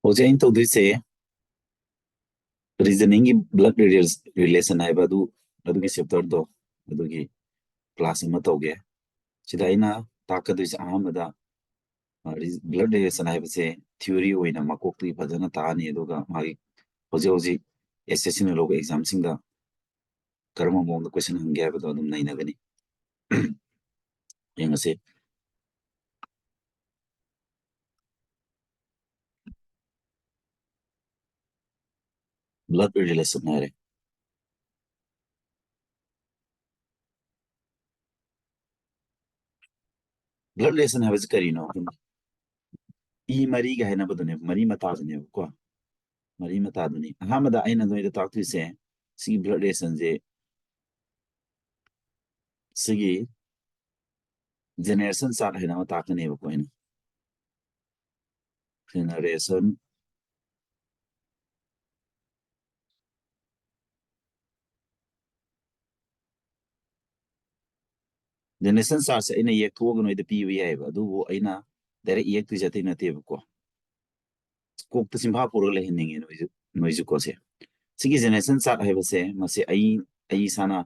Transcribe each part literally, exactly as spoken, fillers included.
ꯍꯧꯖꯤꯛ ꯑꯩꯅ ꯇꯧꯗꯣꯏꯁꯦ reasoningꯒꯤ blood rela- relation ꯍꯥꯏꯕ ꯑꯗꯨ, ꯑꯗꯨꯒꯤ chapterꯗꯣ, ꯑꯗꯨꯒꯤ class ꯑꯃ ꯇꯧꯒꯦ꯫ ꯁꯤꯗ ꯑꯩꯅ ꯇꯥꯛꯀꯗꯣꯏꯁꯦ ꯑꯍꯥꯟꯕꯗ, ꯑ, re- blood relation ꯍꯥꯏꯕꯁꯦ theory ꯑꯣꯏꯅ ꯃꯀꯣꯛꯇꯒꯤ ꯐꯖꯅ ꯇꯥꯛꯑꯅꯤ, ꯑꯗꯨꯒ ꯃꯥꯒꯤ ꯍꯧꯖꯤꯛ ꯍꯧꯖꯤꯛ S S C ꯅ ꯂꯧꯕ examꯁꯤꯡꯗ ꯀꯔꯝꯕ ꯃꯑꯣꯡꯗ question ꯍꯪꯒꯦ ꯍꯥꯏꯕꯗꯣ ꯑꯗꯨꯝ ꯅꯩꯅꯒꯅꯤ꯫ ꯌꯦꯡꯉꯁꯤ꯫ Blood relation ꯍꯥꯏꯔꯦ꯫ Blood relation ꯍꯥꯏꯕꯁꯤ ꯀꯔꯤꯅꯣ? ꯏ ꯃꯔꯤꯒ ꯍꯥꯏꯅꯕꯗꯨꯅꯦ, ꯃꯔꯤ ꯃꯇꯥꯗꯨꯅꯦꯕꯀꯣ꯫ ꯃꯔꯤ ꯃꯇꯥꯗꯨꯅꯤ꯫ ꯑꯍꯥꯟꯕꯗ ꯑꯩꯅ ꯅꯣꯏꯗ ꯇꯥꯛꯇꯣꯏꯁꯦ ꯁꯤꯒꯤ blood relationꯁꯦ, ꯁꯤꯒꯤ generation chart ꯍꯥꯏꯅ ꯑꯃ ꯇꯥꯛꯀꯅꯦꯕꯀꯣ ꯑꯩꯅ꯫ Generation Generation chartꯁꯦ ꯑꯩꯅ ꯌꯦꯛꯊꯣꯛꯑꯒ ꯅꯣꯏꯗ ꯄꯤꯕ ꯌꯥꯏꯑꯕ, ꯑꯗꯨꯕꯨ ꯑꯩꯅ direct ꯌꯦꯛꯇꯣꯏꯁꯦ ꯑꯇꯩ ꯅꯠꯇꯦꯕꯀꯣ꯫ ꯀꯣꯛꯇ ꯆꯤꯟꯐꯥ ꯄꯨꯔꯒ ꯂꯩꯍꯟꯅꯤꯡꯉꯦ ꯅꯣꯏꯁꯨ, ꯅꯣꯏꯁꯨꯀꯣ ꯁꯦ꯫ ꯁꯤꯒꯤ generation chart ꯍꯥꯏꯕꯁꯦ, ꯃꯁꯤ ꯑꯩ, ꯑꯩ ꯏꯁꯥꯅ,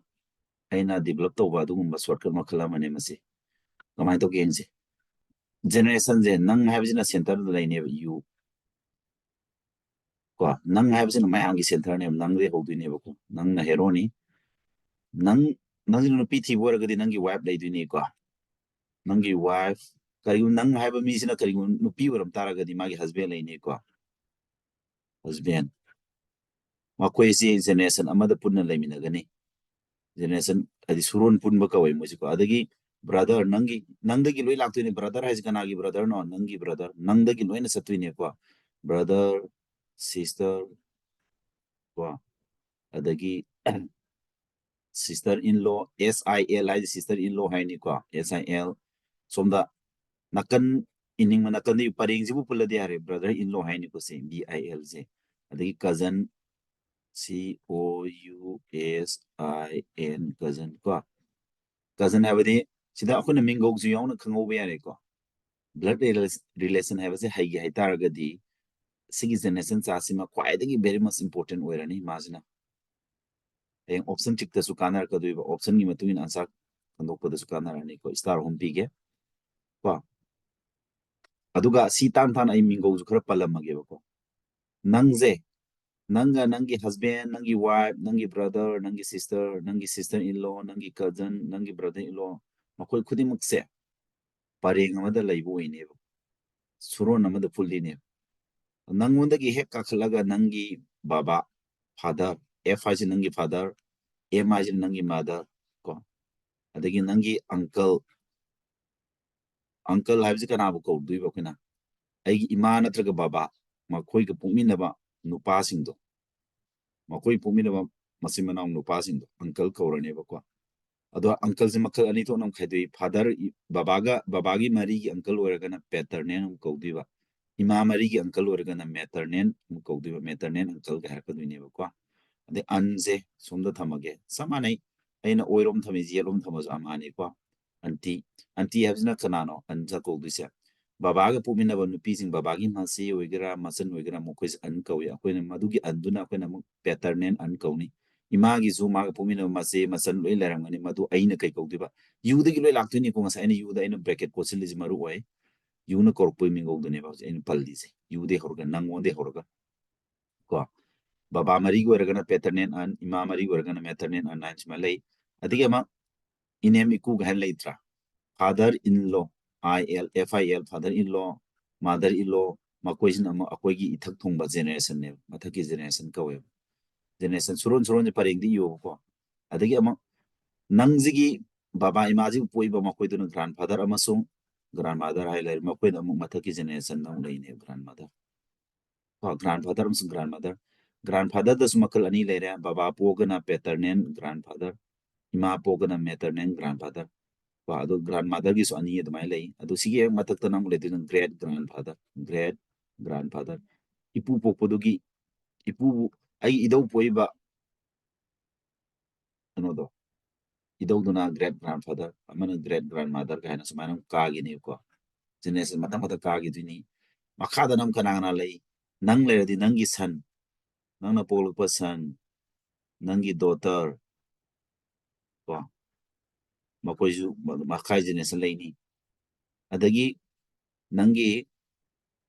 ꯑꯩꯅ develop ꯇꯧꯕ ꯑꯗꯨꯒꯨꯝꯕ shortcut ꯃꯈꯜ ꯑꯃꯅꯦ ꯃꯁꯤ꯫ ꯀꯃꯥꯏꯅ ꯇꯧꯒꯦ ꯌꯦꯡꯁꯦ꯫ Generationꯁꯦ, ꯅꯪ ꯍꯥꯏꯕꯁꯤꯅ centerꯗ ꯂꯩꯅꯦꯕ, you꯫ ꯀꯣ, ꯅꯪ ꯍꯥꯏꯕꯁꯤꯅ ꯃꯌꯥꯝꯒꯤ centerꯅꯦꯕ, ꯅꯪꯗꯩ ꯍꯧꯗꯣꯏꯅꯦꯕꯀꯣ꯫ ꯅꯪꯅ heroꯅꯤ꯫ ꯅꯪ, ꯅꯪꯁꯤꯅ ꯅꯨꯄꯤ ꯊꯤꯕ ꯑꯣꯏꯔꯒꯗꯤ ꯅꯪꯒꯤ wife ꯂꯩꯗꯣꯏꯅꯤꯀꯣ꯫ ꯅꯪꯒꯤ wife, ꯀꯔꯤꯒꯨꯝꯕ ꯅꯪ ꯍꯥꯏꯕ ꯃꯤꯁꯤꯅ ꯀꯔꯤꯒꯨꯝꯕ ꯅꯨꯄꯤ ꯑꯣꯏꯔꯝ ꯇꯥꯔꯒꯗꯤ ꯃꯥꯒꯤ husband ꯂꯩꯅꯤꯀꯣ꯫ Husband꯫ ꯃꯈꯣꯏꯁꯤ generation ꯑꯃꯗ ꯄꯨꯟꯅ ꯂꯩꯃꯤꯟꯅꯒꯅꯤ꯫ Generation ꯍꯥꯏꯗꯤ ꯁꯨꯔꯣꯟ ꯄꯨꯟꯕ ꯀꯧꯋꯦ ꯃꯣꯏꯁꯤꯀꯣ꯫ ꯑꯗꯒꯤ brother, ꯅꯪꯒꯤ, ꯅꯪꯗꯒꯤ ꯂꯣꯏ ꯂꯥꯛꯇꯣꯏꯅꯦ꯫ Brother ꯍꯥꯏꯁꯦ ꯀꯅꯥꯒꯤ brotherꯅꯣ? ꯅꯪꯒꯤ brother꯫ ꯅꯪꯗꯒꯤ ꯂꯣꯏꯅ ꯆꯠꯇꯣꯏꯅꯦꯀꯣ꯫ Brother, sister, ꯀꯣ꯫ ꯑꯗꯒꯤ sister in law, S I L ꯍꯥꯏꯁꯦ sister in law ꯍꯥꯏꯅꯤꯀꯣ, S I L꯫ ꯁꯣꯝꯗ ꯅꯥꯀꯟ, ꯏꯅꯤꯡꯕ ꯅꯥꯀꯟꯗꯒꯤ ꯄꯔꯦꯡꯁꯤꯕꯨ ꯄꯨꯜꯂꯗꯤ ꯌꯥꯔꯦ, brother in law ꯍꯥꯏꯅꯤꯀꯣ say, B I L ꯁꯦ꯫ ꯑꯗꯒꯤ cousin, C O U S I N, cousin ꯀꯣ꯫ Cousin ꯍꯥꯏꯕꯗꯤ ꯁꯤꯗ ꯑꯩꯈꯣꯏꯅ ꯃꯤꯡꯒꯧꯁꯨ ꯌꯥꯎꯅ ꯈꯪꯍꯧꯕ ꯌꯥꯔꯦꯀꯣ꯫ Blood rela- relation ꯍꯥꯏꯕꯁꯦ ꯍꯩꯒꯦ ꯍꯥꯏꯇꯥꯔꯒꯗꯤ ꯁꯤꯒꯤ generation chart ꯁꯤꯃ ꯈ꯭ꯋꯥꯏꯗꯒꯤ very much important ꯑꯣꯏꯔꯅꯤ꯫ ꯃꯥꯁꯤꯅ ꯍꯌꯦꯡ option trick ꯇꯁꯨ ꯀꯥꯟꯅꯔꯛꯀꯗꯣꯏꯕ, option ꯒꯤ ꯃꯇꯨꯡ ꯏꯟꯅ answer ꯈꯟꯗꯣꯛꯄꯗꯁꯨ ꯀꯥꯟꯅꯔꯅꯤꯀꯣ꯫ Star ꯑꯍꯨꯝ ꯄꯤꯒꯦ ꯀꯣ꯫ ꯑꯗꯨꯒ ꯁꯤ ꯇꯥꯟ ꯇꯥꯟ ꯑꯩ ꯃꯤꯡꯒꯧꯁꯨ ꯈꯔ ꯄꯜꯂꯝꯃꯒꯦꯕꯀꯣ꯫ ꯅꯪꯁꯦ, ꯅꯪꯒ ꯅꯪꯒꯤ husband, ꯅꯪꯒꯤ wife, ꯅꯪꯒꯤ brother, ꯅꯪꯒꯤ sister, ꯅꯪꯒꯤ sister in law, ꯅꯪꯒꯤ cousin, ꯅꯪꯒꯤ brother in law, ꯃꯈꯣꯏ ꯈꯨꯗꯤꯡꯃꯛꯁꯦ ꯄꯔꯦꯡ ꯑꯃꯗ ꯂꯩꯕ ꯑꯣꯏꯅꯦꯕ, ꯁꯨꯔꯣꯟ ꯑꯃꯗ ꯄꯨꯜꯂꯤꯅꯦꯕ꯫ ꯅꯪꯉꯣꯟꯗꯒꯤ ꯍꯦꯛ ꯀꯥꯈꯠꯂꯒ ꯅꯪꯒꯤ ꯕꯕꯥ, father, F ꯍꯥꯏꯁꯤ ꯅꯪꯒꯤ father, M ꯍꯥꯏꯁꯤ ꯅꯪꯒꯤ mother ꯀꯣ, ꯑꯗꯒꯤ ꯅꯪꯒꯤ uncle, uncle ꯍꯥꯏꯕꯁꯤ ꯀꯅꯥꯕꯨ ꯀꯧꯗꯣꯏꯕ ꯑꯩꯈꯣꯏꯅ? ꯑꯩꯒꯤ ꯏꯃꯥ ꯅꯠꯇ꯭ꯔꯒ ꯕꯕꯥ, ꯃꯈꯣꯏꯒ ꯄꯣꯛꯃꯤꯟꯅꯕ ꯅꯨꯄꯥꯁꯤꯡꯗꯣ, ꯃꯈꯣꯏ ꯄꯣꯛꯃꯤꯟꯅꯕ ꯃꯆꯤꯟ ꯃꯅꯥꯎ ꯅꯨꯄꯥꯁꯤꯡꯗꯣ uncle ꯀꯧꯔꯅꯦꯕꯀꯣ꯫ ꯑꯗꯣ uncle ꯁꯦ ꯃꯈꯜ ꯑꯅꯤ ꯊꯣꯛꯅ ꯑꯃꯨꯛ ꯈꯥꯏꯗꯣꯛꯏ꯫ Father, ꯕꯕꯥꯒ, ꯕꯕꯥꯒꯤ ꯃꯔꯤꯒꯤ uncle ꯑꯣꯏꯔꯒꯅ paternal ꯑꯃꯨꯛ ꯀꯧꯗꯣꯏꯕ, ꯏꯃꯥ ꯃꯔꯤꯒꯤ uncle ꯑꯣꯏꯔꯒꯅ maternal ꯑꯃꯨꯛ ꯀꯧꯗꯣꯏꯕ, maternal uncle ꯀ ꯍꯥꯏꯔꯛꯀꯗꯣꯏꯅꯦꯕꯀꯣ꯫ ꯑꯗꯩ aunt ꯁꯦ ꯁꯣꯝꯗ ꯊꯝꯃꯒꯦ, ꯆꯞ ꯃꯥꯟꯅꯩ꯫ ꯑꯩꯅ ꯑꯣꯏꯔꯣꯝ ꯊꯝꯃꯤꯁꯦ ꯌꯦꯠꯂꯣꯝ ꯊꯝꯃꯁꯨ ꯑꯝꯍꯥꯅꯤꯀꯣ꯫ Aunty, aunty ꯍꯥꯏꯕꯁꯤꯅ ꯀꯅꯥꯅꯣ aunt ꯀꯧꯗꯣꯏꯁꯦ? ꯕꯕꯥꯒ ꯄꯣꯛꯃꯤꯟꯅꯕ ꯅꯨꯄꯤꯁꯤꯡ, ꯕꯕꯥꯒꯤ ꯃꯆꯦ ꯑꯣꯏꯒꯦꯔꯥ, ꯃꯆꯟ ꯑꯣꯏꯒꯦꯔꯥ, ꯃꯈꯣꯏꯁꯦ aunt ꯀꯧꯏ꯫ ꯑꯩꯈꯣꯏꯅ ꯃꯗꯨꯒꯤ aunt ꯗꯨꯅ ꯑꯩꯈꯣꯏꯅ ꯑꯃꯨꯛ paternal aunt ꯀꯧꯅꯤ꯫ ꯏꯃꯥꯒꯤꯁꯨ ꯃꯥꯒ ꯄꯣꯛꯃꯤꯟꯅꯕ ꯃꯆꯦ, ꯃꯆꯟ ꯂꯣꯏ ꯂꯩꯔꯝꯒꯅꯤ꯫ ꯃꯗꯨ ꯑꯩꯅ ꯀꯩ ꯀꯧꯗꯣꯏꯕ? You ꯗꯒꯤ ꯂꯣꯏ ꯂꯥꯛꯇꯣꯏꯅꯤꯀꯣ꯫ ꯉꯁꯥꯏ ꯑꯩꯅ you ꯗ ꯑꯩꯅ bracket ꯀꯣꯠꯁꯤꯜꯂꯤꯁꯦ ꯃꯔꯨ ꯑꯣꯏ꯫ You ꯅ ꯀꯧꯔꯛꯄꯒꯤ ꯃꯤꯡꯒꯧꯗꯨꯅꯦꯕ ꯍꯧꯖꯤꯛ ꯑꯩꯅ ꯄꯜꯂꯤꯁꯦ꯫ You ꯗꯒꯤ ꯍꯧꯔꯒ, ꯅꯪꯉꯣꯟꯗꯒꯤ ꯍꯧꯔꯒ ꯀꯣ꯫ ꯕꯕꯥ ꯃꯔꯤꯒꯤ ꯑꯣꯏꯔꯒꯅ paternal aunt, ꯏꯃꯥ ꯃꯔꯤꯒꯤ ꯑꯣꯏꯔꯒꯅ maternal aunt ꯍꯥꯏꯅ ꯁꯨꯃꯥꯏꯅ ꯂꯩ꯫ ꯑꯗꯒꯤ ꯑꯃ ꯏꯅꯦꯝ ꯏꯀꯨ ꯀꯥꯏꯅ ꯂꯩꯇ꯭ꯔꯥ? Father in law, I L, F I L, father in law, mother in law, ꯃꯈꯣꯏꯁꯤꯅ ꯑꯃꯨꯛ ꯑꯩꯈꯣꯏꯒꯤ ꯏꯊꯛ ꯊꯣꯡꯕ generation ꯅꯦꯕ, ꯃꯊꯛꯀꯤ generation ꯀꯧꯋꯦꯕ꯫ Generation ꯁꯨꯔꯣꯟ ꯁꯨꯔꯣꯟꯁꯦ ꯄꯔꯦꯡꯗ ꯏꯌꯣꯕꯀꯣ꯫ ꯑꯗꯒꯤ ꯑꯃꯨꯛ ꯅꯪꯁꯤꯒꯤ ꯕꯕꯥ ꯏꯃꯥꯁꯤꯕꯨ ꯄꯣꯛꯏꯕ ꯃꯈꯣꯏꯗꯨꯅ grandfather ꯑꯃꯁꯨꯡ grandmother ꯍꯥꯏ ꯂꯩꯔꯦ꯫ ꯃꯈꯣꯏꯗ ꯑꯃꯨꯛ ꯃꯊꯛꯀꯤ generation ꯗ ꯑꯃꯨꯛ ꯂꯩꯅꯦꯕ grandmother꯫ ꯀꯣ, grandfather ꯑꯃꯁꯨꯡ grandmother꯫ Grandfather ꯗꯁꯨ ꯃꯈꯜ ꯑꯅꯤ ꯂꯩꯔꯦ, ꯕꯕꯥ ꯄꯣꯛꯑꯒꯅ paternal grandfather, ꯏꯃꯥ ꯄꯣꯛꯑꯒꯅ maternal grandfather꯫ ꯀꯣ, ꯑꯗꯣ grandmother ꯒꯤꯁꯨ ꯑꯅꯤ ꯑꯗꯨꯃꯥꯏꯅ ꯂꯩ꯫ ꯑꯗꯣ ꯁꯤꯒꯤ ꯍꯦꯛ ꯃꯊꯛꯇ ꯑꯃꯨꯛ ꯂꯩꯗꯣꯏꯅ great grandfather, great grandfather꯫ ꯏꯄꯨ ꯄꯣꯛꯄꯗꯨꯒꯤ, ꯏꯄꯨꯕꯨ, ꯑꯩꯒꯤ ꯏꯙꯧ ꯄꯣꯛꯏꯕ ꯀꯩꯅꯣꯗꯣ, ꯏꯙꯧꯗꯨꯅ great grandfather, ꯑꯃꯅ great grandmother ꯀꯥꯏꯅ ꯁꯨꯃꯥꯏꯅ ꯑꯃꯨꯛ ꯀꯥꯈꯤꯅꯦꯕꯀꯣ꯫ Generation ꯃꯊꯪ ꯃꯊꯪ ꯀꯥꯈꯤꯗꯣꯏꯅꯤ꯫ ꯃꯈꯥꯗꯅ ꯑꯃꯨꯛ ꯀꯅꯥ ꯀꯅꯥ ꯂꯩ? ꯅꯪ ꯂꯩꯔꯗꯤ ꯅꯪꯒꯤ son, ꯅꯪꯅ ꯄꯣꯛꯂꯛꯄ son, ꯅꯪꯒꯤ daughter, ꯀꯣ, ꯃꯈꯣꯏꯁꯨ ꯃꯈꯥ generation ꯂꯩꯅꯤ꯫ ꯑꯗꯒꯤ ꯅꯪꯒꯤ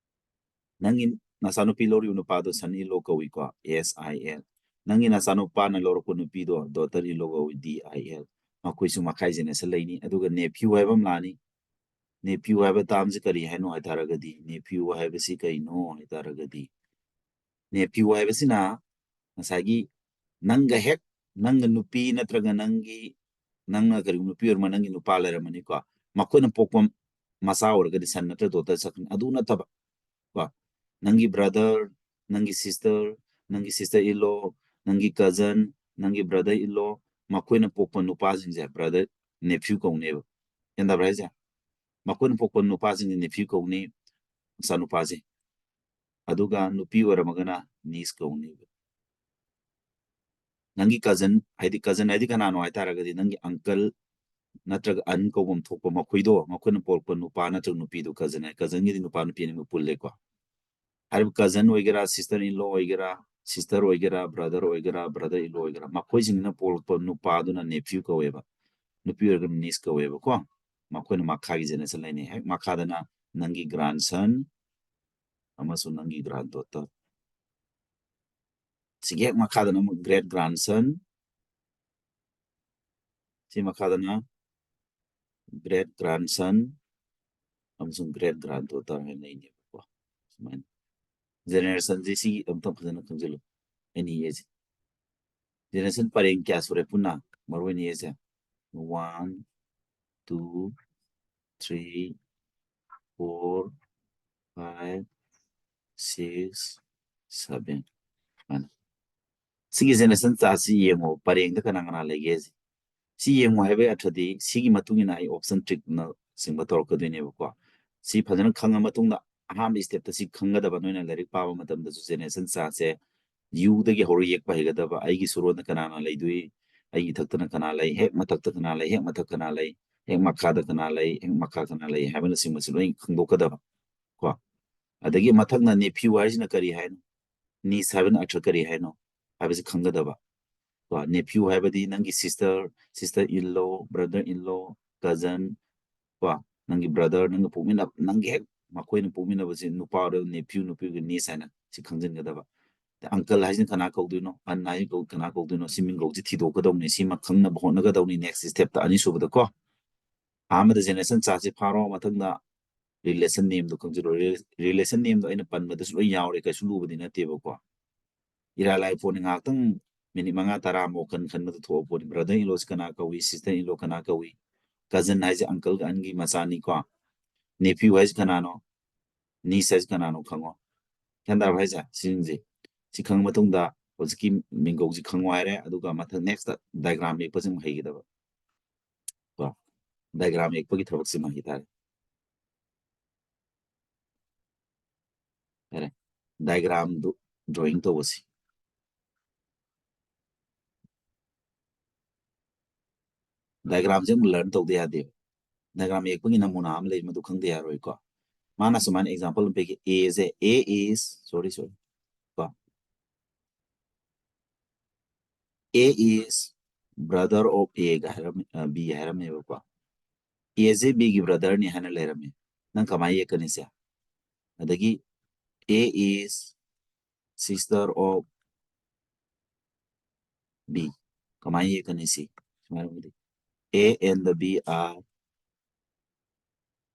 ꯅꯪꯒꯤ ꯅꯆꯥꯅꯨꯄꯤ ꯂꯧꯔꯤꯕ ꯅꯨꯄꯥꯗꯣ son in law ꯀꯧꯏꯀꯣ, S I L꯫ ꯅꯪꯒꯤ ꯅꯆꯥꯅꯨꯄꯥꯅ ꯂꯧꯔꯛꯄ ꯅꯨꯄꯤꯗꯣ daughter in law ꯀꯧꯏ, D I L꯫ ꯃꯈꯣꯏꯁꯨ ꯃꯈꯥ generation ꯂꯩꯅꯤ꯫ ꯑꯗꯨꯒ nephew ꯍꯥꯏꯕ ꯑꯃ ꯂꯥꯛꯑꯅꯤ꯫ Nephew ꯍꯥꯏꯕ termꯁꯤ ꯀꯔꯤ ꯍꯥꯏꯅꯣ ꯍꯥꯏꯇꯥꯔꯒꯗꯤ, nephew ꯍꯥꯏꯕꯁꯤ ꯀꯩꯅꯣ ꯍꯥꯏꯇꯥꯔꯒꯗꯤ, nephew ꯍꯥꯏꯕꯁꯤꯅ ꯉꯁꯥꯏꯒꯤ ꯅꯪꯒ ꯍꯦꯛ, ꯅꯪꯒ ꯅꯨꯄꯤ ꯅꯠꯇ꯭ꯔꯒ ꯅꯪꯒꯤ, ꯅꯪꯅ ꯀꯔꯤꯒꯨꯝꯕ ꯅꯨꯄꯤ ꯑꯣꯏꯔꯝꯃ ꯅꯪꯒꯤ ꯅꯨꯄꯥ ꯂꯩꯔꯝꯃꯅꯤꯀꯣ, ꯃꯈꯣꯏꯅ ꯄꯣꯛꯄ ꯃꯆꯥ ꯑꯣꯏꯔꯒꯗꯤ son ꯅꯠꯇ꯭ꯔꯒ daughter ꯆꯠꯀꯅꯤ꯫ ꯑꯗꯨ ꯅꯠꯇꯕ ꯀꯣ, ꯅꯪꯒꯤ brother, ꯅꯪꯒꯤ sister, ꯅꯪꯒꯤ sister in law, ꯅꯪꯒꯤ cousin, ꯅꯪꯒꯤ brother in law, ꯃꯈꯣꯏꯅ ꯄꯣꯛꯄ ꯅꯨꯄꯥꯁꯤꯡꯁꯦ brother, nephew ꯀꯧꯅꯦꯕ꯫ ꯒ꯭ꯌꯥꯟ ꯇꯥꯕ꯭ꯔꯥ ꯍꯥꯏꯁꯦ? ꯃꯈꯣꯏꯅ ꯄꯣꯛꯄ ꯅꯨꯄꯥꯁꯤꯡꯁꯦ nephew ꯀꯧꯅꯤ, ꯃꯆꯥꯅꯨꯄꯥꯁꯦ꯫ ꯑꯗꯨꯒ ꯅꯨꯄꯤ ꯑꯣꯏꯔꯝꯃꯒꯅ niece ꯀꯧꯅꯦꯕ꯫ ꯅꯪꯒꯤ cousin, ꯍꯥꯏꯗꯤ cousin ꯍꯥꯏꯗꯤ ꯀꯅꯥꯅꯣ ꯍꯥꯏꯇꯥꯔꯒꯗꯤ ꯅꯪꯒꯤ uncle ꯅꯠꯇ꯭ꯔꯒ aunt ꯀꯧꯐꯝ ꯊꯣꯛꯄ ꯃꯈꯣꯏꯗꯣ, ꯃꯈꯣꯏꯅ ꯄꯣꯛꯄ ꯅꯨꯄꯥ ꯅꯠꯇ꯭ꯔꯒ ꯅꯨꯄꯤꯗꯣ cousin ꯍꯥꯏ꯫ Cousinꯒꯤꯗꯤ ꯅꯨꯄꯥ ꯅꯨꯄꯤ ꯑꯅꯤꯃꯛ ꯄꯨꯜꯂꯦꯀꯣ꯫ ꯍꯥꯏꯔꯤꯕ cousin ꯑꯣꯏꯒꯦꯔꯥ, sister in law ꯑꯣꯏꯒꯦꯔꯥ, sister ꯑꯣꯏꯒꯦꯔꯥ, brother ꯑꯣꯏꯒꯦꯔꯥ, brother in law ꯑꯣꯏꯒꯦꯔꯥ, ꯃꯈꯣꯏꯁꯤꯡꯁꯤꯅ ꯄꯣꯛꯂꯛꯄ ꯅꯨꯄꯥꯗꯨꯅ nephew ꯀꯧꯋꯦꯕ, ꯅꯨꯄꯤ ꯑꯣꯏꯔꯒꯅ niece ꯀꯧꯋꯦꯕꯀꯣ꯫ ꯃꯈꯣꯏꯅ ꯃꯈꯥꯒꯤ generation ꯂꯩꯅꯩ꯫ ꯍꯦꯛ ꯃꯈꯥꯗꯅ ꯅꯪꯒꯤ grandson ꯑꯃꯁꯨꯡ ꯅꯪꯒꯤ granddaughter꯫ ꯁꯤꯒꯤ ꯍꯦꯛ ꯃꯈꯥꯗꯅ ꯑꯃꯨꯛ great grandson, ꯁꯤ ꯃꯈꯥꯗꯅ great grandson ꯑꯃꯁꯨꯡ great granddaughter ꯍꯥꯏꯅ ꯂꯩꯅꯦꯕꯀꯣ꯫ ꯁꯨꯃꯥꯏꯅ generationꯁꯦ ꯁꯤ ꯑꯝꯇꯪ ꯐꯖꯅ ꯈꯪꯖꯤꯜꯂꯨ꯫ ꯑꯩꯅ ꯌꯦꯛꯏꯁꯦ generation ꯄꯔꯦꯡ ꯀꯌꯥ ꯁꯨꯔꯦ ꯄꯨꯟꯅ? ꯃꯔꯨ ꯑꯣꯏꯅ ꯌꯦꯛꯏꯁꯦ one, two, three, four, five, six, seven ꯍꯥꯏꯅ꯫ ꯁꯤꯒꯤ generation chartꯁꯤ ꯌꯦꯡꯉꯣ, ꯄꯔꯦꯡꯗ ꯀꯅꯥ ꯀꯅꯥ ꯂꯩꯒꯦ ꯁꯤ꯫ ꯁꯤ ꯌꯦꯡꯉꯣ ꯍꯥꯏꯕꯒꯤ ꯑꯔꯊꯗꯤ ꯁꯤꯒꯤ ꯃꯇꯨꯡ ꯏꯟꯅ ꯑꯩ option trickꯅ ꯆꯤꯡꯕ ꯇꯧꯔꯛꯀꯗꯣꯏꯅꯦꯕꯀꯣ꯫ ꯁꯤ ꯐꯖꯅ ꯈꯪꯉ ꯃꯇꯨꯡꯗ ꯑꯍꯥꯟꯕ stepꯇ ꯁꯤ ꯈꯪꯒꯗꯕ, ꯅꯣꯏꯅ ꯂꯥꯏꯔꯤꯛ ꯄꯥꯕ ꯃꯇꯝꯗꯁꯨ generation chartꯁꯦ Uꯗꯒꯤ ꯍꯧꯔ ꯌꯦꯛꯄ ꯍꯩꯒꯗꯕ, ꯑꯩꯒꯤ ꯁꯨꯔꯣꯟꯗ ꯀꯅꯥꯅ ꯂꯩꯗꯣꯏ, ꯑꯩꯒꯤ ꯏꯊꯛꯇꯅ ꯀꯅꯥ ꯂꯩ, ꯍꯦꯛ ꯃꯊꯛꯇ ꯀꯅꯥ ꯂꯩ, ꯍꯦꯛ ꯃꯊꯛ ꯀꯅꯥ ꯂꯩ, ꯍꯦꯛ ꯃꯈꯥꯗ ꯀꯅꯥ ꯂꯩ, ꯍꯦꯛ ꯃꯈꯥ ꯀꯅꯥ ꯂꯩ ꯍꯥꯏꯕꯅꯆꯤꯡꯕꯁꯤ ꯂꯣꯏ ꯈꯪꯗꯣꯛꯀꯗꯕ ꯀꯣ꯫ ꯑꯗꯒꯤ ꯃꯊꯪꯅ nephew ꯍꯥꯏꯁꯤꯅ ꯀꯔꯤ ꯍꯥꯏꯅꯣ, niece ꯍꯥꯏꯕꯅ ꯑꯔꯊ ꯀꯔꯤ ꯍꯥꯏꯅꯣ ꯍꯥꯏꯕꯁꯤ ꯈꯪꯒꯗꯕ꯫ ꯀꯣ, nephew ꯍꯥꯏꯕꯗꯤ ꯅꯪꯒꯤ sister, sister in law, brother in law, cousin, ꯀꯣ, ꯅꯪꯒꯤ brother, ꯅꯪꯒ ꯄꯣꯛꯃꯤꯟꯅꯕ, ꯅꯪꯒꯤ ꯍꯦꯛ ꯃꯈꯣꯏꯅ ꯄꯣꯛꯃꯤꯟꯅꯕꯁꯤ ꯅꯨꯄꯥ ꯑꯣꯏꯔꯣ, nephew, ꯅꯨꯄꯤ ꯑꯣꯏꯔꯣ, niece ꯍꯥꯏꯅ ꯁꯤ ꯈꯪꯖꯤꯟꯒꯗꯕ꯫ Uncle ꯍꯥꯏꯁꯤꯅ ꯀꯅꯥ ꯀꯧꯗꯣꯏꯅꯣ? Aunt ꯍꯥꯏꯁꯤ ꯀꯧ-, ꯀꯅꯥ ꯀꯧꯗꯣꯏꯅꯣ? ꯁꯤ ꯃꯤꯡꯒꯧꯁꯤ ꯊꯤꯗꯣꯛꯀꯗꯧꯅꯤ꯫ ꯁꯤꯃ ꯈꯪꯅꯕ ꯍꯣꯠꯅꯒꯗꯧꯅꯤ next step ꯇ, ꯑꯅꯤꯁꯨꯕꯗ ꯀꯣ꯫ ꯑꯍꯥꯟꯕꯗ generation chart ꯁꯤ ꯐꯥꯔꯣ, ꯃꯊꯪꯗ relation name ꯗꯨ ꯈꯪꯖꯤꯜꯂꯣ꯫ Rela-, relation name ꯗꯣ ꯑꯩꯅ ꯄꯟꯕꯗꯁꯨ ꯂꯣꯏ ꯌꯥꯎꯔꯦ, ꯀꯩꯁꯨ ꯂꯨꯕꯗꯤ ꯅꯠꯇꯦꯕꯀꯣ꯫ ꯏꯔꯥꯏ ꯂꯥꯏ ꯄꯣꯠꯅꯤ, ꯉꯥꯏꯍꯥꯛꯇꯪ minute ꯃꯉꯥ ꯇꯔꯥ ꯑꯃ ꯋꯥꯈꯜ ꯈꯟꯕꯗ ꯊꯣꯛꯑ ꯄꯣꯠꯅꯤ꯫ Brother in law ꯁꯤ ꯀꯅꯥ ꯀꯧꯏ, sister in law ꯀꯅꯥ ꯀꯧꯏ, cousin ꯍꯥꯏꯁꯦ uncle ꯒ aunt ꯒꯤ ꯃꯆꯥꯅꯤꯀꯣ, nephew ꯍꯥꯏꯁꯦ ꯀꯅꯥꯅꯣ, niece ꯍꯥꯏꯁꯦ ꯀꯅꯥꯅꯣ ꯈꯪꯉꯣ꯫ ꯒ꯭ꯌꯥꯟ ꯇꯥꯔꯕ ꯍꯥꯏꯁꯦ? ꯁꯤꯁꯤꯡꯁꯦ, ꯁꯤ ꯈꯪꯉ ꯃꯇꯨꯡꯗ ꯍꯧꯖꯤꯛꯀꯤ ꯃꯤꯡꯒꯧꯁꯤ ꯈꯪꯉꯣ ꯍꯥꯏꯔꯦ, ꯑꯗꯨꯒ ꯃꯊꯪ next ꯇ diagram ꯌꯦꯛꯄꯁꯤ ꯑꯃꯨꯛ ꯍꯩꯒꯗꯕ꯫ ꯀꯣ, diagram ꯌꯦꯛꯄꯒꯤ ꯊꯕꯛꯁꯤꯃ ꯍꯥꯏꯇꯥꯔꯦ꯫ ꯐꯔꯦ, diagram ꯗꯨ drawing ꯇꯧꯕꯁꯤ꯫ Diagram ꯁꯦ ꯑꯃꯨꯛ learn ꯇꯧꯗ ꯌꯥꯗꯦꯕ꯫ Diagram ꯌꯦꯛꯄꯒꯤ ꯅꯃꯨꯅꯥ ꯑꯃ ꯂꯩ, ꯃꯗꯨ ꯈꯪꯗ ꯌꯥꯔꯣꯏꯀꯣ꯫ ꯃꯥꯅ ꯁꯨꯃꯥꯏꯅ example ꯑꯃ ꯄꯤꯒꯦ, A say, A is, sorry, sorry, ꯀꯣ, A is brother of A ꯒ ꯍꯥꯏꯔꯝꯃꯤ, ꯑ, B ꯍꯥꯏꯔꯝꯃꯦꯕꯀꯣ꯫ A ꯁꯦ B ꯒꯤ brother ꯅꯤ ꯍꯥꯏꯅ ꯂꯩꯔꯝꯃꯤ꯫ ꯅꯪ ꯀꯃꯥꯏꯅ ꯌꯦꯛꯀꯅꯤ ꯁꯦ? ꯑꯗꯒꯤ A is sister of B꯫ ꯀꯃꯥꯏꯅ ꯌꯦꯛꯀꯅꯤ ꯁꯤ? ꯁꯨꯃꯥꯏꯅ ꯍꯥꯏꯕꯗꯤ A and the B are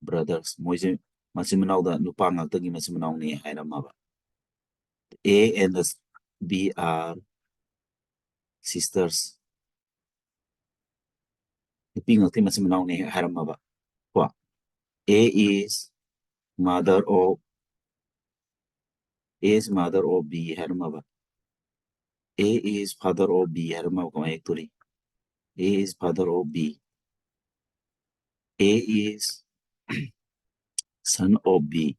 brothers꯫ ꯃꯣꯏꯁꯦ ꯃꯆꯤꯟ ꯃꯅꯥꯎꯗ ꯅꯨꯄꯥ ꯉꯥꯛꯇꯒꯤ ꯃꯆꯤꯟ ꯃꯅꯥꯎꯅꯤ ꯍꯥꯏꯔꯝꯃꯕ꯫ A and the B are sisters꯫ ꯅꯨꯄꯤ ꯉꯥꯛꯇꯒꯤ ꯃꯆꯤꯟ ꯃꯅꯥꯎꯅꯤ ꯍꯥꯏꯔꯝꯃꯕ꯫ ꯀꯣ? A is mother of, A is mother of B ꯍꯥꯏꯔꯝꯃꯕ꯫ A is father of B ꯍꯥꯏꯔꯝꯃꯕ꯫ ꯀꯃꯥꯏꯅ ꯌꯦꯛꯇꯣꯔꯤ? A is father of B꯫ A is son of B꯫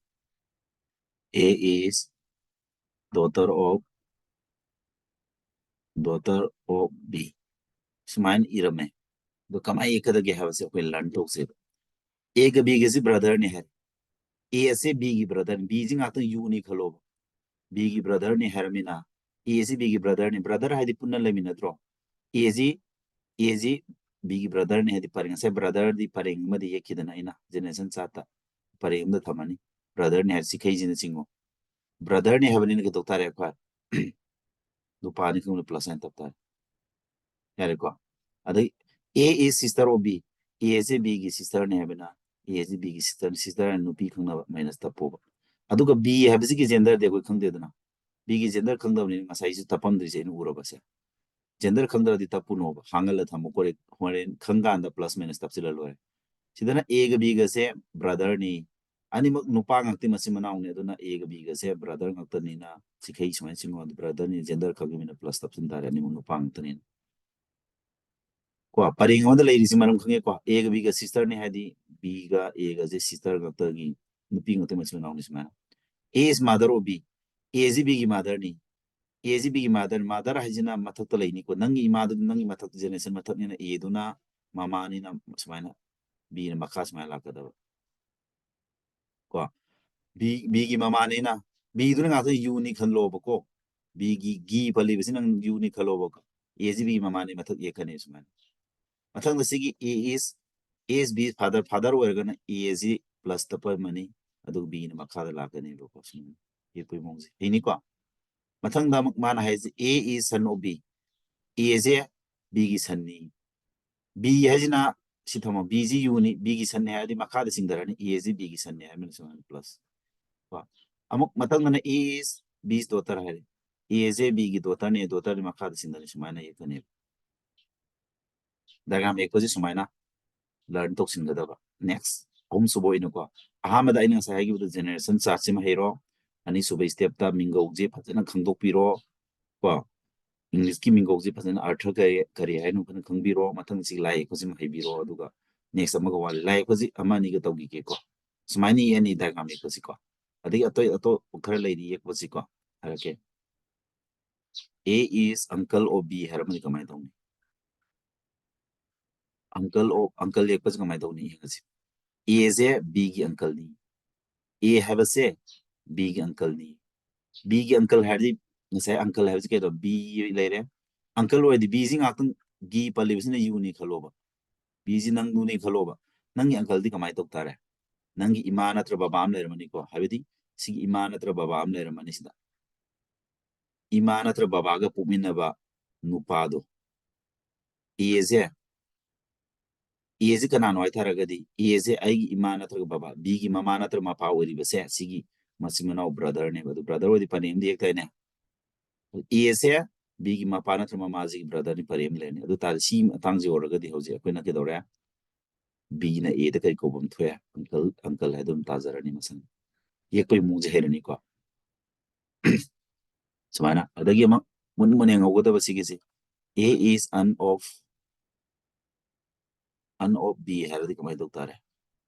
A is daughter of, daughter of B꯫ ꯁꯨꯃꯥꯏꯅ ꯏꯔꯝꯃꯦ꯫ ꯑꯗꯣ ꯀꯃꯥꯏꯅ ꯌꯦꯛꯀꯗꯒꯦ ꯍꯥꯏꯕꯁꯦ ꯑꯩꯈꯣꯏ learn ꯇꯧꯁꯦꯕ꯫ A ꯒ B ꯒꯁꯤ brother ꯅꯤ ꯍꯥꯏꯔꯦ꯫ A say B ꯒꯤ brother, B ꯁꯤ ꯉꯥꯛꯇꯪ U ꯅꯤ ꯈꯜꯂꯣꯕ꯫ B ꯒꯤ brother ꯅꯤ ꯍꯥꯏꯔꯃꯤꯅ, A ꯁꯤ B ꯒꯤ brother ꯅꯤ, brother ꯍꯥꯏꯗꯤ ꯄꯨꯟꯅ ꯂꯩꯃꯤꯟꯅꯗ꯭ꯔꯣ? A ꯁꯤ, A ꯁꯤ B ꯒꯤ brother ꯅꯤ ꯍꯥꯏꯗꯤ ꯄꯔꯦꯡ, ꯉꯁꯥꯏ brother ꯗꯤ ꯄꯔꯦꯡ ꯑꯃꯗ ꯌꯦꯛꯈꯤꯗꯅ ꯑꯩꯅ, generation chart ꯇ ꯄꯔꯦꯡ ꯑꯃꯗ ꯊꯝꯃꯅꯤ꯫ Brother ꯅꯤ ꯍꯥꯏꯔ ꯁꯤꯈꯩꯁꯤꯅ ꯆꯤꯡꯉꯣ꯫ Brother ꯅꯤ ꯍꯥꯏꯕꯅꯤꯅ ꯀꯩꯗꯧ ꯇꯥꯔꯦ ꯑꯩꯈꯣꯏ? ꯅꯨꯄꯥꯅꯤ ꯈꯪꯕꯗ plus sign ꯇꯞ ꯇꯥꯔꯦ꯫ ꯌꯥꯔꯦꯀꯣ? ꯑꯗꯩ A is sister of B, A say B ꯒꯤ sister ꯅꯤ ꯍꯥꯏꯕꯅ, A ꯁꯦ B ꯒꯤ sister, sister ꯍꯥꯏꯅ ꯅꯨꯄꯤ ꯈꯪꯅꯕ minus ꯇꯞꯄꯣꯕ꯫ ꯑꯗꯨꯒ B ꯍꯥꯏꯕꯁꯤꯒꯤ gender ꯗꯤ ꯑꯩꯈꯣꯏ ꯈꯪꯗꯦꯗꯅ, B ꯒꯤ gender ꯈꯪꯗꯕꯅꯤꯅ ꯉꯁꯥꯏꯁꯨ ꯇꯞꯄꯝꯗ꯭ꯔꯤꯁꯦ ꯑꯩꯅ ꯎꯔꯕꯁꯦ꯫ Gender ꯈꯪꯗ꯭ꯔꯗꯤ ꯇꯞꯄꯨꯅꯣꯕ, ꯍꯥꯡꯍꯜꯂ ꯊꯝꯃꯨ, ꯀꯣꯔꯦ-, ꯍꯣꯔꯦꯟ ꯈꯪꯀꯥꯟꯗ plus minus ꯇꯞꯁꯤꯜꯂ ꯂꯣꯏꯔꯦ꯫ ꯁꯤꯗꯅ A ꯒ B ꯒꯁꯦ brother ꯅꯤ, ꯑꯅꯤꯃꯛ ꯅꯨꯄꯥ ꯉꯥꯛꯇꯤ ꯃꯆꯤꯟ ꯃꯅꯥꯎꯅꯤ, ꯑꯗꯨꯅ A ꯒ B ꯒꯁꯦ brother ꯉꯥꯛꯇꯅꯤꯅ ꯁꯤꯈꯩ ꯁꯨꯃꯥꯏꯅ ꯆꯤꯡꯉꯣ, ꯑꯗꯨ brother ꯅꯤ, gender ꯈꯪꯉꯤꯃꯤꯅ plus ꯇꯞꯁꯤꯟ ꯇꯥꯔꯦ, ꯑꯅꯤꯃꯛ ꯅꯨꯄꯥ ꯉꯥꯛꯇꯅꯤꯅ꯫ ꯀꯣ, ꯄꯔꯦꯡ ꯑꯃꯗ ꯂꯩꯔꯤꯁꯤ ꯃꯔꯝ ꯈꯪꯉꯦꯀꯣ, A ꯒ B ꯒ sister ꯅꯤ ꯍꯥꯏꯗꯤ B ꯒ A ꯒꯁꯦ sister ꯉꯥꯛꯇꯒꯤ, ꯅꯨꯄꯤ ꯉꯥꯛꯇ ꯃꯆꯤꯟ ꯃꯅꯥꯎꯅꯤ ꯁꯨꯃꯥꯏꯅ꯫ A is mother of B, A ꯁꯤ B ꯒꯤ mother ꯅꯤ, A ꯁꯤ B ꯒꯤ mother, mother ꯍꯥꯏꯁꯤꯅ ꯃꯊꯛꯇ ꯂꯩꯅꯤꯀꯣ, ꯅꯪꯒꯤ ꯏꯃꯥꯗꯨ ꯅꯪꯒꯤ ꯃꯊꯛ generation ꯃꯊꯛꯅꯤꯅ A ꯗꯨꯅ ꯃꯃꯥꯅꯤꯅ ꯁꯨꯃꯥꯏꯅ B ꯅ ꯃꯈꯥ ꯁꯨꯃꯥꯏꯅ ꯂꯥꯛꯀꯗꯕ꯫ ꯀꯣ, B, B ꯒꯤ ꯃꯃꯥꯅꯤꯅ, B ꯗꯨꯅ ꯉꯥꯛꯇ U ꯅꯤ ꯈꯜꯂꯣꯕꯀꯣ, B ꯒꯤ ꯒꯤ ꯄꯜꯂꯤꯕꯁꯤ ꯅꯪ U ꯅꯤ ꯈꯜꯂꯣꯕꯀꯣ, A ꯁꯤ B ꯒꯤ ꯃꯃꯥꯅꯤ ꯃꯊꯛ ꯌꯦꯛꯀꯅꯤ ꯁꯨꯃꯥꯏꯅ꯫ ꯃꯊꯪꯗ ꯁꯤꯒꯤ A is, A is B father, father ꯑꯣꯏꯔꯒꯅ A ꯁꯤ plus ꯇꯞꯄꯝꯃꯅꯤ, ꯑꯗꯨꯒ B ꯅ ꯃꯈꯥꯗ ꯂꯥꯛꯀꯅꯦꯕꯀꯣ, ꯁꯨꯃꯥꯏꯅ ꯌꯦꯛꯄꯒꯤ ꯃꯑꯣꯡꯁꯦ꯫ ꯍꯩꯅꯤꯀꯣ? ꯃꯊꯪꯗ ꯑꯃꯨꯛ ꯃꯥꯅ ꯍꯥꯏꯁꯦ A is son of B, A say B ꯒꯤ son ꯅꯤ, B ꯍꯥꯏꯁꯤꯅ ꯁꯤ ꯊꯝꯃꯣ, B ꯁꯤ U ꯅꯤ, B ꯒꯤ son ꯅꯤ ꯍꯥꯏꯔꯗꯤ ꯃꯈꯥꯗ ꯆꯤꯡꯊꯔꯅꯤ, A ꯁꯤ B ꯒꯤ son ꯅꯤ ꯍꯥꯏꯔꯕꯅꯤꯅ ꯁꯨꯃꯥꯏꯅ plus꯫ ꯀꯣ? ꯑꯃꯨꯛ ꯃꯊꯪꯗꯅ A is B's daughter ꯍꯥꯏꯔꯦ, A ꯁꯦ B ꯒꯤ daughter ꯅꯤ, daughter ꯅꯤ ꯃꯈꯥꯗ ꯆꯤꯡꯊꯔꯅꯤ, ꯁꯨꯃꯥꯏꯅ ꯌꯦꯛꯀꯅꯦꯕ꯫ Diagram ꯌꯦꯛꯄꯁꯤ ꯁꯨꯃꯥꯏꯅ learn ꯇꯧꯁꯤꯟꯒꯗꯕ꯫ Next, ꯑꯍꯨꯝꯁꯨꯕ ꯑꯣꯏꯅꯀꯣ, ꯑꯍꯥꯟꯕꯗ ꯑꯩꯅ ꯉꯁꯥꯏ ꯍꯥꯏꯈꯤꯕꯗꯣ generation chart ꯁꯤꯃ ꯍꯩꯔꯣ, ꯑꯅꯤꯁꯨꯕ step ꯇ ꯃꯤꯡꯒꯧꯁꯦ ꯐꯖꯅ ꯈꯪꯗꯣꯛꯄꯤꯔꯣ, ꯀꯣ, English ꯀꯤ ꯃꯤꯡꯒꯧꯁꯦ ꯐꯖꯅ ꯑꯔꯊ ꯀꯔꯤ, ꯀꯔꯤ ꯍꯥꯏꯅꯣ ꯐꯖꯅ ꯈꯪꯕꯤꯔꯣ, ꯃꯊꯪꯁꯤ ꯂꯥꯏ ꯌꯦꯛꯄꯁꯤꯃ ꯍꯩꯕꯤꯔꯣ, ꯑꯗꯨꯒ next ꯑꯃꯒ ꯋꯥꯠꯂꯤ, ꯂꯥꯏ ꯌꯦꯛꯄꯁꯤ ꯑꯃ ꯑꯅꯤꯒ ꯇꯧꯈꯤꯒꯦꯀꯣ, ꯁꯨꯃꯥꯏꯅ ꯌꯦꯛꯑꯅꯤ diagram ꯌꯦꯛꯄꯁꯤꯀꯣ, ꯑꯗꯒꯤ ꯑꯇꯣꯞ ꯑꯇꯣꯞꯄ ꯈꯔ ꯂꯩꯔꯤ ꯌꯦꯛꯄꯁꯤꯀꯣ, ꯍꯥꯏꯔꯛꯀꯦ꯫ A is uncle of B ꯍꯥꯏꯔꯝꯃꯗꯤ ꯀꯃꯥꯏꯅ ꯇꯧꯅꯤ? Uncle of, uncle ꯌꯦꯛꯄꯁꯤ ꯀꯃꯥꯏꯅ ꯇꯧꯅꯤ ꯌꯦꯡꯉꯁꯤ꯫ A ꯁꯦ B ꯒꯤ uncle ꯅꯤ, A ꯍꯥꯏꯕꯁꯦ B ꯒꯤ uncle ꯅꯤ꯫ B ꯒꯤ uncle ꯍꯥꯏꯔꯗꯤ ꯉꯁꯥꯏ uncle ꯍꯥꯏꯕꯁꯤ ꯀꯩꯗꯧ? B ꯂꯩꯔꯦ꯫ Uncle ꯑꯣꯏꯔꯗꯤ B ꯁꯤ ꯉꯥꯛꯇꯪ ꯒꯤ ꯄꯜꯂꯤꯕꯁꯤꯅ U ꯅꯤ ꯈꯜꯂꯣꯕ꯫ B ꯁꯤ ꯅꯪ ꯅꯨꯅꯤ ꯈꯜꯂꯣꯕ꯫ ꯅꯪꯒꯤ uncle ꯗꯤ ꯀꯃꯥꯏꯅ ꯇꯧ ꯇꯥꯔꯦ? ꯅꯪꯒꯤ ꯏꯃꯥ ꯅꯠꯇ꯭ꯔ ꯕꯕꯥ ꯑꯃ ꯂꯩꯔꯝꯃꯅꯤꯀꯣ, ꯍꯥꯏꯕꯗꯤ ꯁꯤꯒꯤ ꯏꯃꯥ ꯅꯠꯇ꯭ꯔ ꯕꯕꯥ ꯑꯃ ꯂꯩꯔꯝꯃꯅꯤ ꯁꯤꯗ꯫ ꯏꯃꯥ ꯅꯠꯇ꯭ꯔ ꯕꯕꯥꯒ ꯄꯣꯛꯃꯤꯟꯅꯕ ꯅꯨꯄꯥꯗꯣ꯫ A ꯁꯦ, A ꯁꯦ ꯀꯅꯥꯅꯣ ꯍꯥꯏ ꯇꯥꯔꯒꯗꯤ, A ꯁꯦ ꯑꯩꯒꯤ ꯏꯃꯥ ꯅꯠꯇ꯭ꯔꯒ ꯕꯕꯥ, B ꯒꯤ ꯃꯃꯥ ꯅꯠꯇ꯭ꯔ ꯃꯄꯥ ꯑꯣꯏꯔꯤꯕꯁꯦ, ꯁꯤꯒꯤ ꯃꯆꯤꯟ ꯃꯅꯥꯎ brother ꯅꯦꯕ꯫ ꯑꯗꯨ brother ꯑꯣꯏꯗꯤ ꯄꯔꯦꯡ ꯑꯃꯗ ꯌꯦꯛꯇꯥꯏꯅꯦ꯫ A ꯁꯦ B ꯒꯤ ꯃꯄꯥ ꯅꯠꯇ꯭ꯔ ꯃꯃꯥꯁꯤꯒꯤ brother ꯅꯤ, ꯄꯔꯦꯡ ꯑꯃ ꯂꯩꯔꯅꯤ꯫ ꯑꯗꯨ ꯇꯥꯔꯗꯤ ꯁꯤ ꯃꯇꯥꯡꯁꯤ ꯌꯧꯔꯒꯗꯤ ꯍꯧꯖꯤꯛ ꯑꯩꯈꯣꯏꯅ ꯀꯩꯗꯧꯔꯦ? B ꯅ A ꯗ ꯀꯔꯤ ꯀꯧꯕ ꯑꯃ ꯊꯣꯛꯑꯦ? Uncle, uncle ꯍꯥꯏꯗꯣ ꯑꯗꯨꯝ ꯇꯥꯖꯔꯅꯤ ꯃꯁꯥꯅ꯫ ꯌꯦꯛꯄꯒꯤ ꯃꯑꯣꯡꯁꯦ ꯍꯩꯔꯅꯤꯀꯣ꯫ ꯁꯨꯃꯥꯏꯅ꯫ ꯑꯗꯒꯤ ꯑꯃ ꯃꯨꯟ ꯃꯨꯟꯅ ꯌꯦꯡꯍꯧꯒꯗꯕ ꯁꯤꯒꯤꯁꯤ, A is aunt of, aunt of B ꯍꯥꯏꯔꯗꯤ ꯀꯃꯥꯏꯅ ꯇꯧ ꯇꯥꯔꯦ?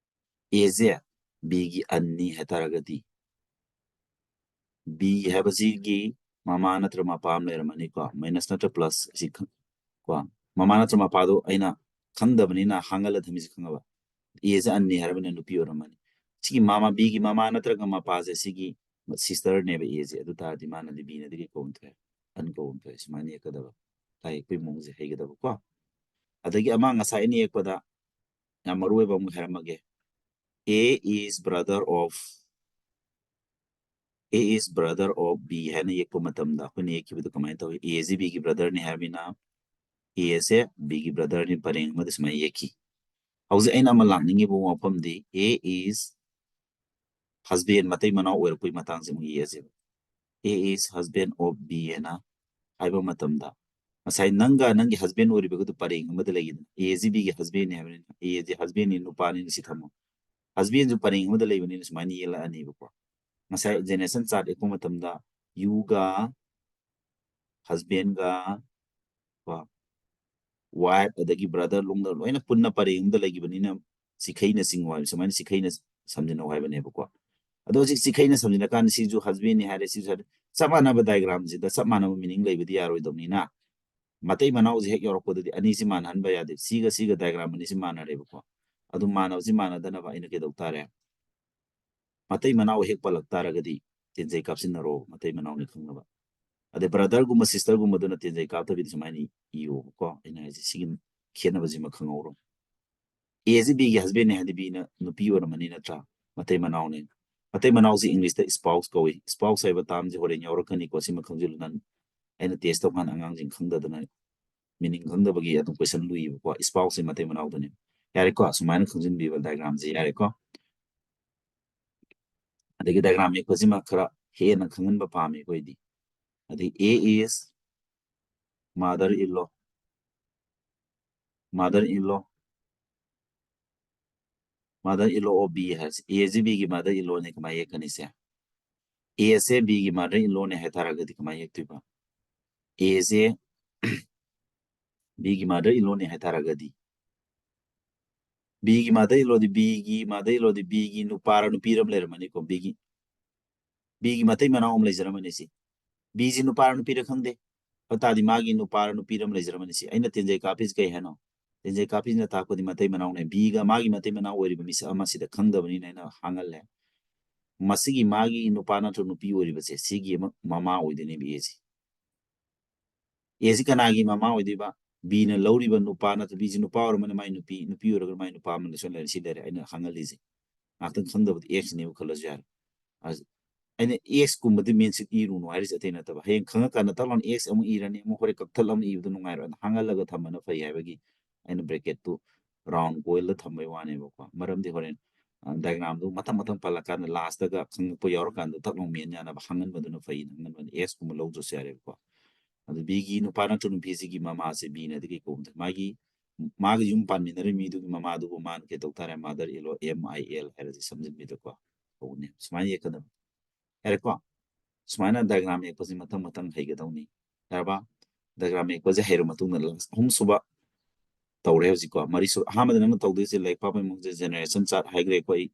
A ꯁꯦ B ꯒꯤ aunt ꯅꯤ ꯍꯥꯏ ꯇꯥꯔꯒꯗꯤ, B ꯍꯥꯏꯕꯁꯤꯒꯤ ꯃꯃꯥ ꯅꯠꯇ꯭ꯔ ꯃꯄꯥ ꯑꯃ ꯂꯩꯔꯝꯃꯅꯤꯀꯣ, minus ꯅꯠꯇ꯭ꯔ plus ꯑꯁꯤ ꯈꯪ-, ꯀꯣ, ꯃꯃꯥ ꯅꯠꯇ꯭ꯔ ꯃꯄꯥꯗꯣ ꯑꯩꯅ ꯈꯪꯗꯕꯅꯤꯅ ꯍꯥꯡꯍꯜꯂ ꯊꯝꯃꯤꯁꯦ ꯈꯪꯉꯕ? A ꯁꯦ aunt ꯅꯤ ꯍꯥꯏꯔꯕꯅꯤꯅ ꯅꯨꯄꯤ ꯑꯣꯏꯔꯝꯃꯅꯤ꯫ ꯁꯤꯒꯤ ꯃꯃꯥ, B ꯒꯤ ꯃꯃꯥ ꯅꯠꯇ꯭ꯔꯒ ꯃꯄꯥꯁꯦ ꯁꯤꯒꯤ sister ꯅꯦꯕ A ꯁꯦ꯫ ꯑꯗꯨ ꯇꯥꯔꯗꯤ ꯃꯥꯅꯗꯤ B ꯅꯗꯤ ꯀꯩ ꯀꯧꯕ ꯊꯣꯛꯑꯦ? Aunt ꯀꯧꯕ ꯊꯣꯛꯑꯦ꯫ ꯁꯨꯃꯥꯏꯅ ꯌꯦꯛꯀꯗꯕ꯫ ꯂꯥꯏ ꯌꯦꯛꯄꯒꯤ ꯃꯑꯣꯡꯁꯦ ꯍꯩꯒꯗꯕꯀꯣ꯫ ꯑꯗꯒꯤ ꯑꯃ ꯉꯁꯥꯏ ꯑꯩꯅ ꯌꯦꯛꯄꯗ ꯌꯥꯝ ꯃꯔꯨ ꯑꯣꯏꯕ ꯑꯃ ꯍꯥꯏꯔꯝꯃꯒꯦ꯫ A is brother of, A is brother of B ꯍꯥꯏꯅ ꯌꯦꯛꯄ ꯃꯇꯝꯗ ꯑꯩꯈꯣꯏꯅ ꯌꯦꯛꯈꯤꯕꯗꯨ ꯀꯃꯥꯏꯅ ꯇꯧꯏ? A ꯁꯤ B ꯒꯤ brother ꯅꯤ ꯍꯥꯏꯔꯕꯅꯤꯅ A ꯁꯦ B ꯒꯤ brother ꯅꯤ, ꯄꯔꯦꯡ ꯑꯃꯗ ꯁꯨꯃꯥꯏꯅ ꯌꯦꯛꯈꯤ꯫ ꯍꯧꯖꯤꯛ ꯑꯩꯅ ꯑꯃ ꯂꯥꯛꯅꯤꯡꯉꯤꯕ ꯋꯥꯐꯝꯗꯤ A is husband, ꯃꯇꯩ ꯃꯅꯥꯎ ꯑꯣꯏꯔꯛꯄꯒꯤ ꯃꯇꯥꯡꯁꯦ ꯑꯃꯨꯛ ꯌꯦꯛꯑꯁꯦꯕ꯫ A is husband of B ꯍꯥꯏꯅ ꯍꯥꯏꯕ ꯃꯇꯝꯗ, ꯉꯁꯥꯏ ꯅꯪꯒ ꯅꯪꯒꯤ husband ꯑꯣꯏꯔꯤꯕꯒꯗꯨ ꯄꯔꯦꯡ ꯑꯃꯗ ꯂꯩꯈꯤꯗꯅ, A ꯁꯤ B ꯒꯤ husband ꯅꯤ ꯍꯥꯏꯕꯅꯤꯅ, A ꯁꯤ husband ꯅꯤ, ꯅꯨꯄꯥꯅꯤꯅ ꯁꯤ ꯊꯝꯃꯣ꯫ Husband ꯁꯨ ꯄꯔꯦꯡ ꯑꯃꯗ ꯂꯩꯕꯅꯤꯅ ꯁꯨꯃꯥꯏꯅ ꯌꯦꯛꯂꯛꯑꯅꯤꯕꯀꯣ꯫ ꯉꯁꯥꯏ generation chart ꯌꯦꯛꯄ ꯃꯇꯝꯗ U ꯒ husband ꯒ ꯀꯣ, wife ꯑꯗꯒꯤ brother ꯂꯣꯡꯗ ꯂꯣꯏꯅ ꯄꯨꯟꯅ ꯄꯔꯦꯡ ꯑꯃꯗ ꯂꯩꯈꯤꯕꯅꯤꯅ ꯁꯤꯈꯩꯅ ꯆꯤꯡꯉꯨ ꯍꯥꯏꯕ, ꯁꯨꯃꯥꯏꯅ ꯁꯤꯈꯩꯅ ꯁꯝꯖꯤꯟꯅꯧ ꯍꯥꯏꯕꯅꯦꯕꯀꯣ꯫ ꯑꯗꯣ ꯍꯧꯖꯤꯛ ꯁꯤꯈꯩꯅ ꯁꯝꯖꯤꯟꯅꯀꯥꯟꯗ ꯁꯤꯁꯨ husband ꯅꯤ ꯍꯥꯏꯔꯦ, ꯁꯤꯁꯨ ꯍꯥꯏꯔꯦ, ꯆꯞ ꯃꯥꯟꯅꯕ diagram ꯁꯤꯗ ꯆꯞ ꯃꯥꯟꯅꯕ meaning ꯂꯩꯕꯗꯤ ꯌꯥꯔꯣꯏꯗꯕꯅꯤꯅ, ꯃꯇꯩ ꯃꯅꯥꯎꯁꯦ ꯍꯦꯛ ꯌꯧꯔꯛꯄꯗꯗꯤ ꯑꯅꯤꯁꯤ ꯃꯥꯟꯅꯍꯟꯕ ꯌꯥꯗꯦ꯫ ꯁꯤꯒ ꯁꯤꯒ diagram ꯑꯅꯤꯁꯤ ꯃꯥꯟꯅꯔꯦꯕꯀꯣ꯫ ꯑꯗꯨ ꯃꯥꯟꯅꯕꯁꯤ ꯃꯥꯟꯅꯗꯅꯕ ꯑꯩꯅ ꯀꯩꯗꯧ ꯇꯥꯔꯦ? ꯃꯇꯩ ꯃꯅꯥꯎ ꯍꯦꯛ ꯄꯜꯂꯛ ꯇꯥꯔꯒꯗꯤ ꯇꯦꯟꯖꯩ ꯀꯥꯞꯁꯤꯟꯅꯔꯣ, ꯃꯇꯩ ꯃꯅꯥꯎꯅꯤ ꯈꯪꯅꯕ꯫ ꯑꯗꯩ brother ꯒꯨꯝꯕ sister ꯒꯨꯝꯕꯗꯨꯅ ꯇꯦꯟꯖꯩ ꯀꯥꯞꯇꯕꯤꯗ ꯁꯨꯃꯥꯏꯅ ꯏꯌꯣꯕꯀꯣ꯫ ꯑꯩꯅ ꯍꯥꯏꯁꯦ ꯁꯤꯒꯤ ꯈꯦꯠꯅꯕꯁꯤꯃ ꯈꯪꯍꯧꯔꯣ꯫ A ꯁꯤ B ꯒꯤ husband ꯅꯦ ꯍꯥꯏꯗꯤ B ꯅ ꯅꯨꯄꯤ ꯑꯣꯏꯔꯝꯃꯅꯤ ꯅꯠꯇ꯭ꯔꯥ? ꯃꯇꯩ ꯃꯅꯥꯎꯅꯦ꯫ ꯃꯇꯩ ꯃꯅꯥꯎꯁꯤ English ꯇ spouse ꯀꯧꯏ꯫ Spouse ꯍꯥꯏꯕ term ꯁꯦ ꯍꯣꯔꯦꯟ ꯌꯥꯎꯔꯛꯀꯅꯤꯀꯣ, ꯁꯤꯃ ꯈꯪꯖꯤꯜꯂꯨ ꯅꯪ꯫ ꯑꯩꯅ test ꯇꯧꯀꯥꯟꯗ ꯑꯉꯥꯡꯁꯤꯡ ꯈꯪꯗꯗꯅ meaning ꯈꯪꯗꯕꯒꯤ ꯑꯗꯨꯝ question ꯂꯨꯏꯌꯦꯕꯀꯣ꯫ Spouse ꯁꯦ ꯃꯇꯩ ꯃꯅꯥꯎꯗꯅꯦ꯫ ꯌꯥꯔꯦꯀꯣ, ꯁꯨꯃꯥꯏꯅ ꯈꯪꯖꯤꯟꯕꯤꯕ diagram ꯁꯦ ꯌꯥꯔꯦꯀꯣ꯫ ꯑꯗꯒꯤ diagram ꯌꯦꯛꯄꯁꯤꯃ ꯈꯔ ꯍꯦꯟꯅ ꯈꯪꯍꯟꯕ ꯄꯥꯝꯃꯤ ꯑꯩꯈꯣꯏꯗꯤ꯫ ꯑꯗꯩ A is mother in law, mother in law, mother in law of B ꯍꯥꯏꯔꯁꯤ꯫ A ꯁꯤ B ꯒꯤ mother in law ꯅꯦ, ꯀꯃꯥꯏꯅ ꯌꯦꯛꯀꯅꯤ ꯁꯦ? A ꯁꯦ B ꯒꯤ mother in law ꯅꯦ ꯍꯥꯏꯇꯥꯔꯒꯗꯤ ꯀꯃꯥꯏꯅ ꯌꯦꯛꯇꯣꯏꯕ? A ꯁꯦ B ꯒꯤ mother in law ꯅꯦ ꯍꯥꯏꯇꯥꯔꯒꯗꯤ, B ꯒꯤ mother in law D, B ꯒꯤ mother in law D B ꯒꯤ ꯅꯨꯄꯥꯔ ꯅꯨꯄꯤꯔ ꯑꯃ ꯂꯩꯔꯝꯃꯅꯤꯀꯣ꯫ B ꯒꯤ, B ꯒꯤ ꯃꯇꯩ ꯃꯅꯥꯎ ꯑꯃ ꯂꯩꯖꯔꯝꯃꯅꯤ ꯁꯤ꯫ B ꯁꯤ ꯅꯨꯄꯥꯔ ꯅꯨꯄꯤꯔ ꯈꯪꯗꯦ꯫ ꯑꯗꯨ ꯇꯥꯔꯗꯤ ꯃꯥꯒꯤ ꯅꯨꯄꯥꯔ ꯅꯨꯄꯤꯔ ꯑꯃ ꯂꯩꯖꯔꯝꯃꯅꯤ ꯁꯤ꯫ ꯑꯩꯅ ꯇꯦꯟꯖꯩ ꯀꯥꯞꯄꯤꯁꯤ ꯀꯩ ꯍꯥꯏꯅꯣ? ꯇꯦꯟꯖꯩ ꯀꯥꯞꯄꯤꯁꯤꯅ ꯇꯥꯛꯄꯗꯤ ꯃꯇꯩ ꯃꯅꯥꯎꯅꯦ꯫ B ꯒ ꯃꯥꯒꯤ ꯃꯇꯩ ꯃꯅꯥꯎ ꯑꯣꯏꯔꯤꯕ ꯃꯤꯁꯛ ꯑꯃꯁꯤꯗ ꯈꯪꯗꯕꯅꯤꯅ ꯑꯩꯅ ꯍꯥꯡꯍꯜꯂꯦ꯫ ꯃꯁꯤꯒꯤ ꯃꯥꯒꯤ ꯅꯨꯄꯥ ꯅꯠꯇ꯭ꯔ ꯅꯨꯄꯤ ꯑꯣꯏꯔꯤꯕꯁꯦ, ꯁꯤꯒꯤ ꯑꯃ ꯃꯃꯥ ꯑꯣꯏꯗꯣꯏꯅꯦꯕ A ꯁꯤ꯫ A ꯁꯤ ꯀꯅꯥꯒꯤ ꯃꯃꯥ ꯑꯣꯏꯗꯣꯏꯕ? B ꯅ ꯂꯧꯔꯤꯕ ꯅꯨꯄꯥ ꯅꯠꯇ꯭ꯔ, B ꯁꯤ ꯅꯨꯄꯥ ꯑꯣꯏꯔꯝꯃꯅꯤ, ꯃꯥꯏ ꯅꯨꯄꯤ, ꯅꯨꯄꯤ ꯑꯣꯏꯔꯒꯅ ꯃꯥꯏ ꯅꯨꯄꯥ ꯑꯃ ꯂꯩꯁꯨ ꯂꯩꯔꯦ꯫ ꯁꯤ ꯂꯩꯔꯦ ꯑꯩꯅ ꯍꯥꯡꯍꯜꯂꯤꯁꯦ꯫ ꯉꯥꯛꯇꯪ ꯈꯪꯗꯕꯗꯤ X ꯅꯦꯕ ꯈꯜꯂꯁꯨ ꯌꯥꯔꯦ꯫ ꯑꯁ, ꯑꯩꯅ X ꯀꯨꯝꯕꯗꯤ ꯃꯦꯟꯁꯤꯠ ꯏꯔꯨꯅꯨ ꯍꯥꯏꯔꯤꯁꯦ ꯑꯇꯩ ꯅꯠꯇꯕ꯫ ꯍꯌꯦꯡ ꯈꯪꯉꯀꯥꯟꯗ ꯇꯛ ꯂꯥꯎꯅ X ꯑꯃꯨꯛ ꯏꯔꯅꯤ, ꯑꯃꯨꯛ ꯍꯣꯔꯦꯟ ꯀꯛꯊꯠꯂ ꯑꯃꯨꯛ ꯏꯕꯗꯣ ꯅꯨꯡꯉꯥꯏꯔꯣꯏ꯫ ꯑꯗꯨꯅ ꯍꯥꯡꯍꯜꯂꯒ ꯊꯝꯕꯅ ꯐꯩ ꯍꯥꯏꯕꯒꯤ ꯑꯩꯅ bracket ꯇꯨ round ꯀꯣꯏꯜꯗ ꯊꯝꯕꯩ ꯋꯥꯅꯦꯕꯀꯣ꯫ ꯃꯔꯝꯗꯤ ꯍꯣꯔꯦꯟ, ꯑ, diagram ꯗꯨ ꯃꯊꯪ ꯃꯊꯪ ꯄꯜꯂꯀꯥꯟꯗ last ꯇꯒ ꯈꯪꯉꯛꯄ ꯌꯥꯎꯔꯀꯥꯟꯗ ꯊꯛ ꯂꯥꯎ ꯃꯦꯟ ꯌꯥꯅꯕ ꯍꯥꯡꯍꯟꯕꯗꯨꯅ ꯐꯩ, ꯍꯥꯡꯍꯟꯕꯅ X ꯀꯨꯝꯕ ꯂꯧꯗ꯭ꯔꯁꯨ ꯌꯥꯔꯦꯕꯀꯣ꯫ ꯑꯗꯨ B ꯒꯤ ꯅꯨꯄꯥ ꯅꯠꯇ꯭ꯔ ꯅꯨꯄꯤꯁꯤꯒꯤ ꯃꯃꯥꯁꯦ B ꯅꯗꯤ ꯀꯩ ꯀꯧꯕꯅꯣ? ꯃꯥꯒꯤ, ꯃꯥꯒ ꯌꯨꯝ ꯄꯥꯟꯃꯤꯟꯅꯔꯤꯕ ꯃꯤꯗꯨꯒꯤ ꯃꯃꯥꯗꯨꯕꯨ ꯃꯥꯅ ꯀꯩ ꯇꯧ ꯇꯥꯔꯦ? Mother in law, M I L ꯍꯥꯏꯔꯁꯤ ꯁꯝꯖꯤꯟꯕꯤꯗꯀꯣ ꯀꯧꯕꯅꯦ꯫ ꯁꯨꯃꯥꯏꯅ ꯌꯦꯛꯀꯗꯕꯅꯤ꯫ ꯌꯥꯔꯦꯀꯣ? ꯁꯨꯃꯥꯏꯅ diagram ꯌꯦꯛꯄꯁꯤ ꯃꯊꯪ ꯃꯊꯪ ꯍꯩꯒꯗꯧꯅꯤ꯫ ꯌꯥꯔꯕ? Diagram ꯌꯦꯛꯄꯁꯦ ꯍꯩꯔ ꯃꯇꯨꯡꯗ last ꯑꯍꯨꯝꯁꯨꯕ ꯇꯧꯔꯦ ꯍꯧꯖꯤꯛꯀꯣ꯫ ꯃꯔꯤꯁꯨ-, ꯑꯍꯥꯟꯕꯗ ꯅꯪꯅ ꯇꯧꯗꯣꯏꯁꯦ ꯂꯥꯏꯔꯤꯛ ꯄꯥꯕꯒꯤ ꯃꯑꯣꯡꯁꯦ generation chart ꯍꯥꯏꯈ꯭ꯔꯦꯀꯣ ꯑꯩ꯫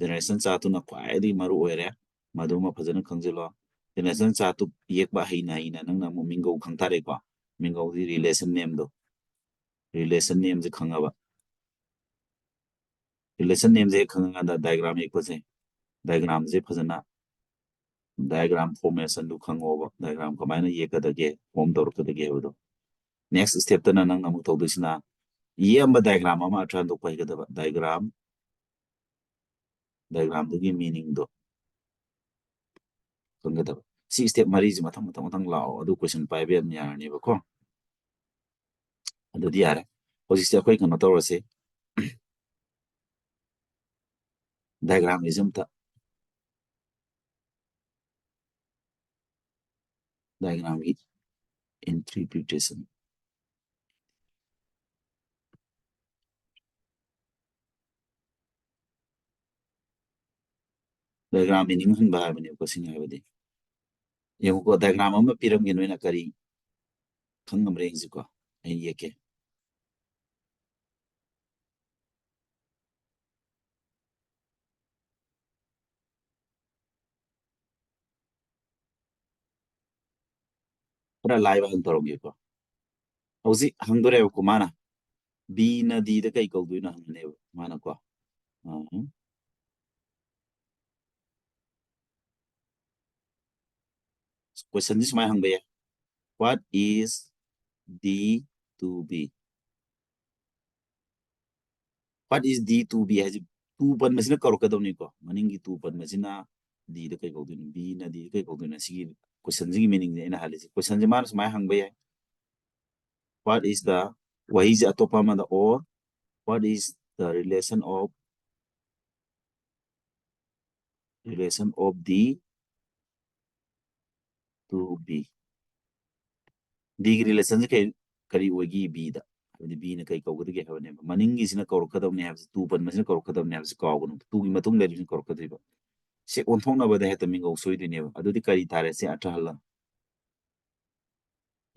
Generation chart ꯇꯨꯅ ꯈ꯭ꯋꯥꯏꯗꯒꯤ ꯃꯔꯨ ꯑꯣꯏꯔꯦ꯫ ꯃꯗꯨꯃ ꯐꯖꯅ ꯈꯪꯖꯤꯜꯂꯣ꯫ Generation chart ꯇꯨ ꯌꯦꯛꯄ ꯍꯩꯅ ꯍꯩꯅ ꯅꯪꯅ ꯑꯃꯨꯛ ꯃꯤꯡꯒꯧ ꯈꯪ ꯇꯥꯔꯦꯀꯣ꯫ ꯃꯤꯡꯒꯧꯗꯤ relation name ꯗꯣ꯫ Relation name ꯁꯦ ꯈꯪꯉꯕ? Relation name ꯁꯦ ꯍꯦꯛ ꯈꯪꯉꯀꯥꯟꯗ diagram ꯌꯦꯛꯄꯁꯦ diagramꯁꯦ ꯐꯖꯅ, diagram formationꯗꯨ ꯈꯪꯉꯣꯕ, diagram ꯀꯃꯥꯏꯅ ꯌꯦꯛꯀꯗꯒꯦ, form ꯇꯧꯔꯛꯀꯗꯒꯦ ꯍꯥꯏꯕꯗꯣ꯫ Next stepꯇꯅ ꯅꯪꯅ ꯑꯃꯨꯛ ꯇꯧꯗꯣꯏꯁꯤꯅ ꯌꯦꯛꯑꯝꯕ diagram ꯑꯃ ꯑꯔꯊ ꯍꯟꯗꯣꯛꯄ ꯍꯩꯒꯗꯕ, diagram, diagramꯗꯨꯒꯤ meaningꯗꯣ ꯈꯪꯒꯗꯕ꯫ ꯁꯤ step ꯃꯔꯤꯁꯤ ꯃꯊꯪ ꯃꯊꯪ ꯃꯊꯪ ꯂꯥꯛꯑꯣ, ꯑꯗꯨ question ꯄꯥꯏꯕ ꯌꯥꯝ ꯌꯥꯔꯅꯦꯕꯀꯣ꯫ ꯑꯗꯨꯗꯤ ꯌꯥꯔꯦ꯫ ꯍꯧꯖꯤꯛꯁꯦ ꯑꯩꯈꯣꯏ ꯀꯩꯅꯣ ꯇꯧꯔꯁꯦ, diagramꯒꯤꯁꯦ ꯑꯝꯇ, diagramꯒꯤ interpretation, diagram meaning ꯍꯟꯕ ꯍꯥꯏꯕꯅꯦꯕꯀꯣ꯫ ꯁꯤꯅ ꯍꯥꯏꯕꯗꯤ, ꯌꯦꯡꯉꯨꯀꯣ, diagram ꯑꯃ ꯄꯤꯔꯝꯒꯦ, ꯅꯣꯏꯅ ꯀꯔꯤ ꯈꯪꯉꯝꯕ꯭ꯔꯥ ꯌꯦꯡꯁꯤꯀꯣ꯫ ꯑꯩ ꯌꯦꯛꯀꯦ꯫ ꯈꯔ ꯂꯥꯏꯕ ꯍꯥꯟꯅ ꯇꯧꯔꯝꯒꯦꯀꯣ꯫ ꯍꯧꯖꯤꯛ ꯍꯪꯗꯣꯔꯦꯕꯀꯣ ꯃꯥꯅ, Bꯅ Dꯗ ꯀꯩ ꯀꯧꯗꯣꯏꯅꯣ ꯍꯪꯉꯅꯦꯕ ꯃꯥꯅꯀꯣ꯫ ꯑ, questionꯁꯤ ꯁꯨꯃꯥꯏꯅ ꯍꯪꯕ ꯌꯥꯏ, "What is D to B?" What is D to B ꯍꯥꯏꯁꯦ, to ꯄꯟꯕꯁꯤꯅ ꯀꯧꯔꯛꯀꯗꯧꯅꯤꯀꯣ, ꯃꯅꯤꯡꯒꯤ to ꯄꯟꯕꯁꯤꯅ Dꯗ ꯀꯩ ꯀꯧꯗꯣꯏꯅꯣ, Bꯅ Dꯗ ꯀꯩ ꯀꯧꯗꯣꯏꯅꯣ? ꯁꯤꯒꯤ questionꯁꯤꯒꯤ meaningꯁꯦ ꯑꯩꯅ ꯍꯥꯏꯔꯤꯁꯦ꯫ Questionꯁꯦ ꯃꯥꯅ ꯁꯨꯃꯥꯏꯅ ꯍꯪꯕ ꯌꯥꯏ, "What is the", ꯋꯥꯍꯩꯁꯦ ꯑꯇꯣꯞꯄ ꯑꯃꯗ, or "What is the relation of, relation of D to B?" Dꯒꯤ relationꯁꯦ ꯀꯩ, ꯀꯔꯤ ꯑꯣꯏꯒꯦ Bꯗ? ꯍꯥꯏꯕꯗꯤ Bꯅ ꯀꯩ ꯀꯧꯒꯗꯒꯦ ꯍꯥꯏꯕꯅꯦꯕ꯫ ꯃꯅꯤꯡꯒꯤꯁꯤꯅ ꯀꯧꯔꯛꯀꯗꯕꯅꯦ ꯍꯥꯏꯕꯁꯦ, to ꯄꯟꯕꯁꯤꯅ ꯀꯧꯔꯛꯀꯗꯕꯅꯦ ꯍꯥꯏꯕꯁꯦ ꯀꯥꯎꯒꯅꯨ꯫ Toꯒꯤ ꯃꯇꯨꯡ ꯂꯩꯔꯤꯕꯁꯤꯅ ꯀꯧꯔꯛꯀꯗꯣꯏꯕ꯫ ꯁꯤ ꯑꯣꯟꯊꯣꯛꯅꯕꯗ ꯍꯦꯛꯇ ꯃꯤꯡꯒꯧ ꯁꯣꯏꯗꯣꯏꯅꯦꯕ꯫ ꯑꯗꯨꯗꯤ ꯀꯔꯤ ꯇꯥꯔꯦ? ꯁꯤ ꯑꯔꯊ ꯍꯜꯂ꯫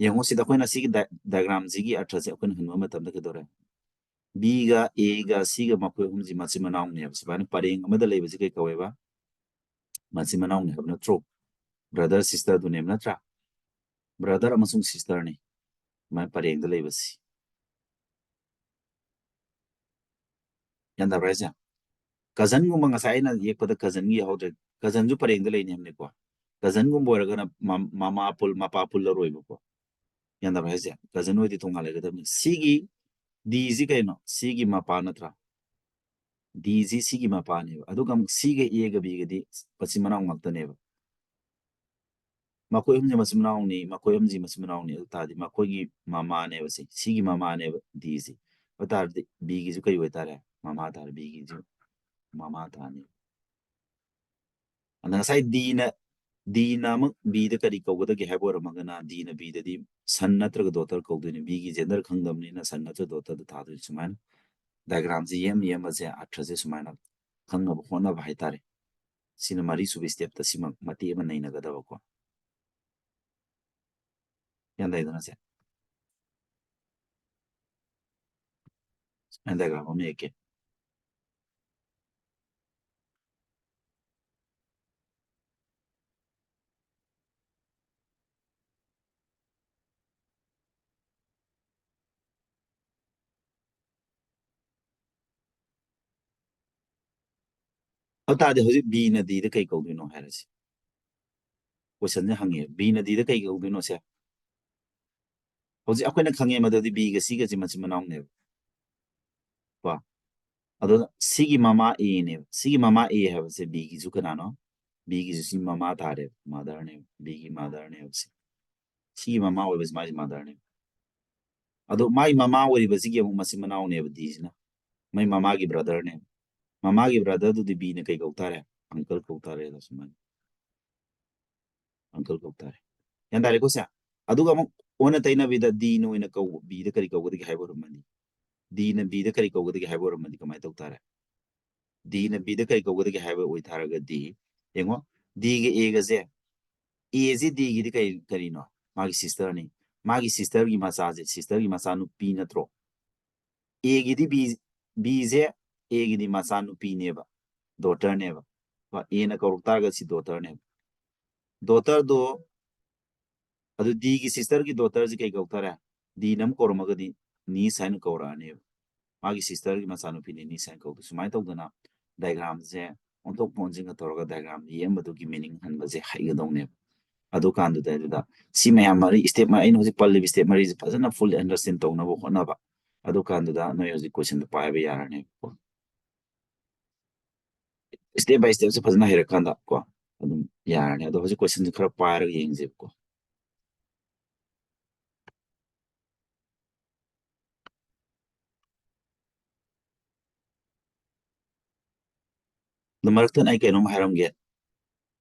ꯌꯦꯡꯉꯣ, ꯁꯤꯗ ꯑꯩꯈꯣꯏꯅ ꯁꯤꯒꯤ di-, diagramꯁꯤꯒꯤ ꯑꯔꯊꯁꯦ ꯑꯩꯈꯣꯏꯅ ꯍꯟꯕ ꯃꯇꯝꯗ ꯀꯩꯗꯧꯔꯦ? Bꯒ Aꯒ Cꯒ ꯃꯈꯣꯏ ꯑꯍꯨꯝꯁꯤ ꯃꯆꯤꯟ ꯃꯅꯥꯎꯅꯦꯕ꯫ ꯁꯨꯃꯥꯏꯅ ꯄꯔꯦꯡ ꯑꯃꯗ ꯂꯩꯕꯁꯤ ꯀꯩ ꯀꯧꯋꯦꯕ? ꯃꯆꯤꯟ ꯃꯅꯥꯎꯅꯤ ꯍꯥꯏꯕ ꯅꯠꯇ꯭ꯔꯣ? Brother sisterꯗꯨꯅꯦꯕ ꯅꯠꯇ꯭ꯔꯥ? Brother ꯑꯃꯁꯨꯡ sisterꯅꯤ꯫ ꯁꯨꯃꯥꯏꯅ ꯄꯔꯦꯡꯗ ꯂꯩꯕꯁꯤ꯫ ꯒ꯭ꯌꯥꯟ ꯇꯥꯕ꯭ꯔꯥ ꯍꯥꯏꯁꯦ? ꯀꯖꯟꯒꯨꯝꯕ ꯉꯁꯥꯏ ꯑꯩꯅ ꯌꯦꯛꯄꯗ ꯀꯖꯟꯒꯤ ꯌꯥꯎꯗ꯭ꯔꯦ, ꯀꯖꯟꯁꯨ ꯄꯔꯦꯡꯗ ꯂꯩꯅꯤ ꯍꯥꯏꯕꯅꯤꯀꯣ꯫ ꯀꯖꯟꯒꯨꯝꯕ ꯑꯣꯏꯔꯒꯅ ꯃ- ꯃꯃꯥ ꯄꯨꯜ ꯃꯄꯥ ꯄꯨꯜꯂꯔꯣꯏꯕꯀꯣ꯫ ꯒ꯭ꯌꯥꯟ ꯇꯥꯕ꯭ꯔꯥ ꯍꯥꯏꯁꯦ? ꯀꯖꯟ ꯑꯣꯏꯗꯤ ꯇꯣꯉꯥꯟ ꯂꯩꯒꯗꯕꯅꯤ꯫ ꯁꯤꯒꯤ ꯗꯤꯁꯤ ꯀꯩꯅꯣ? ꯁꯤꯒꯤ ꯃꯄꯥ ꯅꯠꯇ꯭ꯔꯥ? ꯗꯤꯁꯤ ꯁꯤꯒꯤ ꯃꯄꯥꯅꯦꯕ꯫ ꯑꯗꯨꯒ ꯑꯃꯨꯛ ꯁꯤꯒ ꯑꯦꯒ ꯕꯤꯒꯗꯤ ꯃꯆꯤꯟ ꯃꯅꯥꯎ ꯉꯥꯛꯇꯅꯦꯕ꯫ ꯃꯈꯣꯏ ꯑꯍꯨꯝꯁꯦ ꯃꯆꯤꯟ ꯃꯅꯥꯎꯅꯤ, ꯃꯈꯣꯏ ꯑꯍꯨꯝꯁꯤ ꯃꯆꯤꯟ ꯃꯅꯥꯎꯅꯤ꯫ ꯑꯗꯨ ꯇꯥꯔꯗꯤ ꯃꯈꯣꯏꯒꯤ ꯃꯃꯥꯅꯦꯕ ꯁꯤ, ꯁꯤꯒꯤ ꯃꯃꯥꯅꯦꯕ ꯗꯤꯁꯤ꯫ ꯑꯗꯨ ꯇꯥꯔꯗꯤ ꯕꯤꯒꯤꯁꯨ ꯀꯔꯤ ꯑꯣꯏꯇꯥꯔꯦ? ꯃꯃꯥ ꯇꯥꯔꯦ, ꯕꯤꯒꯤꯁꯨ ꯃꯃꯥ ꯇꯥꯔꯅꯤ꯫ ꯑꯗ ꯉꯁꯥꯏ ꯗꯤꯅ, ꯗꯤꯅ ꯑꯃꯨꯛ ꯕꯤꯗ ꯀꯔꯤ ꯀꯧꯒꯗꯒꯦ ꯍꯥꯏꯕ ꯑꯣꯏꯔꯝꯃꯒꯅ, ꯗꯤꯅ ꯕꯤꯗꯗꯤ ꯁꯟ ꯅꯠꯇ꯭ꯔꯒ ꯗꯣꯇꯔ ꯀꯧꯗꯣꯏꯅꯤ꯫ ꯕꯤꯒꯤ ꯖꯦꯟꯗꯔ ꯈꯪꯗꯕꯅꯤꯅ ꯁꯟ ꯅꯠꯇ꯭ꯔꯒ ꯗꯣꯇꯔꯗ ꯊꯥꯗꯣꯏꯅꯤ꯫ ꯁꯨꯃꯥꯏꯅ ꯗꯥꯏꯒ꯭ꯔꯥꯝꯁꯦ ꯌꯦꯝ ꯌꯦꯝꯕꯁꯦ ꯑꯥꯔꯊꯁꯦ ꯁꯨꯃꯥꯏꯅ ꯈꯪꯅꯕ ꯍꯣꯠꯅꯕ ꯍꯥꯏꯇꯥꯔꯦ꯫ ꯁꯤꯅ ꯃꯔꯤꯁꯨꯕ ꯁ꯭ꯇꯦꯞꯇ ꯁꯤꯃ ꯃꯇꯦꯛ ꯑꯃ ꯅꯩꯅꯒꯗꯕꯀꯣ꯫ ꯒ꯭ꯌꯥꯟ ꯇꯥꯏꯗꯅ ꯁꯦ? ꯁꯨꯃꯥꯏꯅ ꯗꯥꯏꯒ꯭ꯔꯥꯝ ꯑꯃ ꯌꯦꯛꯀꯦ꯫ ꯑꯗꯨ ꯇꯥꯔꯗꯤ ꯍꯧꯖꯤꯛ ꯕꯤꯅ ꯗꯤꯗ ꯀꯩ ꯀꯧꯗꯣꯏꯅꯣ ꯍꯥꯏꯔꯁꯤ꯫ ꯀꯣꯏꯁꯟꯁꯦ ꯍꯪꯉꯦ, ꯕꯤꯅ ꯗꯤꯗ ꯀꯩ ꯀꯧꯗꯣꯏꯅꯣ ꯁꯦ? ꯍꯧꯖꯤꯛ ꯑꯩꯈꯣꯏꯅ ꯈꯪꯉꯦ ꯃꯗꯨꯗꯤ ꯕꯤꯒ ꯁꯤꯒꯁꯤ ꯃꯆꯤꯟ ꯃꯅꯥꯎꯅꯦꯕ꯫ ꯀꯣ? ꯑꯗꯨꯅ ꯁꯤꯒꯤ ꯃꯃꯥ ꯑꯦꯅꯦꯕ꯫ ꯁꯤꯒꯤ ꯃꯃꯥ ꯑꯦ ꯍꯥꯏꯕꯁꯦ ꯕꯤꯒꯤꯁꯨ ꯀꯅꯥꯅꯣ? ꯕꯤꯒꯤꯁꯨ ꯁꯤ ꯃꯃꯥ ꯇꯥꯔꯦꯕ, ꯃꯥꯗꯔꯅꯦꯕ꯫ ꯕꯤꯒꯤ ꯃꯥꯗꯔꯅꯦꯕ ꯁꯤ꯫ ꯁꯤꯒꯤ ꯃꯃꯥ ꯑꯣꯏꯕꯁꯤ ꯃꯥꯒꯤ ꯃꯥꯗꯔꯅꯦꯕ꯫ ꯑꯗꯣ ꯃꯥꯒꯤ ꯃꯃꯥ ꯑꯣꯏꯔꯤꯕꯁꯤꯒꯤ ꯑꯃꯨꯛ ꯃꯆꯤꯟ ꯃꯅꯥꯎꯅꯦꯕ ꯗꯤꯁꯤꯅ꯫ ꯃꯥꯏ ꯃꯃꯥꯒꯤ ꯕ꯭ꯔꯗꯔꯅꯦꯕ꯫ ꯃꯃꯥꯒꯤ ꯕ꯭ꯔꯗꯔꯗꯨꯗꯤ ꯕꯤꯅ ꯀꯩ ꯀꯧ ꯇꯥꯔꯦ? ꯑꯪꯀꯜ ꯀꯧ ꯇꯥꯔꯦ꯫ ꯑꯗꯣ ꯁꯨꯃꯥꯏꯅ ꯑꯪꯀꯜ ꯀꯧ ꯇꯥꯔꯦ꯫ ꯒ꯭ꯌꯥꯟ ꯇꯥꯔꯦꯀꯣ ꯁꯦ? ꯑꯗꯨꯒ ꯑꯃꯨꯛ ꯑꯣꯟꯅ ꯇꯩꯅꯕꯤꯗ ꯗꯤꯅ ꯑꯣꯏꯅ ꯀꯧ, ꯕꯤꯗ ꯀꯔꯤ ꯀꯧꯒꯗꯒꯦ ꯍꯥꯏꯕ ꯑꯣꯏꯔꯝꯃꯗꯤ? ꯗꯤꯅ ꯕꯤꯗ ꯀꯔꯤ ꯀꯧꯒꯗꯒꯦ ꯍꯥꯏꯕ ꯑꯣꯏꯔꯝꯃꯗꯤ ꯀꯃꯥꯏꯅ ꯇꯧ ꯇꯥꯔꯦ? ꯗꯤꯅ ꯕꯤꯗ ꯀꯔꯤ ꯀꯧꯒꯗꯒꯦ ꯍꯥꯏꯕ ꯑꯣꯏꯇꯥꯔꯒꯗꯤ, ꯌꯦꯡꯉꯣ, ꯗꯤꯒ ꯑꯦꯒꯁꯦ, ꯑꯦꯁꯤ ꯗꯤꯒꯤꯗꯤ ꯀꯔꯤ, ꯀꯔꯤꯅꯣ? ꯃꯥꯒꯤ ꯁꯤꯁꯇꯔꯅꯤ꯫ ꯃꯥꯒꯤ ꯁꯤꯁꯇꯔꯒꯤ ꯃꯆꯥꯁꯦ, ꯁꯤꯁꯇꯔꯒꯤ ꯃꯆꯥꯅꯨꯄꯤ ꯅꯠꯇ꯭ꯔꯣ? ꯑꯦꯒꯤꯗꯤ ꯕꯤ, ꯕꯤꯁꯦ ꯑꯦꯒꯤꯗꯤ ꯃꯆꯥꯅꯨꯄꯤꯅꯦꯕ, ꯗꯣꯇꯔꯅꯦꯕ꯫ ꯑꯦꯅ ꯀꯧꯔꯛ ꯇꯥꯔꯒꯗꯤ ꯁꯤ ꯗꯣꯇꯔꯅꯦꯕ꯫ ꯗꯣꯇꯔꯗꯣ, ꯑꯗꯨ ꯗꯤꯒꯤ ꯁꯤꯁꯇꯔꯒꯤ ꯗꯣꯇꯔꯁꯤ ꯀꯩ ꯀꯧ ꯇꯥꯔꯦ? ꯗꯤꯅ ꯑꯃ ꯀꯧꯔꯝꯃꯒꯗꯤ ꯅꯤꯁ ꯍꯥꯏꯅ ꯀꯧꯔꯛꯑꯅꯦꯕ꯫ ꯃꯥꯒꯤ ꯁꯤꯁꯇꯔꯒꯤ ꯃꯆꯥꯅꯨꯄꯤꯅꯤ ꯅꯤꯁ ꯍꯥꯏꯅ ꯀꯧꯗꯣꯏ꯫ ꯁꯨꯃꯥꯏꯅ ꯇꯧꯗꯅ diagramꯁꯦ ꯑꯣꯟꯊꯣꯛꯄ ꯑꯣꯟꯁꯤꯟꯒ ꯇꯧꯔꯒ diagram ꯌꯦꯛꯑꯝꯕꯗꯨꯒꯤ meaning ꯍꯟꯕꯁꯦ ꯍꯩꯒꯗꯧꯅꯦꯕ꯫ ꯑꯗꯨꯀꯥꯟꯗꯨꯗ ꯑꯗꯨꯗ ꯁꯤ ꯃꯌꯥꯝ ꯃꯔꯤ, step ꯃ-, ꯑꯩꯅ ꯍꯧꯖꯤꯛ ꯄꯜꯂꯤꯕ step ꯃꯔꯤꯁꯦ ꯐꯖꯅ fully understand ꯇꯧꯅꯕ ꯍꯣꯠꯅꯕ꯫ ꯑꯗꯨꯀꯥꯟꯗꯨꯗ ꯅꯣꯏ ꯍꯧꯖꯤꯛ questionꯗꯣ ꯄꯥꯏꯕ ꯌꯥꯔꯅꯦꯕꯀꯣ꯫ Step by stepꯁꯦ ꯐꯖꯅ ꯍꯩꯔꯀꯥꯟꯗ ꯀꯣ ꯑꯗꯨꯝ ꯌꯥꯔꯅꯤ꯫ ꯑꯗꯣ ꯍꯧꯖꯤꯛ questionꯁꯦ ꯈꯔ ꯄꯥꯏꯔꯒ ꯌꯦꯡꯁꯦꯕꯀꯣ꯫ ꯑꯗꯨ ꯃꯔꯛꯇ ꯑꯩ ꯀꯩꯅꯣꯝ ꯍꯥꯏꯔꯝꯒꯦ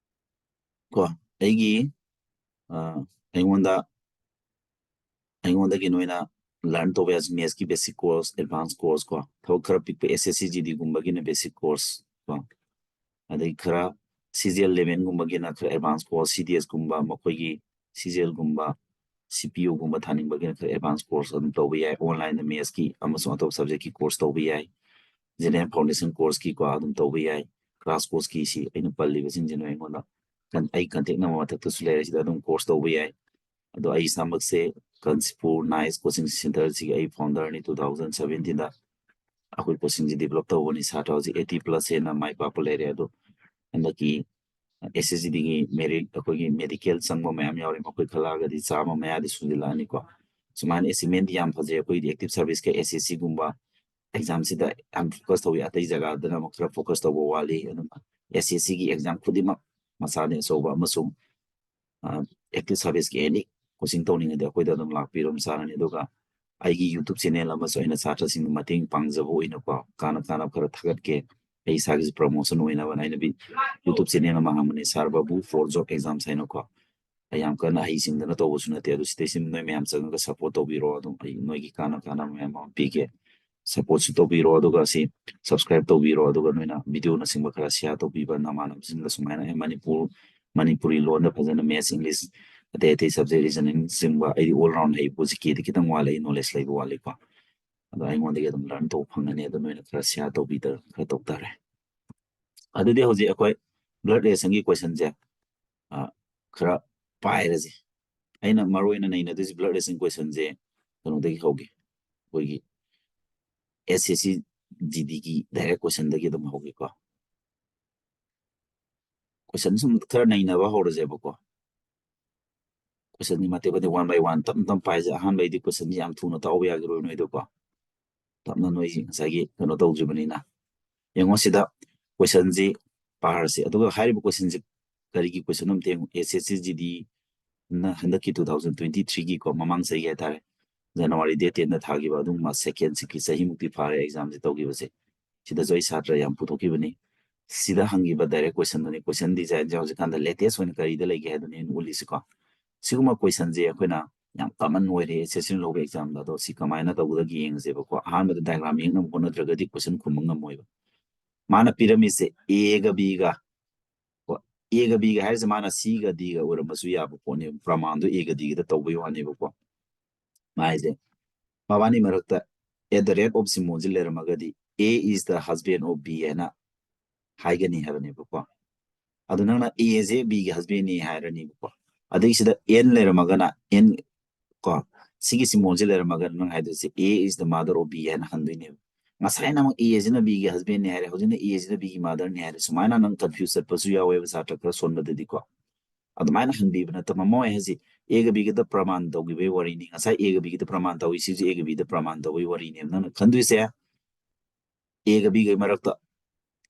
ꯀꯣ꯫ ꯑꯩꯒꯤ, ꯑ, ꯑꯩꯉꯣꯟꯗ, ꯑꯩꯉꯣꯟꯗꯒꯤ ꯅꯣꯏꯅ learn ꯇꯧꯕ ꯌꯥꯕ mathsꯀꯤ basic course, advance course ꯀꯣ, ꯊꯕꯛ ꯈꯔ ꯄꯤꯛꯄ S S C G Dꯒꯨꯝꯕꯒꯤꯅ basic course ꯀꯣ, ꯑꯗꯩ ꯈꯔ C G L elevenꯒꯨꯝꯕꯒꯤꯅ ꯈꯔ advance course, C D Sꯒꯨꯝꯕ, ꯃꯈꯣꯏꯒꯤ C G Lꯒꯨꯝꯕ, C P Oꯒꯨꯝꯕ ꯊꯥꯅꯤꯡꯕꯒꯤꯅ ꯈꯔ advance course ꯑꯗꯨꯝ ꯇꯧꯕ ꯌꯥꯏ꯫ Onlineꯗ mathsꯀꯤ ꯑꯃꯁꯨꯡ ꯑꯇꯣꯞꯄ subjectꯀꯤ course ꯇꯧꯕ ꯌꯥꯏ꯫ General foundation courseꯀꯤꯀꯣ ꯑꯗꯨꯝ ꯇꯧꯕ ꯌꯥꯏ꯫ Crash courseꯀꯤ ꯁꯤ ꯑꯩꯅ ꯄꯜꯂꯤꯕꯁꯤꯡꯁꯦ ꯅꯣꯏ ꯑꯩꯉꯣꯟꯗ ꯀꯟ-, ꯑꯩ contact number ꯃꯊꯛꯇꯁꯨ ꯂꯩꯔꯦ, ꯁꯤꯗ ꯑꯗꯨꯝ course ꯇꯧꯕ ꯌꯥꯏ꯫ ꯑꯗꯣ ꯑꯩ ꯏꯁꯥꯃꯛꯁꯦ ꯀꯥꯟꯆꯤꯄꯨꯔ NICE coaching centreꯁꯤꯒꯤ ꯑꯩ founderꯅꯤ꯫ Two thousand seventeenꯗ ꯑꯩꯈꯣꯏ coachingꯁꯤ develop ꯇꯧꯕꯅꯤ꯫ ꯁꯥꯇ꯭ꯔ ꯍꯧꯖꯤꯛ eighty plus ꯍꯦꯟꯅ ꯃꯥꯏ ꯄꯥꯛꯄ ꯂꯩꯔꯦ꯫ ꯑꯗꯣ ꯍꯟꯗꯛꯀꯤ S S C Dꯒꯤ merit, ꯑꯩꯈꯣꯏꯒꯤ medical ꯆꯪꯕ ꯃꯌꯥꯝ ꯌꯥꯎꯔꯤ, ꯃꯈꯣꯏ ꯈꯜꯂꯛꯑꯒꯗꯤ ꯆꯥꯝꯃ ꯃꯌꯥꯗꯤ ꯁꯨꯖꯤꯜꯂꯛꯑꯅꯤꯀꯣ꯫ ꯁꯨꯃꯥꯏꯅ achievementꯗꯤ ꯌꯥꯝ ꯐꯖꯩ꯫ ꯑꯩꯈꯣꯏꯒꯤꯗꯤ active serviceꯀ S S Cꯒꯨꯝꯕ examꯁꯤꯗ ꯌꯥꯝ focus ꯇꯧꯏ, ꯑꯇꯩ ꯖꯒꯥꯗꯅ ꯑꯃꯨꯛ ꯈꯔ focus ꯇꯧꯕ ꯋꯥꯠꯂꯤ꯫ ꯑꯗꯨꯅ S S Cꯒꯤ exam ꯈꯨꯗꯤꯡꯃꯛ, ꯃꯆꯥꯅꯤ ꯑꯆꯧꯕ, ꯑꯃꯁꯨꯡ, ꯑ, active serviceꯀꯤ any coaching ꯇꯧꯅꯤꯡꯉꯗꯤ ꯑꯩꯈꯣꯏꯗ ꯑꯗꯨꯝ ꯂꯥꯛꯄꯤꯔꯣ ꯆꯥꯔꯅꯤ꯫ ꯑꯗꯨꯒ ꯑꯩꯒꯤ YouTube channel ꯑꯃꯁꯨ ꯑꯩꯅ ꯁꯥꯇ꯭ꯔꯁꯤꯡꯗ ꯃꯇꯦꯡ ꯄꯥꯡꯖꯕ ꯑꯣꯏꯅꯀꯣ, ꯀꯥꯟꯅ ꯀꯥꯟꯅꯕ ꯈꯔ ꯊꯥꯒꯠꯀꯦ꯫ ꯑꯩ ꯏꯁꯥꯒꯤꯁꯨ promotion ꯑꯣꯏꯅꯕꯅ ꯑꯩꯅ ꯚꯤ-, YouTube channel ꯑꯃ ꯍꯥꯡꯕꯅꯤ, Sir Babu for Job Exams ꯍꯥꯏꯅꯀꯣ꯫ ꯑꯩ ꯌꯥꯝ ꯀꯟꯅ ꯍꯩꯁꯤꯡꯗꯅ ꯇꯧꯕꯁꯨ ꯅꯠꯇꯦ, ꯑꯗꯨ ꯁꯤꯗꯩꯁꯤꯗ ꯅꯣꯏ ꯃꯌꯥꯝ ꯆꯪꯉꯒ support ꯇꯧꯕꯤꯔꯣ꯫ ꯑꯗꯨꯝ ꯑꯩ ꯅꯣꯏꯒꯤ ꯀꯥꯟꯅ ꯀꯥꯟꯅꯕ ꯃꯌꯥꯝ ꯑꯃ ꯄꯤꯒꯦ꯫ Supportꯁꯨ ꯇꯧꯕꯤꯔꯣ, ꯑꯗꯨꯒ ꯁꯤ subscribe ꯇꯧꯕꯤꯔꯣ, ꯑꯗꯨꯒ ꯅꯣꯏꯅ videoꯅꯆꯤꯡꯕ ꯈꯔ share ꯇꯧꯕꯤꯕ ꯅꯃꯥꯟꯅꯕꯁꯤꯡꯗ꯫ ꯁꯨꯃꯥꯏꯅ ꯑꯩ ꯃꯅꯤꯄꯨꯔ, ꯃꯅꯤꯄꯨꯔꯤ ꯂꯣꯟꯗ ꯐꯖꯅ maths, English, ꯑꯇꯩ ꯑꯇꯩ subject, reasoningꯆꯤꯡꯕ, ꯑꯩꯗꯤ all round ꯍꯩ, ꯖꯤ ꯀꯦꯗꯤ ꯈꯤꯇꯪ ꯋꯥꯠꯂꯦ, ꯑꯩ knowledge ꯂꯩꯕ ꯋꯥꯠꯂꯤꯀꯣ꯫ ꯑꯗꯣ ꯑꯩꯉꯣꯟꯗꯒꯤ ꯑꯗꯨꯝ learn ꯇꯧꯕ ꯐꯪꯒꯅꯤ꯫ ꯑꯗꯣ ꯅꯣꯏꯅ ꯈꯔ share ꯇꯧꯕꯤꯗ-, ꯈꯔ ꯇꯧ ꯇꯥꯔꯦ꯫ ꯑꯗꯨꯗꯤ ꯍꯧꯖꯤꯛ ꯑꯩꯈꯣꯏ blood relationꯒꯤ questionꯁꯦ, ꯑ, ꯈꯔ ꯄꯥꯏꯔꯁꯦ꯫ ꯑꯩꯅ ꯃꯔꯨ ꯑꯣꯏꯅ ꯅꯩꯅꯗꯣꯏꯁꯦ blood relation questionꯁꯦ ꯀꯩꯅꯣꯗꯒꯤ ꯍꯧꯒꯦ, ꯑꯩꯈꯣꯏꯒꯤ S S C ꯖꯤ ꯗꯤꯒꯤ direct questionꯗꯒꯤ ꯑꯗꯨꯝ ꯍꯧꯒꯦꯀꯣ꯫ Question ꯁꯨꯝ ꯈꯔ ꯅꯩꯅꯕ ꯍꯧꯔꯁꯦꯕꯀꯣ꯫ Questionꯗꯤ ꯃꯇꯦꯛ ꯃꯇꯦꯛ one by one ꯇꯞ ꯇꯞ ꯄꯥꯏꯁꯦ꯫ ꯑꯍꯥꯟꯕꯩꯗꯤ questionꯁꯤ ꯌꯥꯝ ꯊꯨꯅ ꯇꯥꯍꯧꯕ ꯌꯥꯈꯤꯔꯣꯏ ꯅꯣꯏꯗꯀꯣ꯫ ꯇꯞꯅ ꯅꯣꯏꯁꯤ ꯉꯁꯥꯏꯒꯤ ꯀꯩꯅꯣ ꯇꯧꯗ꯭ꯔꯤꯕꯅꯤꯅ꯫ ꯌꯦꯡꯉꯣ ꯁꯤꯗ questionꯁꯤ ꯄꯥꯔꯁꯤ꯫ ꯑꯗꯨꯒ ꯍꯥꯏꯔꯤꯕ questionꯁꯤ ꯀꯔꯤꯒꯤ question ꯑꯝꯇ ꯌꯦꯡꯉꯨ꯫ ꯑꯦꯁ ꯑꯦꯁ ꯁꯤ ꯖꯤ ꯗꯤ ꯅ ꯍꯟꯗꯛꯀꯤ two thousand twenty threeꯒꯤꯀꯣ, ꯃꯃꯥꯡ ꯆꯍꯤ ꯍꯥꯏꯇꯥꯔꯦ, January date tenꯗ ꯊꯥꯈꯤꯕ, ꯑꯗꯨꯝ ꯃꯥ second shiftꯀꯤ ꯆꯍꯤꯃꯨꯛꯇꯤ ꯐꯥꯔꯦ examꯁꯦ ꯇꯧꯈꯤꯕꯁꯦ꯫ ꯁꯤꯗꯁꯨ ꯑꯩ ꯁꯥꯇ꯭ꯔ ꯌꯥꯝ ꯄꯨꯊꯣꯛꯈꯤꯕꯅꯤ꯫ ꯁꯤꯗ ꯍꯪꯈꯤꯕ direct question ꯗꯨꯅꯤ꯫ Question designꯁꯦ ꯍꯧꯖꯤꯛꯀꯥꯟꯗ latest ꯑꯣꯏꯅ ꯀꯔꯤꯗ ꯂꯩꯒꯦ ꯍꯥꯏꯗꯨꯅꯤ ꯑꯩꯅ ꯎꯠꯂꯤꯁꯤꯀꯣ꯫ ꯁꯤꯒꯨꯝꯕ questionꯁꯦ ꯑꯩꯈꯣꯏꯅ ꯌꯥꯝ common ꯑꯣꯏꯔꯦ ꯑꯦꯁ ꯑꯦꯁ ꯁꯤꯅ ꯂꯧꯕ examꯗ꯫ ꯑꯗꯣ ꯁꯤ ꯀꯃꯥꯏꯅ ꯇꯧꯒꯗꯒꯦ ꯌꯦꯡꯉꯁꯦꯕꯀꯣ꯫ ꯑꯍꯥꯟꯕꯗ diagram ꯌꯦꯛꯅꯕ ꯍꯣꯠꯅꯗ꯭ꯔꯒꯗꯤ question ꯈꯨꯝꯕ ꯉꯝꯃꯣꯏꯕ꯫ ꯃꯥꯅ ꯄꯤꯔꯝꯃꯤꯁꯦ Aꯒ Bꯒ, ꯀꯣ, Aꯒ Bꯒ ꯍꯥꯏꯔꯤꯁꯦ ꯃꯥꯅ Cꯒ Dꯒ ꯑꯣꯏꯔꯝꯕꯁꯨ ꯌꯥꯕ ꯄꯣꯠꯅꯦꯕ, ꯄ꯭ꯔꯃꯥꯟꯗꯣ Aꯒ Dꯒꯗ ꯇꯧꯕꯩ ꯋꯥꯅꯦꯕꯀꯣ꯫ ꯃꯥꯏꯁꯦ ꯃꯕꯥꯅꯤ ꯃꯔꯛꯇ at the rate of ꯁꯤꯝꯕꯣꯜꯁꯤ ꯂꯩꯔꯝꯃꯒꯗꯤ A is the husband of B ꯍꯥꯏꯅ ꯍꯥꯏꯒꯅꯤ ꯍꯥꯏꯕꯅꯦꯕꯀꯣ꯫ ꯑꯗꯨ ꯅꯪꯅ Aꯁꯦ Bꯒꯤ husbandꯅꯤ ꯍꯥꯏꯔꯅꯤꯕꯀꯣ꯫ ꯑꯗꯒꯤ ꯁꯤꯗ N ꯂꯩꯔꯝꯃꯒꯅ N, ꯀꯣ, ꯁꯤꯒꯤ ꯁꯤꯝꯕꯣꯜꯁꯦ ꯂꯩꯔꯝꯃꯒꯅ ꯅꯪ ꯍꯥꯏꯗꯣꯏꯁꯦ A is the mother of B ꯍꯥꯏꯅ ꯍꯟꯗꯣꯏꯅꯦꯕ꯫ ꯉꯁꯥꯏꯅ ꯑꯃꯨꯛ Aꯁꯤꯅ Bꯒꯤ husbandꯅꯤ ꯍꯥꯏꯔꯦ, ꯍꯧꯖꯤꯛꯅ Aꯁꯤꯅ Bꯒꯤ motherꯅꯤ ꯍꯥꯏꯔꯦ꯫ ꯁꯨꯃꯥꯏꯅ ꯅꯪ confuse ꯆꯠꯄꯁꯨ ꯌꯥꯎꯋꯦꯕ ꯁꯥꯇ꯭ꯔ ꯈꯔ ꯁꯣꯟꯕꯗꯗꯤꯀꯣ꯫ ꯑꯗꯨꯃꯥꯏꯅ ꯍꯟꯕꯤꯕ ꯅꯠꯇꯕ, ꯃꯣꯏ ꯍꯥꯏꯁꯤ Aꯒ Bꯒꯗ ꯄ꯭ꯔꯃꯥꯟ ꯇꯧꯈꯤꯕꯒꯤ ꯋꯥꯔꯤꯅꯤ꯫ ꯉꯁꯥꯏ Aꯒ Bꯒꯗ ꯄ꯭ꯔꯃꯥꯟ ꯇꯧꯏ, ꯁꯤꯁꯨ Aꯒ Bꯗ ꯄ꯭ꯔꯃꯥꯟ ꯇꯧꯕꯒꯤ ꯋꯥꯔꯤꯅꯦꯕ ꯅꯪꯅ ꯈꯟꯗꯣꯏꯁꯦ꯫ Aꯒ Bꯒ ꯃꯔꯛꯇ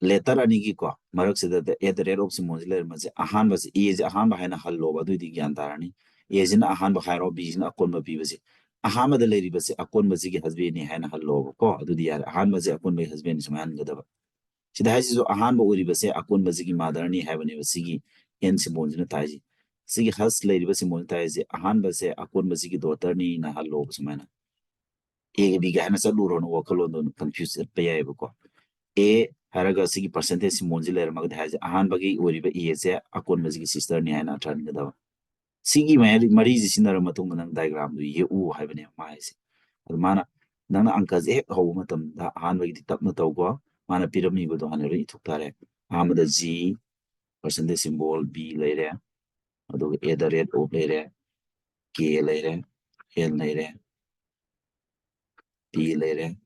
letter ꯑꯅꯤꯒꯤꯀꯣ ꯃꯔꯛꯁꯤꯗ at the rate of ꯁꯤꯝꯕꯣꯜꯁꯤ ꯂꯩꯔꯝꯕꯁꯦ, ꯑꯍꯥꯟꯕꯁꯦ, Aꯁꯦ ꯑꯍꯥꯟꯕ ꯍꯥꯏꯅ ꯍꯜꯂꯣꯕ, ꯑꯗꯨꯏꯗꯤ ꯒ꯭ꯌꯥꯟ ꯇꯥꯔꯅꯤ꯫ Aꯁꯤꯅ ꯑꯍꯥꯟꯕ ꯍꯥꯏꯔꯣ, Bꯁꯤꯅ ꯑꯀꯣꯟꯕ ꯄꯤꯕꯁꯦ꯫ ꯑꯍꯥꯟꯕꯗ ꯂꯩꯔꯤꯕꯁꯦ ꯑꯀꯣꯟꯕꯁꯤꯒꯤ husbandꯅꯤ ꯍꯥꯏꯅ ꯍꯜꯂꯣꯕꯀꯣ, ꯑꯗꯨꯗꯤ ꯌꯥꯔꯦ꯫ ꯑꯍꯥꯟꯕꯁꯦ ꯑꯀꯣꯟꯕꯒꯤ husbandꯅꯤ ꯁꯨꯃꯥꯏꯅ ꯍꯟꯒꯗꯕ꯫ ꯁꯤꯗ ꯍꯥꯏꯁꯤꯁꯨ ꯑꯍꯥꯟꯕ ꯑꯣꯏꯔꯤꯕꯁꯦ ꯑꯀꯣꯟꯕꯁꯤꯒꯤ motherꯅꯤ ꯍꯥꯏꯕꯅꯦꯕ ꯁꯤꯒꯤ N ꯁꯤꯝꯕꯣꯜꯁꯤꯅ ꯇꯥꯏꯁꯦ꯫ ꯁꯤꯒꯤ has ꯂꯩꯔꯤꯕ ꯁꯤꯝꯕꯣꯜꯁꯤꯅ ꯇꯥꯏꯁꯦ ꯑꯍꯥꯟꯕꯁꯦ ꯑꯀꯣꯟꯕꯁꯤꯒꯤ daughterꯅꯤꯅ ꯍꯜꯂꯣꯕ ꯁꯨꯃꯥꯏꯅ꯫ Aꯒ Bꯒ ꯍꯥꯏꯅ ꯆꯠꯂꯨꯔꯣꯅ ꯋꯥꯈꯜꯂꯣꯟꯗꯣ confuse ꯆꯠꯄ ꯌꯥꯏꯑꯕꯀꯣ꯫ A ꯍꯥꯏꯔꯒ ꯁꯤꯒꯤ percentage ꯁꯤꯝꯕꯣꯜꯁꯤ ꯂꯩꯔꯝꯃꯒꯗꯤ ꯍꯥꯏꯁꯦ ꯑꯍꯥꯟꯕꯒꯤ ꯑꯣꯏꯔꯤꯕ Aꯁꯦ ꯑꯀꯣꯟꯕꯁꯤꯒꯤ sisterꯅꯤ ꯍꯥꯏꯅ ꯑꯔꯊ ꯍꯟꯒꯗꯕ꯫ ꯁꯤꯒꯤ ꯃꯌꯥꯏ ꯃꯔꯤꯁꯤ ꯁꯤꯖꯤꯟꯅꯔ ꯃꯇꯨꯡꯗ ꯅꯪ diagramꯗꯨ ꯌꯦꯛꯎ ꯍꯥꯏꯕꯅꯦꯕ ꯃꯥ ꯍꯥꯏꯁꯦ꯫ ꯑꯗꯨ ꯃꯥꯅ, ꯅꯪꯅ ꯑꯪꯀꯁꯦ ꯍꯦꯛ ꯍꯧꯕ ꯃꯇꯝꯗ ꯑꯍꯥꯟꯕꯒꯤꯗꯤ ꯇꯞꯅ ꯇꯧꯀꯣ꯫ ꯃꯥꯅ ꯄꯤꯔꯝꯃꯤꯕꯗꯣ ꯍꯥꯟꯅ ꯂꯣꯏ ꯏꯊꯣꯛ ꯇꯥꯔꯦ꯫ ꯑꯍꯥꯟꯕꯗ G, percentage symbol B ꯂꯩꯔꯦ, ꯑꯗꯨꯒ at the rate of ꯂꯩꯔꯦ, K ꯂꯩꯔꯦ, N ꯂꯩꯔꯦ, T ꯂꯩꯔꯦ,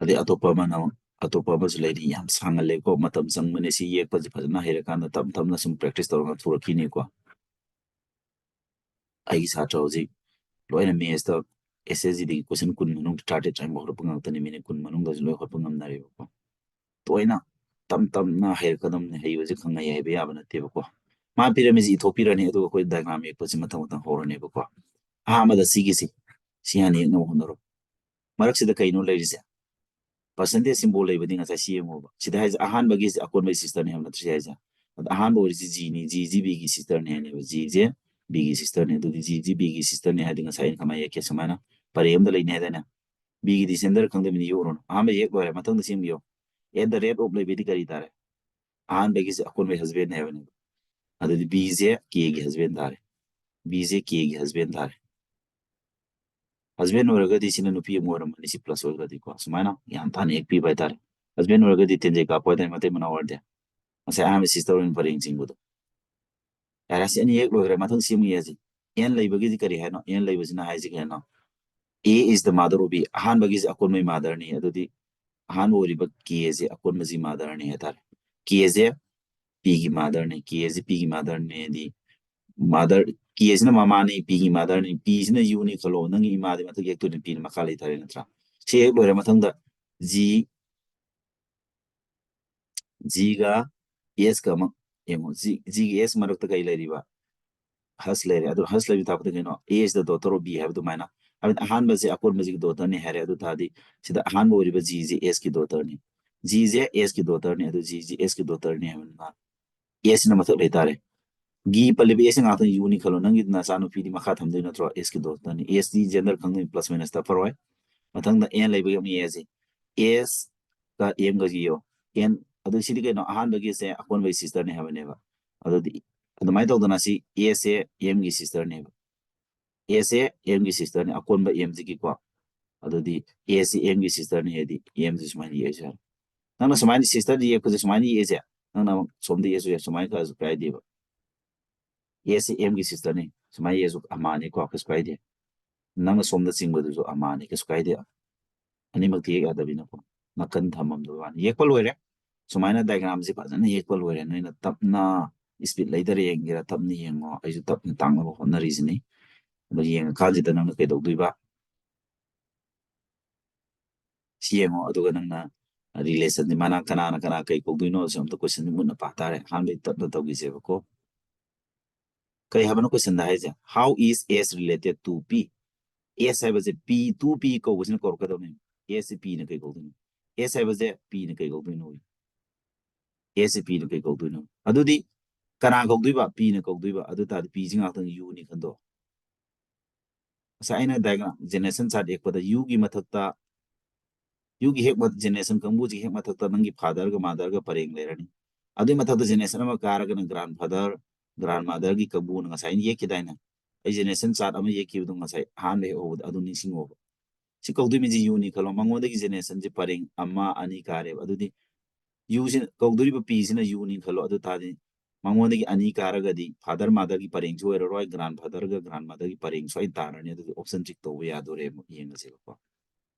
ꯑꯗꯩ ꯑꯇꯣꯞꯄ ꯑꯃꯅ, ꯑꯇꯣꯞꯄ ꯑꯃꯁꯨ ꯂꯩꯔꯤ, ꯌꯥꯝ ꯁꯥꯡꯍꯜꯂꯦꯀꯣ, ꯃꯇꯝ ꯆꯪꯕꯅꯦ꯫ ꯁꯤ ꯌꯦꯛꯄꯁꯦ ꯐꯖꯅ ꯍꯩꯔꯀꯥꯟꯗ ꯇꯞ ꯇꯞꯅ ꯁꯨꯝ practice ꯇꯧꯔꯒ ꯊꯣꯔꯛꯈꯤꯅꯤꯀꯣ꯫ ꯑꯩꯒꯤ ꯁꯥꯇ꯭ꯔ ꯍꯧꯖꯤꯛ ꯂꯣꯏꯅ maths ꯇ S S G ꯗꯒꯤ question ꯀꯨꯟ ꯃꯅꯨꯡꯗ ꯇꯔꯥꯇꯔꯦꯠ ꯆꯪꯕ ꯍꯣꯠꯄ ꯉꯥꯛꯇꯅꯤ, ꯃꯤꯅꯤꯠ ꯀꯨꯟ ꯃꯅꯨꯡꯗꯁꯨ ꯂꯣꯏ ꯍꯣꯠꯄ ꯉꯝꯅꯔꯦꯕꯀꯣ꯫ ꯇꯣꯏꯅ ꯇꯞ ꯇꯞꯅ ꯍꯩꯔꯛꯀꯗꯕꯅꯤ, ꯍꯩꯕꯁꯦ ꯈꯪꯉꯩ ꯍꯩꯕ ꯌꯥꯕ ꯅꯠꯇꯦꯕꯀꯣ꯫ ꯃꯥ ꯄꯤꯔꯝꯃꯤꯁꯤ ꯏꯊꯣꯛꯄꯤꯔꯅꯤ, ꯑꯗꯨꯒ ꯑꯩꯈꯣꯏ diagram ꯌꯦꯛꯄꯁꯤ ꯃꯊꯪ ꯃꯊꯪ ꯍꯧꯔꯅꯦꯕꯀꯣ꯫ ꯑꯍꯥꯟꯕꯗ ꯁꯤꯒꯤꯁꯤ, ꯁꯤ ꯍꯥꯟꯅ ꯌꯦꯛꯅꯕ ꯍꯣꯠꯅꯔꯣ꯫ ꯃꯔꯛꯁꯤꯗ ꯀꯩꯅꯣ ꯂꯩꯔꯤꯁꯦ? Percentage symbol ꯂꯩꯕꯗꯤ ꯉꯁꯥꯏ ꯁꯤ ꯌꯦꯡꯉꯣꯕ꯫ ꯁꯤꯗ ꯍꯥꯏꯁꯦ ꯑꯍꯥꯟꯕꯒꯤꯁꯦ ꯑꯀꯣꯟꯕꯒꯤ sister ꯅꯤ ꯍꯥꯏꯕ ꯅꯠꯇ꯭ꯔꯣ ꯁꯤ ꯍꯥꯏꯁꯦ? ꯑꯗ ꯑꯍꯥꯟꯕ ꯑꯣꯏꯔꯤꯁꯤ G ꯅꯤ, G ꯁꯤ B ꯒꯤ sister ꯅꯤ ꯍꯥꯏꯅꯦꯕ꯫ G ꯁꯦ B ꯒꯤ sister ꯅꯤ꯫ ꯑꯗꯨꯗꯤ G ꯁꯤ B ꯒꯤ sister ꯅꯤ ꯍꯥꯏꯗꯤ ꯉꯁꯥꯏ ꯑꯩꯅ ꯀꯃꯥꯏꯅ ꯌꯦꯛꯀꯦ? ꯁꯨꯃꯥꯏꯅ ꯄꯔꯦꯡ ꯑꯃꯗ ꯂꯩꯅꯤ ꯍꯥꯏꯗꯥꯏꯅꯦ? B ꯒꯤ descendant ꯈꯪꯗꯕꯅꯤ, ꯌꯦꯛꯎꯔꯣꯅꯨ꯫ ꯑꯍꯥꯟꯕ ꯌꯦꯛ ꯂꯣꯏꯔꯦ, ꯃꯊꯪꯗ ꯁꯤ ꯑꯃ ꯌꯦꯛꯎ꯫ At the rate of ꯂꯩꯕꯗꯤ ꯀꯔꯤ ꯇꯥꯔꯦ? ꯑꯍꯥꯟꯕꯒꯤꯁꯦ ꯑꯀꯣꯟꯕꯒꯤ husband ꯅꯤ ꯍꯥꯏꯕꯅꯦꯕ꯫ ꯑꯗꯨꯗꯤ B ꯁꯦ K ꯒꯤ husband ꯇꯥꯔꯦ꯫ B ꯁꯦ K ꯒꯤ husband ꯇꯥꯔꯦ꯫ Husband ꯑꯣꯏꯔꯒꯗꯤ ꯁꯤꯅ ꯅꯨꯄꯤ ꯑꯃ ꯑꯣꯏꯔꯝꯃꯅꯤ, ꯁꯤ plus ꯑꯣꯏꯔꯒꯗꯤꯀꯣ꯫ ꯁꯨꯃꯥꯏꯅ ꯒ꯭ꯌꯥꯟ ꯇꯥꯅ ꯌꯦꯛꯄꯤꯕ ꯍꯥꯏꯇꯥꯔꯦ꯫ Husband ꯑꯣꯏꯔꯒꯗꯤ ꯇꯦꯟꯖꯩ ꯀꯥꯞꯄ ꯍꯥꯏꯇꯥꯔꯦ, ꯃꯇꯩ ꯃꯅꯥꯎ ꯑꯣꯏꯔꯗꯤ꯫ ꯉꯁꯥꯏ ꯑꯍꯥꯟꯕ sister ꯑꯣꯏꯅ ꯄꯔꯦꯡ ꯆꯤꯡꯕꯗꯣ꯫ ꯌꯥꯔꯦ, ꯁꯤ ꯑꯅꯤ ꯍꯦꯛ ꯂꯣꯏꯈ꯭ꯔꯦ, ꯃꯊꯪ ꯁꯤ ꯑꯃꯨꯛ ꯌꯦꯡꯁꯤ꯫ N ꯂꯩꯕꯒꯤꯗꯤ ꯀꯔꯤ ꯍꯥꯏꯅꯣ? N ꯂꯩꯕꯁꯤꯅ ꯍꯥꯏꯁꯤ ꯀꯩꯅꯣ? A is the mother of B꯫ ꯑꯍꯥꯟꯕꯒꯤꯁꯦ ꯑꯀꯣꯟꯕꯒꯤ mother ꯅꯤ꯫ ꯑꯗꯨꯗꯤ ꯑꯍꯥꯟꯕ ꯑꯣꯏꯔꯤꯕ K ꯁꯦ ꯑꯀꯣꯟꯕꯁꯤ mother ꯅꯤ ꯍꯥꯏꯇꯥꯔꯦ꯫ K ꯁꯦ P ꯒꯤ mother ꯅꯤ, K ꯁꯦ P ꯒꯤ mother ꯅꯤ ꯍꯥꯏꯗꯤ mother, K ꯁꯤꯅ ꯃꯃꯥꯅꯤ, P ꯒꯤ mother ꯅꯤ, P ꯁꯤꯅ U ꯅꯤ ꯈꯜꯂꯣ, ꯅꯪꯒꯤ ꯏꯃꯥꯗꯤ ꯃꯊꯛ ꯌꯦꯛꯇꯣꯏꯅꯤ, P ꯅ ꯃꯈꯥ ꯂꯩꯊꯔꯦ ꯅꯠꯇ꯭ꯔꯥ? ꯁꯤ ꯍꯦꯛ ꯂꯣꯏꯔ ꯃꯊꯪꯗ G, G ꯒ S ꯀ ꯑꯃ ꯌꯦꯡꯉꯣ꯫ G, G ꯒ S ꯃꯔꯛꯇ ꯀꯩ ꯂꯩꯔꯤꯕ? H ꯂꯩꯔꯦ꯫ ꯑꯗꯨ H ꯂꯩꯕ ꯇꯥꯛꯄꯗ ꯀꯩꯅꯣ? A is the daughter of B ꯍꯥꯏꯕ ꯑꯗꯨꯃꯥꯏꯅ꯫ ꯍꯥꯏꯕꯗꯤ ꯑꯍꯥꯟꯕꯁꯦ ꯑꯀꯣꯟꯕꯁꯤꯒꯤ daughter ꯅꯤ ꯍꯥꯏꯔꯦ꯫ ꯑꯗꯨ ꯇꯥꯔꯗꯤ ꯁꯤꯗ ꯑꯍꯥꯟꯕ ꯑꯣꯏꯔꯤꯕ G ꯁꯦ S ꯀꯤ daughter ꯅꯤ꯫ G ꯁꯦ S ꯀꯤ daughter ꯅꯤ꯫ ꯑꯗꯨ G ꯁꯦ S ꯀꯤ daughter ꯅꯤ ꯍꯥꯏꯕꯅꯤꯅ S ꯁꯤꯅ ꯃꯊꯛ ꯂꯩꯇꯥꯔꯦ꯫ G ꯄꯜꯂꯤꯕ S ꯁꯤ ꯉꯥꯛꯇꯪ U ꯅꯤ ꯈꯜꯂꯣ꯫ ꯅꯪꯒꯤ ꯅꯆꯥꯅꯨꯄꯤꯗꯤ ꯃꯈꯥ ꯊꯝꯗꯣꯏ ꯅꯠꯇ꯭ꯔꯣ? S ꯀꯤ daughter ꯅꯤ꯫ S ꯗꯤ gender ꯈꯪꯗꯣꯏꯅꯤ, plus minus ꯇꯞꯄꯔꯣꯏ꯫ ꯃꯊꯪꯗ N ꯂꯩꯕꯒꯤ ꯑꯃꯨꯛ ꯌꯦꯡꯉꯁꯤ꯫ S ꯀ M ꯒ ꯌꯦꯡꯉꯣ꯫ N, ꯑꯗꯨ ꯁꯤꯗꯤ ꯀꯩꯅꯣ? ꯑꯍꯥꯟꯕꯒꯤꯁꯦ ꯑꯀꯣꯟꯕꯒꯤ sister ꯅꯤ ꯍꯥꯏꯕꯅꯦꯕ꯫ ꯑꯗꯨꯗꯤ ꯑꯗꯨꯃꯥꯏꯅ ꯇꯧꯗꯅ ꯁꯤ S ꯁꯦ M ꯒꯤ sister ꯅꯦꯕ꯫ S ꯁꯦ M ꯒꯤ sister ꯅꯤ, ꯑꯀꯣꯟꯕ M ꯁꯤꯒꯤꯀꯣ꯫ ꯑꯗꯨꯗꯤ S ꯁꯦ M ꯒꯤ sister ꯅꯤ ꯍꯥꯏꯗꯤ M ꯁꯦ ꯁꯨꯃꯥꯏꯅ ꯌꯦꯛꯑꯁꯨ ꯌꯥꯔꯦ꯫ ꯅꯪꯅ ꯁꯨꯃꯥꯏꯅ sister ꯗꯤ ꯌꯦꯛꯄꯁꯦ ꯁꯨꯃꯥꯏꯅ ꯌꯦꯛꯑꯁꯦ, ꯅꯪꯅ ꯑꯃꯨꯛ ꯁꯣꯝꯗ ꯌꯦꯛꯑꯁꯨ ꯌꯥꯏ, ꯁꯨꯃꯥꯏꯅ ꯀꯛꯑꯁꯨ ꯀꯥꯏꯗꯦꯕ꯫ S ꯁꯦ M ꯒꯤ sister ꯅꯤ, ꯁꯨꯃꯥꯏꯅ ꯌꯦꯛꯑꯁꯨ ꯑꯃꯍꯥꯅꯤꯀꯣ, ꯀꯩꯁꯨ ꯀꯥꯏꯗꯦ꯫ ꯅꯪꯅ ꯁꯣꯝꯗ ꯆꯤꯡꯕꯗꯨꯁꯨ ꯑꯃꯍꯥꯅꯤ, ꯀꯩꯁꯨ ꯀꯥꯏꯗꯦ꯫ ꯑꯅꯤꯃꯛꯇꯤ ꯌꯦꯛ ꯌꯥꯗꯕꯅꯤꯅꯀꯣ, ꯅꯥꯀꯟ ꯊꯝꯃꯝꯗꯕ ꯋꯥꯅꯤ꯫ ꯌꯦꯛꯄ ꯂꯣꯏꯔꯦ꯫ ꯁꯨꯃꯥꯏꯅ diagramꯁꯦ ꯐꯖꯅ ꯌꯦꯛꯄ ꯂꯣꯏꯔꯦ꯫ ꯅꯣꯏꯅ ꯇꯞꯅ speed ꯂꯩꯗꯔ ꯌꯦꯡꯒꯦꯔꯥ, ꯇꯞꯅ ꯌꯦꯡꯉꯣ, ꯑꯩꯁꯨ ꯇꯞꯅ ꯇꯥꯛꯅꯕ ꯍꯣꯠꯅꯔꯤꯁꯤꯅꯤ꯫ ꯑꯗꯣ ꯌꯦꯡꯉꯀꯥꯟꯁꯤꯗ ꯅꯪꯅ ꯀꯩꯗꯧꯗꯣꯏꯕ? ꯁꯤ ꯌꯦꯡꯉꯣ, ꯑꯗꯨꯒ ꯅꯪꯅ relationꯁꯦ ꯃꯥꯅ ꯀꯅꯥꯅ ꯀꯅꯥ ꯀꯩ ꯀꯧꯗꯣꯏꯅꯣ ꯁꯤ ꯑꯝꯇ question ꯃꯨꯟꯅ ꯄꯥ ꯇꯥꯔꯦ꯫ ꯑꯍꯥꯟꯕꯩ ꯇꯞꯅ ꯇꯧꯈꯤꯁꯦꯕꯀꯣ꯫ ꯀꯩ ꯍꯥꯏꯕꯅꯣ questionꯗ ꯍꯥꯏꯁꯦ? How is S related to P? S ꯍꯥꯏꯕꯁꯦ P, two P ꯀꯧꯕꯁꯤꯅ ꯀꯧꯔꯛꯀꯗꯕꯅꯤ꯫ S ꯁꯤ Pꯅ ꯀꯩ ꯀꯧꯗꯣꯏꯅꯣ? S ꯍꯥꯏꯕꯁꯦ Pꯅ ꯀꯩ ꯀꯧꯗꯣꯏꯅꯣ? S ꯁꯤ Pꯅ ꯀꯩ ꯀꯧꯗꯣꯏꯅꯣ? ꯑꯗꯨꯗꯤ ꯀꯅꯥ ꯀꯧꯗꯣꯏꯕ? Pꯅ ꯀꯧꯗꯣꯏꯕ꯫ ꯑꯗꯨ ꯇꯥꯔꯗꯤ Pꯁꯤ ꯉꯥꯛꯇꯪ Uꯅꯤ ꯈꯟꯗꯣꯛ꯫ ꯉꯁꯥꯏ ꯑꯩꯅ diagram, generation chart ꯌꯦꯛꯄꯗ Uꯒꯤ ꯃꯊꯛꯇ, Uꯒꯤ ꯍꯦꯛ ꯃ-, generation ꯀꯥꯡꯕꯨꯁꯤꯒꯤ ꯍꯦꯛ ꯃꯊꯛꯇ ꯅꯪꯒꯤ fatherꯒ motherꯒ ꯄꯔꯦꯡ ꯂꯩꯔꯅꯤ꯫ ꯑꯗꯨꯒꯤ ꯃꯊꯛꯇ generation ꯑꯃ ꯀꯥꯔꯒꯅ grandfather, grandmotherꯒꯤ ꯀꯥꯡꯕꯨꯅ ꯉꯁꯥꯏ ꯑꯩꯅ ꯌꯦꯛꯈꯤꯗꯥꯏꯅꯦ? ꯑꯩ generation chart ꯑꯃ ꯌꯦꯛꯈꯤꯕꯗꯣ ꯉꯁꯥꯏ ꯑꯍꯥꯟꯕ ꯍꯦꯛ ꯍꯧꯕꯗ, ꯑꯗꯨ ꯅꯤꯡꯁꯤꯡꯉꯣꯕ꯫ ꯁꯤ ꯀꯧꯗꯣꯏ ꯃꯤꯁꯤ Uꯅꯤ ꯈꯜꯂꯣ, ꯃꯉꯣꯟꯗꯒꯤ generationꯁꯦ ꯄꯔꯦꯡ ꯑꯃ, ꯑꯅꯤ ꯀꯥꯔꯦꯕ꯫ ꯑꯗꯨꯗꯤ Uꯁꯤ ꯀꯧꯗꯣꯔꯤꯕ Pꯁꯤꯅ Uꯅꯤ ꯈꯜꯂꯣ, ꯑꯗꯨ ꯇꯥꯔꯗꯤ ꯃꯉꯣꯟꯗꯒꯤ ꯑꯅꯤ ꯀꯥꯔꯒꯗꯤ father motherꯒꯤ ꯄꯔꯦꯡꯁꯨ ꯑꯣꯏꯔꯔꯣꯏ, grandfatherꯒ grandmotherꯒꯤ ꯄꯔꯦꯡ ꯁꯣꯏꯅ ꯇꯥꯔꯅꯤ꯫ ꯑꯗꯨꯗꯤ option tick ꯇꯧꯕ ꯌꯥꯗꯣꯔꯦ꯫ ꯑꯃꯨꯛ ꯌꯦꯡꯉꯁꯦꯕꯀꯣ꯫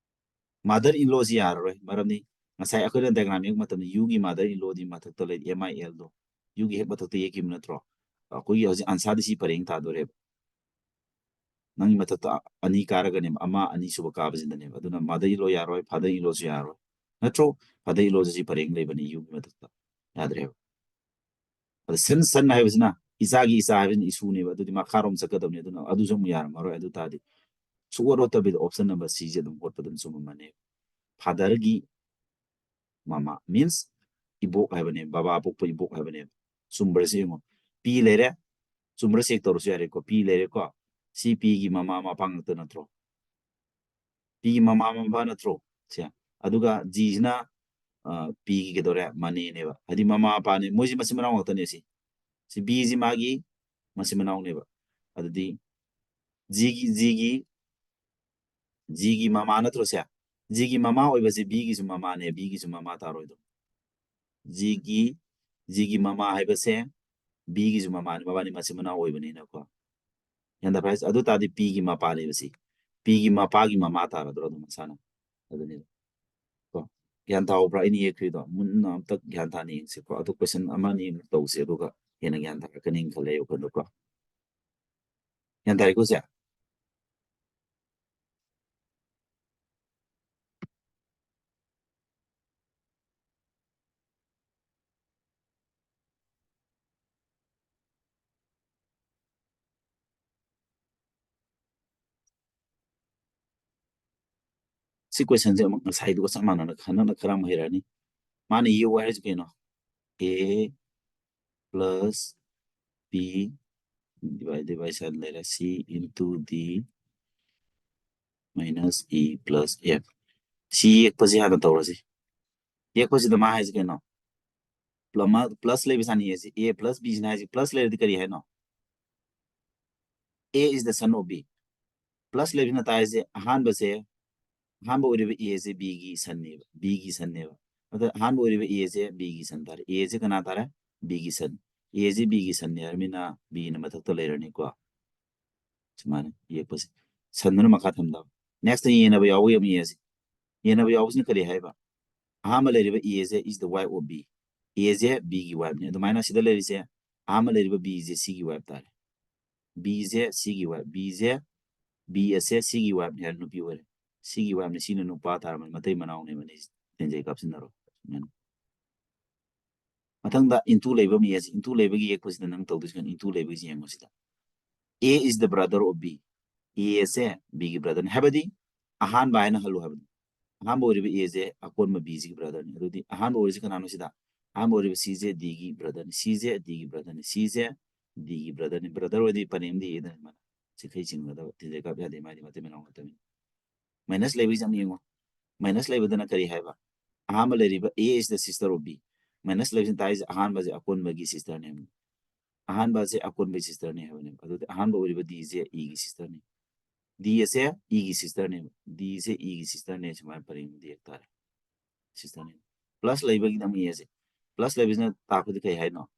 Mother in lawꯁꯤ ꯌꯥꯔꯔꯣꯏ, ꯃꯔꯝꯗꯤ ꯉꯁꯥꯏ ꯑꯩꯈꯣꯏꯅ diagram ꯌꯦꯡꯕ ꯃꯇꯝꯗ Uꯒꯤ mother in lawꯗꯤ ꯃꯊꯛꯇ ꯂꯩ, M I Lꯗꯣ Uꯒꯤ ꯍꯦꯛ ꯃꯊꯛꯇ ꯌꯦꯛꯈꯤꯕ ꯅꯠꯇ꯭ꯔꯣ? ꯑꯩꯈꯣꯏꯒꯤ ꯍꯧꯖꯤꯛ answerꯗꯤ ꯁꯤ ꯄꯔꯦꯡ ꯇꯥꯗꯣꯔꯦꯕ꯫ ꯅꯪꯒꯤ ꯃꯊꯛꯇ ꯑꯅꯤ ꯀꯥꯔꯒꯅꯦꯕ, ꯑꯃ, ꯑꯅꯤ ꯁꯨꯕ ꯀꯥꯕꯁꯤꯗꯅꯦꯕ꯫ ꯑꯗꯨꯅ mother in law ꯌꯥꯔꯣꯏ, father in lawꯁꯨ ꯌꯥꯔꯣꯏ, ꯅꯠꯇ꯭ꯔꯣ? Father in lawꯁꯨ ꯁꯤ ꯄꯔꯦꯡ ꯂꯩꯕꯅꯤ Uꯒꯤ ꯃꯊꯛꯇ, ꯌꯥꯗ꯭ꯔꯦꯕ꯫ ꯑꯗ son, son ꯍꯥꯏꯕꯁꯤꯅ ꯏꯆꯥꯒꯤ ꯏꯆꯥ ꯍꯥꯏꯕꯁꯤꯅ ꯏꯁꯨꯅꯦꯕ, ꯑꯗꯨꯗꯤ ꯃꯈꯥꯔꯣꯝ ꯆꯠꯀꯗꯕꯅꯤ꯫ ꯑꯗꯨꯅ ꯑꯗꯨꯁꯨ ꯑꯃꯨꯛ ꯌꯥꯔꯝꯃꯔꯣꯏ꯫ ꯑꯗꯨ ꯇꯥꯔꯗꯤ ꯁꯨꯛꯍꯣꯠ ꯍꯣꯠꯇꯕꯤꯗ option number Cꯁꯦ ꯑꯗꯨꯝ ꯍꯣꯠꯄ ꯑꯗꯨꯝ ꯆꯨꯝꯃꯝꯃꯅꯦꯕ꯫ Fatherꯒꯤ ꯃꯃꯥ means ꯏꯕꯣꯛ ꯍꯥꯏꯕꯅꯦ, ꯕꯕꯥ ꯄꯣꯛꯄ ꯏꯕꯣꯛ ꯍꯥꯏꯕꯅꯦꯕ꯫ ꯆꯨꯝꯕ꯭ꯔꯥ ꯁꯤ ꯌꯦꯡꯉꯣ꯫ P ꯂꯩꯔꯦ, ꯆꯨꯝꯕ꯭ꯔꯥ check ꯇꯧꯔꯁꯨ ꯌꯥꯔꯦꯀꯣ꯫ P ꯂꯩꯔꯦꯀꯣ, ꯁꯤ Pꯒꯤ ꯃꯃꯥ ꯃꯄꯥ ꯉꯥꯛꯇ ꯅꯠꯇ꯭ꯔꯣ? Pꯒꯤ ꯃꯃꯥ ꯃꯄꯥ ꯅꯠꯇ꯭ꯔꯣ ꯁꯦ? ꯑꯗꯨꯒ Gꯁꯤꯅ, ꯑ, Pꯒꯤ ꯀꯩꯗꯧꯔꯦ? ꯃꯅꯦꯅꯦꯕ, ꯍꯥꯏꯗꯤ ꯃꯃꯥ ꯃꯄꯥꯅꯦ, ꯃꯣꯏꯁꯤ ꯃꯆꯤꯟ ꯃꯅꯥꯎ ꯉꯥꯛꯇꯅꯦ꯫ ꯁꯤ, ꯁꯤ Bꯁꯤ ꯃꯥꯒꯤ ꯃꯆꯤꯟ ꯃꯅꯥꯎꯅꯦꯕ꯫ ꯑꯗꯨꯗꯤ Gꯒꯤ, Gꯒꯤ, Gꯒꯤ ꯃꯃꯥ ꯅꯠꯇ꯭ꯔꯣ ꯁꯦ? Gꯒꯤ ꯃꯃꯥ ꯑꯣꯏꯕꯁꯦ Bꯒꯤꯁꯨ ꯃꯃꯥꯅꯦ, Bꯒꯤꯁꯨ ꯃꯃꯥ ꯇꯥꯔꯣꯏꯗ꯭ꯔꯣ? Gꯒꯤ, Gꯒꯤ ꯃꯃꯥ ꯍꯥꯏꯕꯁꯦ Bꯒꯤꯁꯨ ꯃꯃꯥꯅꯦ, ꯃꯕꯥꯅꯤ ꯃꯆꯤꯟ ꯃꯅꯥꯎ ꯑꯣꯏꯕꯅꯤꯅꯀꯣ꯫ ꯒ꯭ꯌꯥꯟ ꯇꯥꯕ꯭ꯔꯥ ꯍꯥꯏꯁꯦ? ꯑꯗꯨ ꯇꯥꯔꯗꯤ Pꯒꯤ ꯃꯄꯥꯅꯦꯕ ꯁꯤ꯫ Pꯒꯤ ꯃꯄꯥꯒꯤ ꯃꯃꯥ ꯇꯥꯔꯗ꯭ꯔꯣ ꯑꯗꯨꯝ ꯃꯁꯥꯅ? ꯑꯗꯨꯅꯤꯗ꯫ ꯀꯣ, ꯒ꯭ꯌꯥꯟ ꯇꯥꯍꯧꯕ꯭ꯔꯥ ꯑꯩꯅ ꯌꯦꯛꯈ꯭ꯔꯤꯗꯣ? ꯃꯨꯟꯅ ꯑꯝꯇ ꯒ꯭ꯌꯥꯟ ꯇꯥꯅ ꯌꯦꯡꯁꯤꯀꯣ꯫ ꯑꯗꯨ question ꯑꯃ ꯑꯅꯤ ꯑꯃꯨꯛ ꯇꯧꯁꯦ, ꯑꯗꯨꯒ ꯍꯦꯟꯅ ꯒ꯭ꯌꯥꯟ ꯇꯥꯔꯛꯀꯅꯤ ꯈꯜꯂꯦ ꯑꯩ ꯋꯥꯈꯜꯗꯀꯣ꯫ ꯒ꯭ꯌꯥꯟ ꯇꯥꯔꯦꯀꯣ ꯁꯦ? ꯁꯤ questionꯁꯦ ꯑꯃꯨꯛ ꯉꯁꯥꯏꯗꯨꯒ ꯆꯞ ꯃꯥꯟꯅꯅ ꯍꯟꯗꯛꯅ ꯈꯔ ꯑꯃꯨꯛ ꯍꯩꯔꯛꯑꯅꯤ꯫ ꯃꯥꯅ ꯌꯦꯛꯎ ꯍꯥꯏꯔꯤꯁꯦ ꯀꯩꯅꯣ? A plus B divided by sign ꯂꯩꯔꯦ, C into D minus E plus F꯫ ꯁꯤ ꯌꯦꯛꯄꯁꯤ ꯍꯥꯟꯅ ꯇꯧꯔꯁꯤ꯫ ꯌꯦꯛꯄꯁꯤꯗ ꯃꯥ ꯍꯥꯏꯁꯦ ꯀꯩꯅꯣ? Plus ꯂꯩꯕ ꯁꯥꯅꯤ ꯍꯥꯏꯁꯦ, A plus B ꯁꯤꯅ ꯍꯥꯏꯁꯦ, plus ꯂꯩꯔꯗꯤ ꯀꯔꯤ ꯍꯥꯏꯅꯣ? A is the son of B꯫ Plus ꯂꯩꯕꯁꯤꯅ ꯇꯥꯏꯁꯦ ꯑꯍꯥꯟꯕꯁꯦ, ꯑꯍꯥꯟꯕ ꯑꯣꯏꯔꯤꯕ A ꯁꯦ B ꯒꯤ sonꯅꯦꯕ, B ꯒꯤ sonꯅꯦꯕ꯫ ꯑꯗ ꯑꯍꯥꯟꯕ ꯑꯣꯏꯔꯤꯕ A ꯁꯦ B ꯒꯤ son ꯇꯥꯔꯦ꯫ A ꯁꯦ ꯀꯅꯥ ꯇꯥꯔꯦ? B ꯒꯤ son꯫ A ꯁꯦ B ꯒꯤ sonꯅꯦ ꯍꯥꯏꯔꯃꯤꯅ B ꯅ ꯃꯊꯛꯇ ꯂꯩꯔꯅꯤꯀꯣ꯫ ꯁꯨꯃꯥꯏꯅ ꯌꯦꯛꯄꯁꯦ꯫ Sonꯗꯨꯅ ꯃꯈꯥ ꯊꯝꯗꯕ꯫ Next ꯌꯦꯟꯅꯕ ꯌꯥꯎꯕ ꯌꯥꯝ ꯌꯦꯡꯉꯁꯤ꯫ ꯌꯦꯟꯅꯕ ꯌꯥꯎꯕꯁꯤꯅ ꯀꯔꯤ ꯍꯥꯏꯕ? ꯑꯍꯥꯟꯕ ꯂꯩꯔꯤꯕ A say is the wife of B꯫ A say B ꯒꯤ wifeꯅꯤ꯫ ꯑꯗꯨꯃꯥꯏꯅ ꯁꯤꯗ ꯂꯩꯔꯤꯁꯦ, ꯑꯍꯥꯟꯕ ꯂꯩꯔꯤꯕ B ꯁꯦ C ꯒꯤ wife ꯇꯥꯔꯦ꯫ B ꯁꯦ C ꯒꯤ wife, B ꯁꯦ, B ꯑꯁꯦ C ꯒꯤ wifeꯅꯤ ꯍꯥꯏꯔ ꯅꯨꯄꯤ ꯑꯣꯏꯔꯦ꯫ C ꯒꯤ wifeꯅꯤ, C ꯅ ꯅꯨꯄꯥ ꯇꯥꯔꯕꯅꯤ, ꯃꯇꯩ ꯃꯅꯥꯎꯅꯦꯕ ꯑꯅꯤꯁꯦ꯫ ꯇꯦꯟꯖꯩ ꯀꯥꯞꯁꯤꯟꯅꯔꯣ꯫ ꯁꯨꯃꯥꯏꯅ꯫ ꯃꯊꯪꯗ into ꯂꯩꯕ ꯑꯃ ꯌꯦꯡꯁꯤ꯫ Into ꯂꯩꯕꯒꯤ ꯌꯦꯛꯄꯁꯤꯗ ꯅꯪ ꯇꯧꯗꯣꯏꯁꯤ ꯀꯩꯅꯣ? Into ꯂꯩꯕꯒꯤꯁꯤ ꯌꯦꯡꯉꯣ ꯁꯤꯗ꯫ A is the brother of B꯫ A ꯑꯁꯦ B ꯒꯤ brotherꯅꯤ꯫ ꯍꯥꯏꯕꯗꯤ ꯑꯍꯥꯟꯕ ꯍꯥꯏꯅ ꯍꯜꯂꯨ ꯍꯥꯏꯕꯅꯤ꯫ ꯑꯍꯥꯟꯕ ꯑꯣꯏꯔꯤꯕ A ꯁꯦ ꯑꯀꯣꯟꯕ B ꯁꯤꯒꯤ brotherꯅꯤ꯫ ꯑꯗꯨꯗꯤ ꯑꯍꯥꯟꯕ ꯑꯣꯏꯔꯤꯁꯤ ꯀꯅꯥꯅꯣ ꯁꯤꯗ? ꯑꯍꯥꯟꯕ ꯑꯣꯏꯔꯤꯕ C ꯁꯦ D ꯒꯤ brotherꯅꯤ꯫ C ꯁꯦ D ꯒꯤ brotherꯅꯤ꯫ C ꯁꯦ D ꯒꯤ brotherꯅꯤ꯫ Brother ꯑꯣꯏꯔꯗꯤ ꯄꯔꯦꯡ ꯑꯃꯗ ꯌꯦꯛꯏꯗꯅ ꯃꯥꯅ꯫ ꯁꯤ ꯈꯩ ꯆꯤꯡꯒꯗꯕ꯫ ꯇꯦꯟꯖꯩ ꯀꯥꯞ ꯌꯥꯗꯦ, ꯃꯥꯗꯤ ꯃꯇꯩ ꯃꯅꯥꯎ ꯉꯥꯛꯇꯅꯤ꯫ Minus ꯂꯩꯕꯒꯤꯁꯦ ꯑꯃ ꯌꯦꯡꯉꯣ꯫ Minus ꯂꯩꯕꯗꯅ ꯀꯔꯤ ꯍꯥꯏꯕ? ꯑꯍꯥꯟꯕ ꯂꯩꯔꯤꯕ A is the sister of B꯫ Minus ꯂꯩꯕꯁꯤꯅ ꯇꯥꯛꯏꯁꯦ ꯑꯍꯥꯟꯕꯁꯦ ꯑꯀꯣꯟꯕꯒꯤ sisterꯅꯦ ꯍꯥꯏꯕꯅꯤ꯫ ꯑꯍꯥꯟꯕꯁꯦ ꯑꯀꯣꯟꯕꯒꯤ sisterꯅꯦ ꯍꯥꯏꯕꯅꯦꯕ꯫ ꯑꯗꯨꯗꯤ ꯑꯍꯥꯟꯕ ꯑꯣꯏꯔꯤꯕ D ꯁꯦ E ꯒꯤ sisterꯅꯤ꯫ D ꯑꯁꯦ E ꯒꯤ sisterꯅꯦꯕ꯫ D ꯁꯦ E ꯒꯤ sisterꯅꯦ, ꯁꯨꯃꯥꯏꯅ ꯄꯔꯦꯡ ꯑꯃꯗ ꯌꯦꯛ ꯇꯥꯔꯦ꯫ Sisterꯅꯦ꯫ Plus ꯂꯩꯕꯒꯤꯗꯃꯛ A say. Plus ꯂꯩꯕꯁꯤꯅ ꯇꯥꯛꯄꯗꯤ ꯀꯩ ꯍꯥꯏꯅꯣ?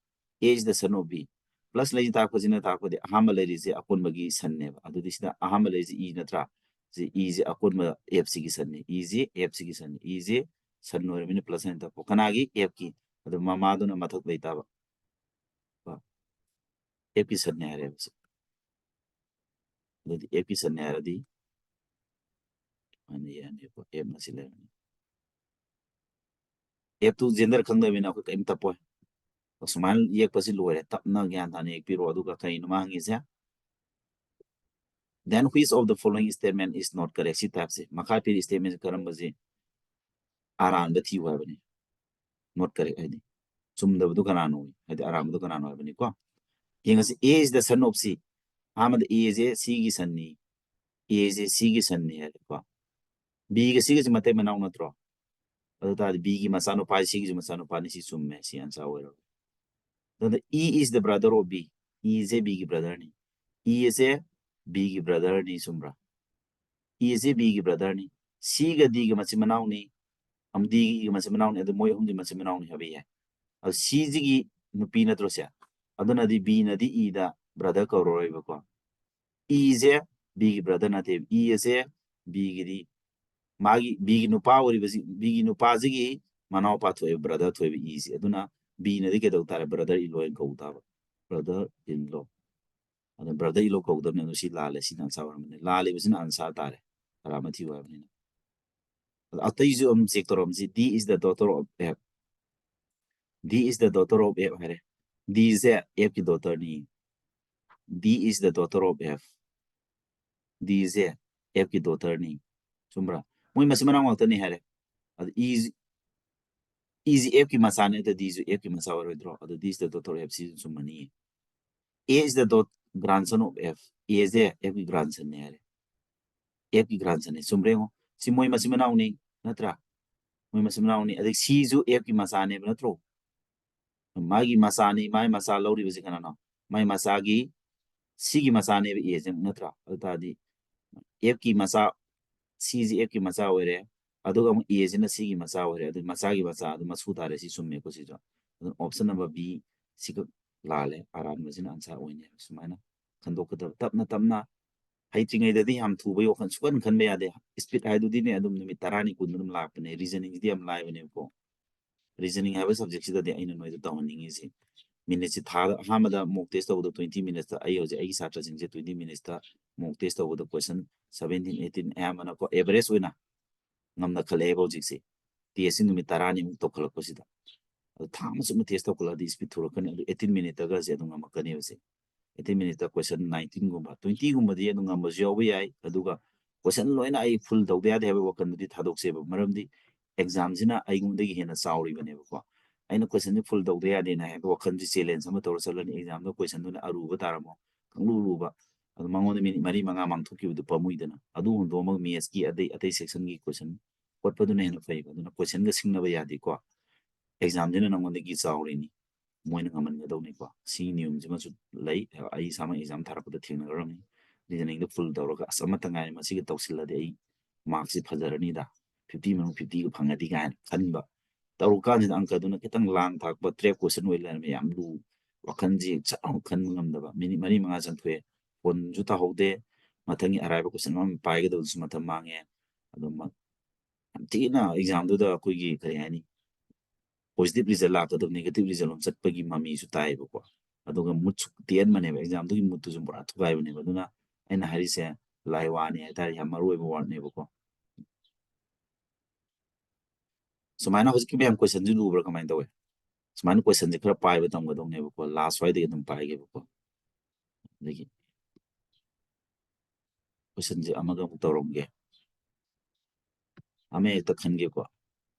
A is the son of B꯫ Plus ꯂꯩꯁꯤ ꯇꯥꯛꯄꯁꯤꯅ ꯇꯥꯛꯄꯗꯤ ꯑꯍꯥꯟꯕ ꯂꯩꯔꯤꯁꯦ ꯑꯀꯣꯟꯕꯒꯤ sonꯅꯦꯕ꯫ ꯑꯗꯨꯗꯤ ꯁꯤꯗ ꯑꯍꯥꯟꯕ ꯂꯩꯔꯤꯁꯦ E ꯅꯠꯇ꯭ꯔꯥ? ꯁꯤ E ꯁꯦ ꯑꯀꯣꯟꯕ F ꯁꯤꯒꯤ ꯁꯟꯅꯤ꯫ E ꯁꯦ F ꯁꯤꯒꯤ ꯁꯟꯅꯤ꯫ E ꯁꯦ ꯁꯟ ꯑꯣꯏꯔꯕꯅꯤꯅ plus sign ꯇꯞꯄꯣ꯫ ꯀꯅꯥꯒꯤ? F ꯀꯤ꯫ ꯑꯗꯨ ꯃꯃꯥꯗꯨꯅ ꯃꯊꯛ ꯂꯩꯇꯥꯕ꯫ ꯀꯣ? F ꯀꯤ ꯁꯟꯅꯤ ꯍꯥꯏꯔꯦꯕ ꯁꯤ꯫ ꯑꯗꯨꯗꯤ F ꯀꯤ ꯁꯟꯅꯤ ꯍꯥꯏꯔꯗꯤ ꯃꯥꯅ ꯌꯥꯅꯤꯀꯣ꯫ F ꯃꯁꯤ ꯂꯩꯔꯅꯤ꯫ F ꯇꯨ gender ꯈꯪꯗꯕꯅꯤꯅ ꯑꯩꯈꯣꯏ ꯀꯔꯤꯝ ꯇꯞꯄꯣꯏ꯫ ꯑꯁꯨꯃꯥꯏꯅ ꯌꯦꯛꯄꯁꯤ ꯂꯣꯏꯔꯦ꯫ ꯇꯞꯅ ꯒ꯭ꯌꯥꯟ ꯇꯥꯅ ꯌꯦꯛꯄꯤꯔꯣ꯫ ꯑꯗꯨꯒ ꯀꯩꯅꯣ ꯃꯥ ꯍꯪꯉꯤꯁꯦ? Then which of the following statement is not correct? ꯁꯤ type ꯁꯦ꯫ ꯃꯈꯥ ꯄꯤꯔꯤ statement ꯁꯦ ꯀꯔꯝꯕꯁꯤ ꯑꯔꯥꯟꯕ ꯊꯤꯌꯨ ꯍꯥꯏꯕꯅꯤ꯫ Not correct ꯍꯥꯏꯗꯤ ꯆꯨꯝꯗꯕꯗꯨ ꯀꯅꯥꯅꯣ? ꯍꯥꯏꯗꯤ ꯑꯔꯥꯟꯕꯗꯨ ꯀꯅꯥꯅꯣ ꯍꯥꯏꯕꯅꯤꯀꯣ꯫ ꯌꯦꯡꯉꯁꯤ, A is the son of C꯫ ꯑꯍꯥꯟꯕꯗ A ꯁꯦ C ꯒꯤ ꯁꯟꯅꯤ꯫ A ꯁꯦ C ꯒꯤ ꯁꯟꯅꯤ ꯍꯥꯏꯔꯦꯀꯣ꯫ B ꯒ C ꯒꯁꯦ ꯃꯇꯩ ꯃꯅꯥꯎ ꯅꯠꯇ꯭ꯔꯣ? ꯑꯗꯨ ꯇꯥꯔꯗꯤ B ꯒꯤ ꯃꯆꯥꯅꯨꯄꯥ, C ꯒꯤꯁꯨ ꯃꯆꯥꯅꯨꯄꯥꯅꯤ꯫ ꯁꯤ ꯆꯨꯝꯃꯦ꯫ ꯁꯤ answer ꯑꯣꯏꯔꯣꯏ꯫ ꯑꯗꯨꯅ E is the brother of B꯫ E say B ꯒꯤ brother ꯅꯤ꯫ E ꯁꯦ B ꯒꯤ brother ꯅꯤ, ꯆꯨꯝꯕ꯭ꯔꯥ? E ꯁꯦ B ꯒꯤ brother ꯅꯤ꯫ C ꯒ D ꯒ ꯃꯆꯤꯟ ꯃꯅꯥꯎꯅꯤ꯫ ꯑꯃ D ꯒꯤ ꯃꯆꯤꯟ ꯃꯅꯥꯎꯅꯤ꯫ ꯑꯗꯨ ꯃꯣꯏ ꯑꯍꯨꯝꯗꯤ ꯃꯆꯤꯟ ꯃꯅꯥꯎꯅꯤ ꯍꯥꯏꯕ ꯌꯥꯏ꯫ ꯑꯗꯨ C ꯁꯤꯒꯤ ꯅꯨꯄꯤ ꯅꯠꯇ꯭ꯔꯣ ꯁꯦ? ꯑꯗꯨꯅꯗꯤ B ꯅꯗꯤ E ꯗ brother ꯀꯧꯔꯔꯣꯏꯕꯀꯣ꯫ E ꯁꯦ B ꯒꯤ brother ꯅꯠꯇꯦ꯫ E ꯑꯁꯦ B ꯒꯤꯗꯤ ꯃꯥꯒꯤ B ꯒꯤ ꯅꯨꯄꯥ ꯑꯣꯏꯔꯤꯕꯁꯤ, B ꯒꯤ ꯅꯨꯄꯥꯁꯤꯒꯤ ꯃꯅꯥꯎꯄꯥ ꯊꯣꯛꯑꯦ, brother ꯊꯣꯛꯑꯦꯕ E ꯁꯦ꯫ ꯑꯗꯨꯅ B ꯅꯗꯤ ꯀꯩꯗꯧ ꯇꯥꯔꯦ? Brother in law ꯍꯥꯏꯅ ꯀꯧ ꯇꯥꯕ꯫ Brother in law꯫ ꯑꯗ brother in law ꯀꯧꯗꯕꯅꯤ꯫ ꯑꯗꯨ ꯁꯤ ꯂꯥꯜꯂꯦ꯫ ꯁꯤꯅ answer ꯑꯣꯏꯔꯝꯕꯅꯤ꯫ ꯂꯥꯜꯂꯤꯕꯁꯤꯅ answer ꯇꯥꯔꯦ꯫ ꯑꯔꯥꯟꯕ ꯊꯤꯌꯨ ꯍꯥꯏꯕꯅꯤꯅ꯫ ꯑꯗ ꯑꯇꯩꯁꯨ ꯑꯗꯨꯝ check ꯇꯧꯔꯝꯁꯤ꯫ D is the daughter of F꯫ D is the daughter of F ꯍꯥꯏꯔꯦ꯫ D ꯁꯦ F ꯀꯤ daughter ꯅꯤ꯫ D is the daughter of F꯫ D say F ꯀꯤ daughter ꯅꯤ꯫ ꯆꯨꯝꯕ꯭ꯔꯥ? ꯃꯣꯏ ꯃꯆꯤꯟ ꯃꯅꯥꯎ ꯉꯥꯛꯇꯅꯤ ꯍꯥꯏꯔꯦ꯫ ꯑꯗ E, E ꯁꯤ F ꯀꯤ ꯃꯆꯥꯅꯤ, ꯑꯗ D ꯁꯨ F ꯀꯤ ꯃꯆꯥ ꯑꯣꯏꯔꯣꯏꯗ꯭ꯔꯣ? ꯑꯗꯨ D is the daughter of F ꯁꯤꯁꯨ ꯆꯨꯝꯃꯅꯤ꯫ A is the daugh-, grandson of F꯫ A say F ꯀꯤ grandson ꯅꯤ ꯍꯥꯏꯔꯦ꯫ F ꯀꯤ grandson ꯅꯤ꯫ ꯆꯨꯝꯕ꯭ꯔꯥ ꯌꯦꯡꯉꯣ꯫ ꯁꯤ ꯃꯣꯏ ꯃꯆꯤꯟ ꯃꯅꯥꯎꯅꯤ, ꯅꯠꯇ꯭ꯔꯥ? ꯃꯣꯏ ꯃꯆꯤꯟ ꯃꯅꯥꯎꯅꯤ꯫ ꯑꯗꯩ C ꯁꯨ F ꯀꯤ ꯃꯆꯥꯅꯦꯕ, ꯅꯠꯇ꯭ꯔꯣ? ꯃꯥꯒꯤ ꯃꯆꯥꯅꯤ, ꯃꯥꯒꯤ ꯃꯆꯥ ꯂꯧꯔꯤꯕꯁꯤ ꯀꯅꯥꯅꯣ? ꯃꯥꯒꯤ ꯃꯆꯥꯒꯤ, C ꯒꯤ ꯃꯆꯥꯅꯦꯕ A ꯁꯦ, ꯅꯠꯇ꯭ꯔꯥ? ꯑꯗꯨ ꯇꯥꯔꯗꯤ F ꯀꯤ ꯃꯆꯥ, C ꯁꯤ F ꯀꯤ ꯃꯆꯥ ꯑꯣꯏꯔꯦ, ꯑꯗꯨꯒ ꯑꯃꯨꯛ A ꯁꯤꯅ C ꯒꯤ ꯃꯆꯥ ꯑꯣꯏꯔꯦ, ꯑꯗꯨ ꯃꯆꯥꯒꯤ ꯃꯆꯥ, ꯑꯗꯨ ꯃꯁꯨ ꯇꯥꯔꯦ꯫ ꯁꯤ ꯆꯨꯝꯃꯦꯀꯣ ꯁꯤꯁꯨ꯫ ꯑꯗꯨꯅ option number B ꯁꯤꯈꯛ ꯂꯥꯜꯂꯦ, ꯑꯔꯥꯟꯕꯁꯤꯅ answer ꯑꯣꯏꯅꯦꯕ꯫ ꯁꯨꯃꯥꯏꯅ ꯈꯟꯗꯣꯛꯀꯗꯕ, ꯇꯞꯅ ꯇꯞꯅ ꯍꯩꯇ꯭ꯔꯤꯉꯩꯗꯗꯤ ꯌꯥꯝ ꯊꯨꯕꯩ ꯋꯥꯈꯜ ꯁꯨꯈꯟ ꯈꯟꯕ ꯌꯥꯗꯦ꯫ Speed ꯍꯥꯏꯗꯨꯗꯤꯅꯦ ꯑꯗꯨꯝ ꯅꯨꯃꯤꯠ ꯇꯔꯥꯅꯤ ꯀꯨꯟꯗ ꯑꯗꯨꯝ ꯂꯥꯛꯄꯅꯦ꯫ Reasoningꯁꯤꯗꯤ ꯌꯥꯝ ꯂꯥꯏꯕꯅꯦꯕꯀꯣ꯫ Reasoning ꯍꯥꯏꯕ subjectꯁꯤꯗꯗꯤ ꯑꯩꯅ ꯅꯣꯏꯗ ꯇꯧꯍꯟꯅꯤꯡꯉꯤꯁꯤ, minuteꯁꯤ ꯊꯥꯗ ꯑꯍꯥꯟꯕꯗ mock test ꯇꯧꯕꯗ twenty minutesꯇ, ꯑꯩ ꯍꯧꯖꯤꯛ ꯑꯩꯒꯤ ꯁꯥꯇ꯭ꯔꯁꯤꯡꯁꯦ twenty minutesꯇ mock test ꯇꯧꯕꯗ question seventeen eighteen ꯑꯌꯥꯝꯕꯅꯀꯣ, average ꯑꯣꯏꯅ ꯉꯝꯅ ꯈꯜꯂꯛꯑꯦꯕ ꯍꯧꯖꯤꯛꯁꯦ꯫ Testꯁꯤ ꯅꯨꯃꯤꯠ ꯇꯔꯥꯅꯤꯃꯨꯛ ꯇꯧꯈꯠꯂꯛꯄꯁꯤꯗ꯫ ꯑꯗꯨ ꯊꯥ ꯑꯃ ꯆꯨꯞꯅ test ꯇꯧꯈꯠꯂꯛꯑꯗꯤ speed ꯊꯨꯔꯛꯀꯅꯤ꯫ ꯑꯗꯨ eighteen minuteꯇꯒꯁꯦ ꯑꯗꯨꯝ ꯉꯝꯃꯛꯀꯅꯦꯕꯁꯦ꯫ Eighteen minuteꯇ question nineteenꯒꯨꯝꯕ, twentyꯒꯨꯝꯕꯗꯤ ꯑꯗꯨꯝ ꯉꯝꯕꯁꯨ ꯌꯥꯎꯕ ꯌꯥꯏ꯫ ꯑꯗꯨꯒ question ꯂꯣꯏꯅ ꯑꯩ full ꯇꯧꯗ ꯌꯥꯗꯦ ꯍꯥꯏꯕꯒꯤ ꯋꯥꯈꯜꯗꯨꯗꯤ ꯊꯥꯗꯣꯛꯁꯦꯕ꯫ ꯃꯔꯝꯗꯤ examꯁꯤꯅ ꯑꯩꯉꯣꯟꯗꯒꯤ ꯍꯦꯟꯅ ꯆꯥꯎꯔꯤꯕꯅꯦꯕꯀꯣ꯫ ꯑꯩꯅ questionꯁꯤ full ꯇꯧꯗ ꯌꯥꯗꯦꯅ ꯍꯥꯏꯕ ꯋꯥꯈꯜꯁꯤ challenge ꯑꯃ ꯇꯧꯔ ꯆꯠꯂꯅꯤ꯫ Examꯗ questionꯗꯨꯅ ꯑꯔꯨꯕ ꯇꯥꯔꯝꯃꯣ, ꯈꯪꯂꯨ ꯂꯨꯕ, ꯑꯗꯨ ꯃꯉꯣꯟꯗ minute ꯃꯔꯤ ꯃꯉꯥ ꯃꯥꯡꯊꯣꯛꯈꯤꯕꯗꯨ ꯄꯥꯝꯃꯨꯏꯗꯅ꯫ ꯑꯗꯨ ꯍꯨꯟꯗꯣꯛꯑꯝꯃꯒ mathsꯀꯤ ꯑꯇꯩ, ꯑꯇꯩ sectionꯒꯤ question ꯍꯣꯠꯄꯗꯨꯅ ꯍꯦꯟꯅ ꯐꯩꯕ꯫ ꯑꯗꯨꯅ questionꯒ ꯁꯤꯡꯅꯕ ꯌꯥꯗꯦꯀꯣ꯫ Examꯁꯤꯅ ꯅꯉꯣꯟꯗꯒꯤ ꯆꯥꯎꯔꯤꯅꯤ, ꯃꯣꯏꯅ ꯉꯝꯍꯟꯒꯗꯧꯅꯤꯀꯣ꯫ ꯁꯤꯒꯤ ꯅꯤꯌꯣꯝꯁꯤꯃꯁꯨ ꯂꯩ꯫ ꯑꯩ ꯏꯁꯥꯃꯛ exam ꯊꯥꯔꯛꯄꯗ ꯊꯦꯡꯅꯈ꯭ꯔꯕꯅꯤ꯫ Reasoningꯗ full ꯇꯧꯔꯒ, "ꯑꯁ, ꯑꯃꯠꯇ ꯉꯥꯏꯔꯦ, ꯃꯁꯤꯒ ꯇꯧꯁꯤꯜꯂꯗꯤ ꯑꯩ marksꯁꯤ ꯐꯖꯔꯅꯤꯗ, fifty ꯃꯅꯨꯡ fiftyꯒ ꯐꯪꯉꯗꯤ" ꯀꯥꯏꯅ ꯈꯟꯕ꯫ ꯇꯧꯔꯀꯥꯟꯁꯤꯗ ꯑꯪꯀꯗꯨꯅ ꯈꯤꯇꯪ ꯂꯥꯡ ꯊꯥꯛꯄ, trap question ꯑꯣꯏ ꯂꯩꯔꯝꯃꯦ, ꯌꯥꯝ ꯂꯨ, ꯋꯥꯈꯜꯁꯤ ꯆꯞ ꯂꯥꯎꯅ ꯈꯟꯕ ꯉꯝꯗꯕ꯫ Minute ꯃꯔꯤ ꯃꯉꯥ ꯆꯪꯊꯣꯛꯑꯦ, ꯐꯣꯟꯁꯨ ꯇꯧꯍꯧꯗꯦ, ꯃꯊꯪꯒꯤ ꯑꯔꯥꯏꯕ question ꯑꯃ ꯄꯥꯏꯒꯗꯕꯗꯨꯁꯨ ꯃꯇꯝ ꯃꯥꯡꯉꯦ꯫ ꯑꯗꯨꯝ ꯌꯥꯝ ꯊꯤꯅ examꯗꯨꯗ ꯑꯩꯈꯣꯏꯒꯤ ꯀꯔꯤ ꯍꯥꯏꯅꯤ, positive result ꯂꯥꯛꯀꯗꯕ negative result ꯑꯃ ꯆꯠꯄꯒꯤ ꯃꯃꯤꯁꯨ ꯇꯥꯏꯌꯦꯕꯀꯣ꯫ ꯑꯗꯨꯒ moodꯁꯨ ꯇꯦꯟꯕꯅꯦꯕ, examꯗꯨꯒꯤ moodꯇꯨꯁꯨ ꯄꯨꯔꯥ ꯊꯨꯒꯥꯏꯕꯅꯦꯕ꯫ ꯑꯗꯨꯅ ꯑꯩꯅ ꯍꯥꯏꯔꯤꯁꯦ ꯂꯥꯏ ꯋꯥꯅꯤ ꯍꯥꯏꯇꯥꯔꯦ, ꯌꯥꯝ ꯃꯔꯨ ꯑꯣꯏꯕ wordꯅꯦꯕꯀꯣ꯫ ꯁꯨꯃꯥꯏꯅ ꯍꯧꯖꯤꯛꯀꯤ ꯃꯌꯥꯝ questionꯁꯤ ꯂꯨꯕ꯭ꯔꯥ ꯀꯃꯥꯏꯅ ꯇꯧꯋꯦ? ꯁꯨꯃꯥꯏꯅ questionꯁꯦ ꯈꯔ ꯄꯥꯏꯕ ꯇꯝꯒꯗꯧꯅꯦꯕꯀꯣ꯫ Last ꯁ꯭ꯋꯥꯏꯗꯒꯤ ꯑꯗꯨꯝ ꯄꯥꯏꯒꯦꯕꯀꯣ꯫ ꯑꯗꯒꯤ questionꯁꯦ ꯑꯃꯒ ꯑꯃꯨꯛ ꯇꯧꯔꯝꯒꯦ꯫ ꯑꯃ ꯍꯦꯛꯇ ꯈꯟꯒꯦꯀꯣ꯫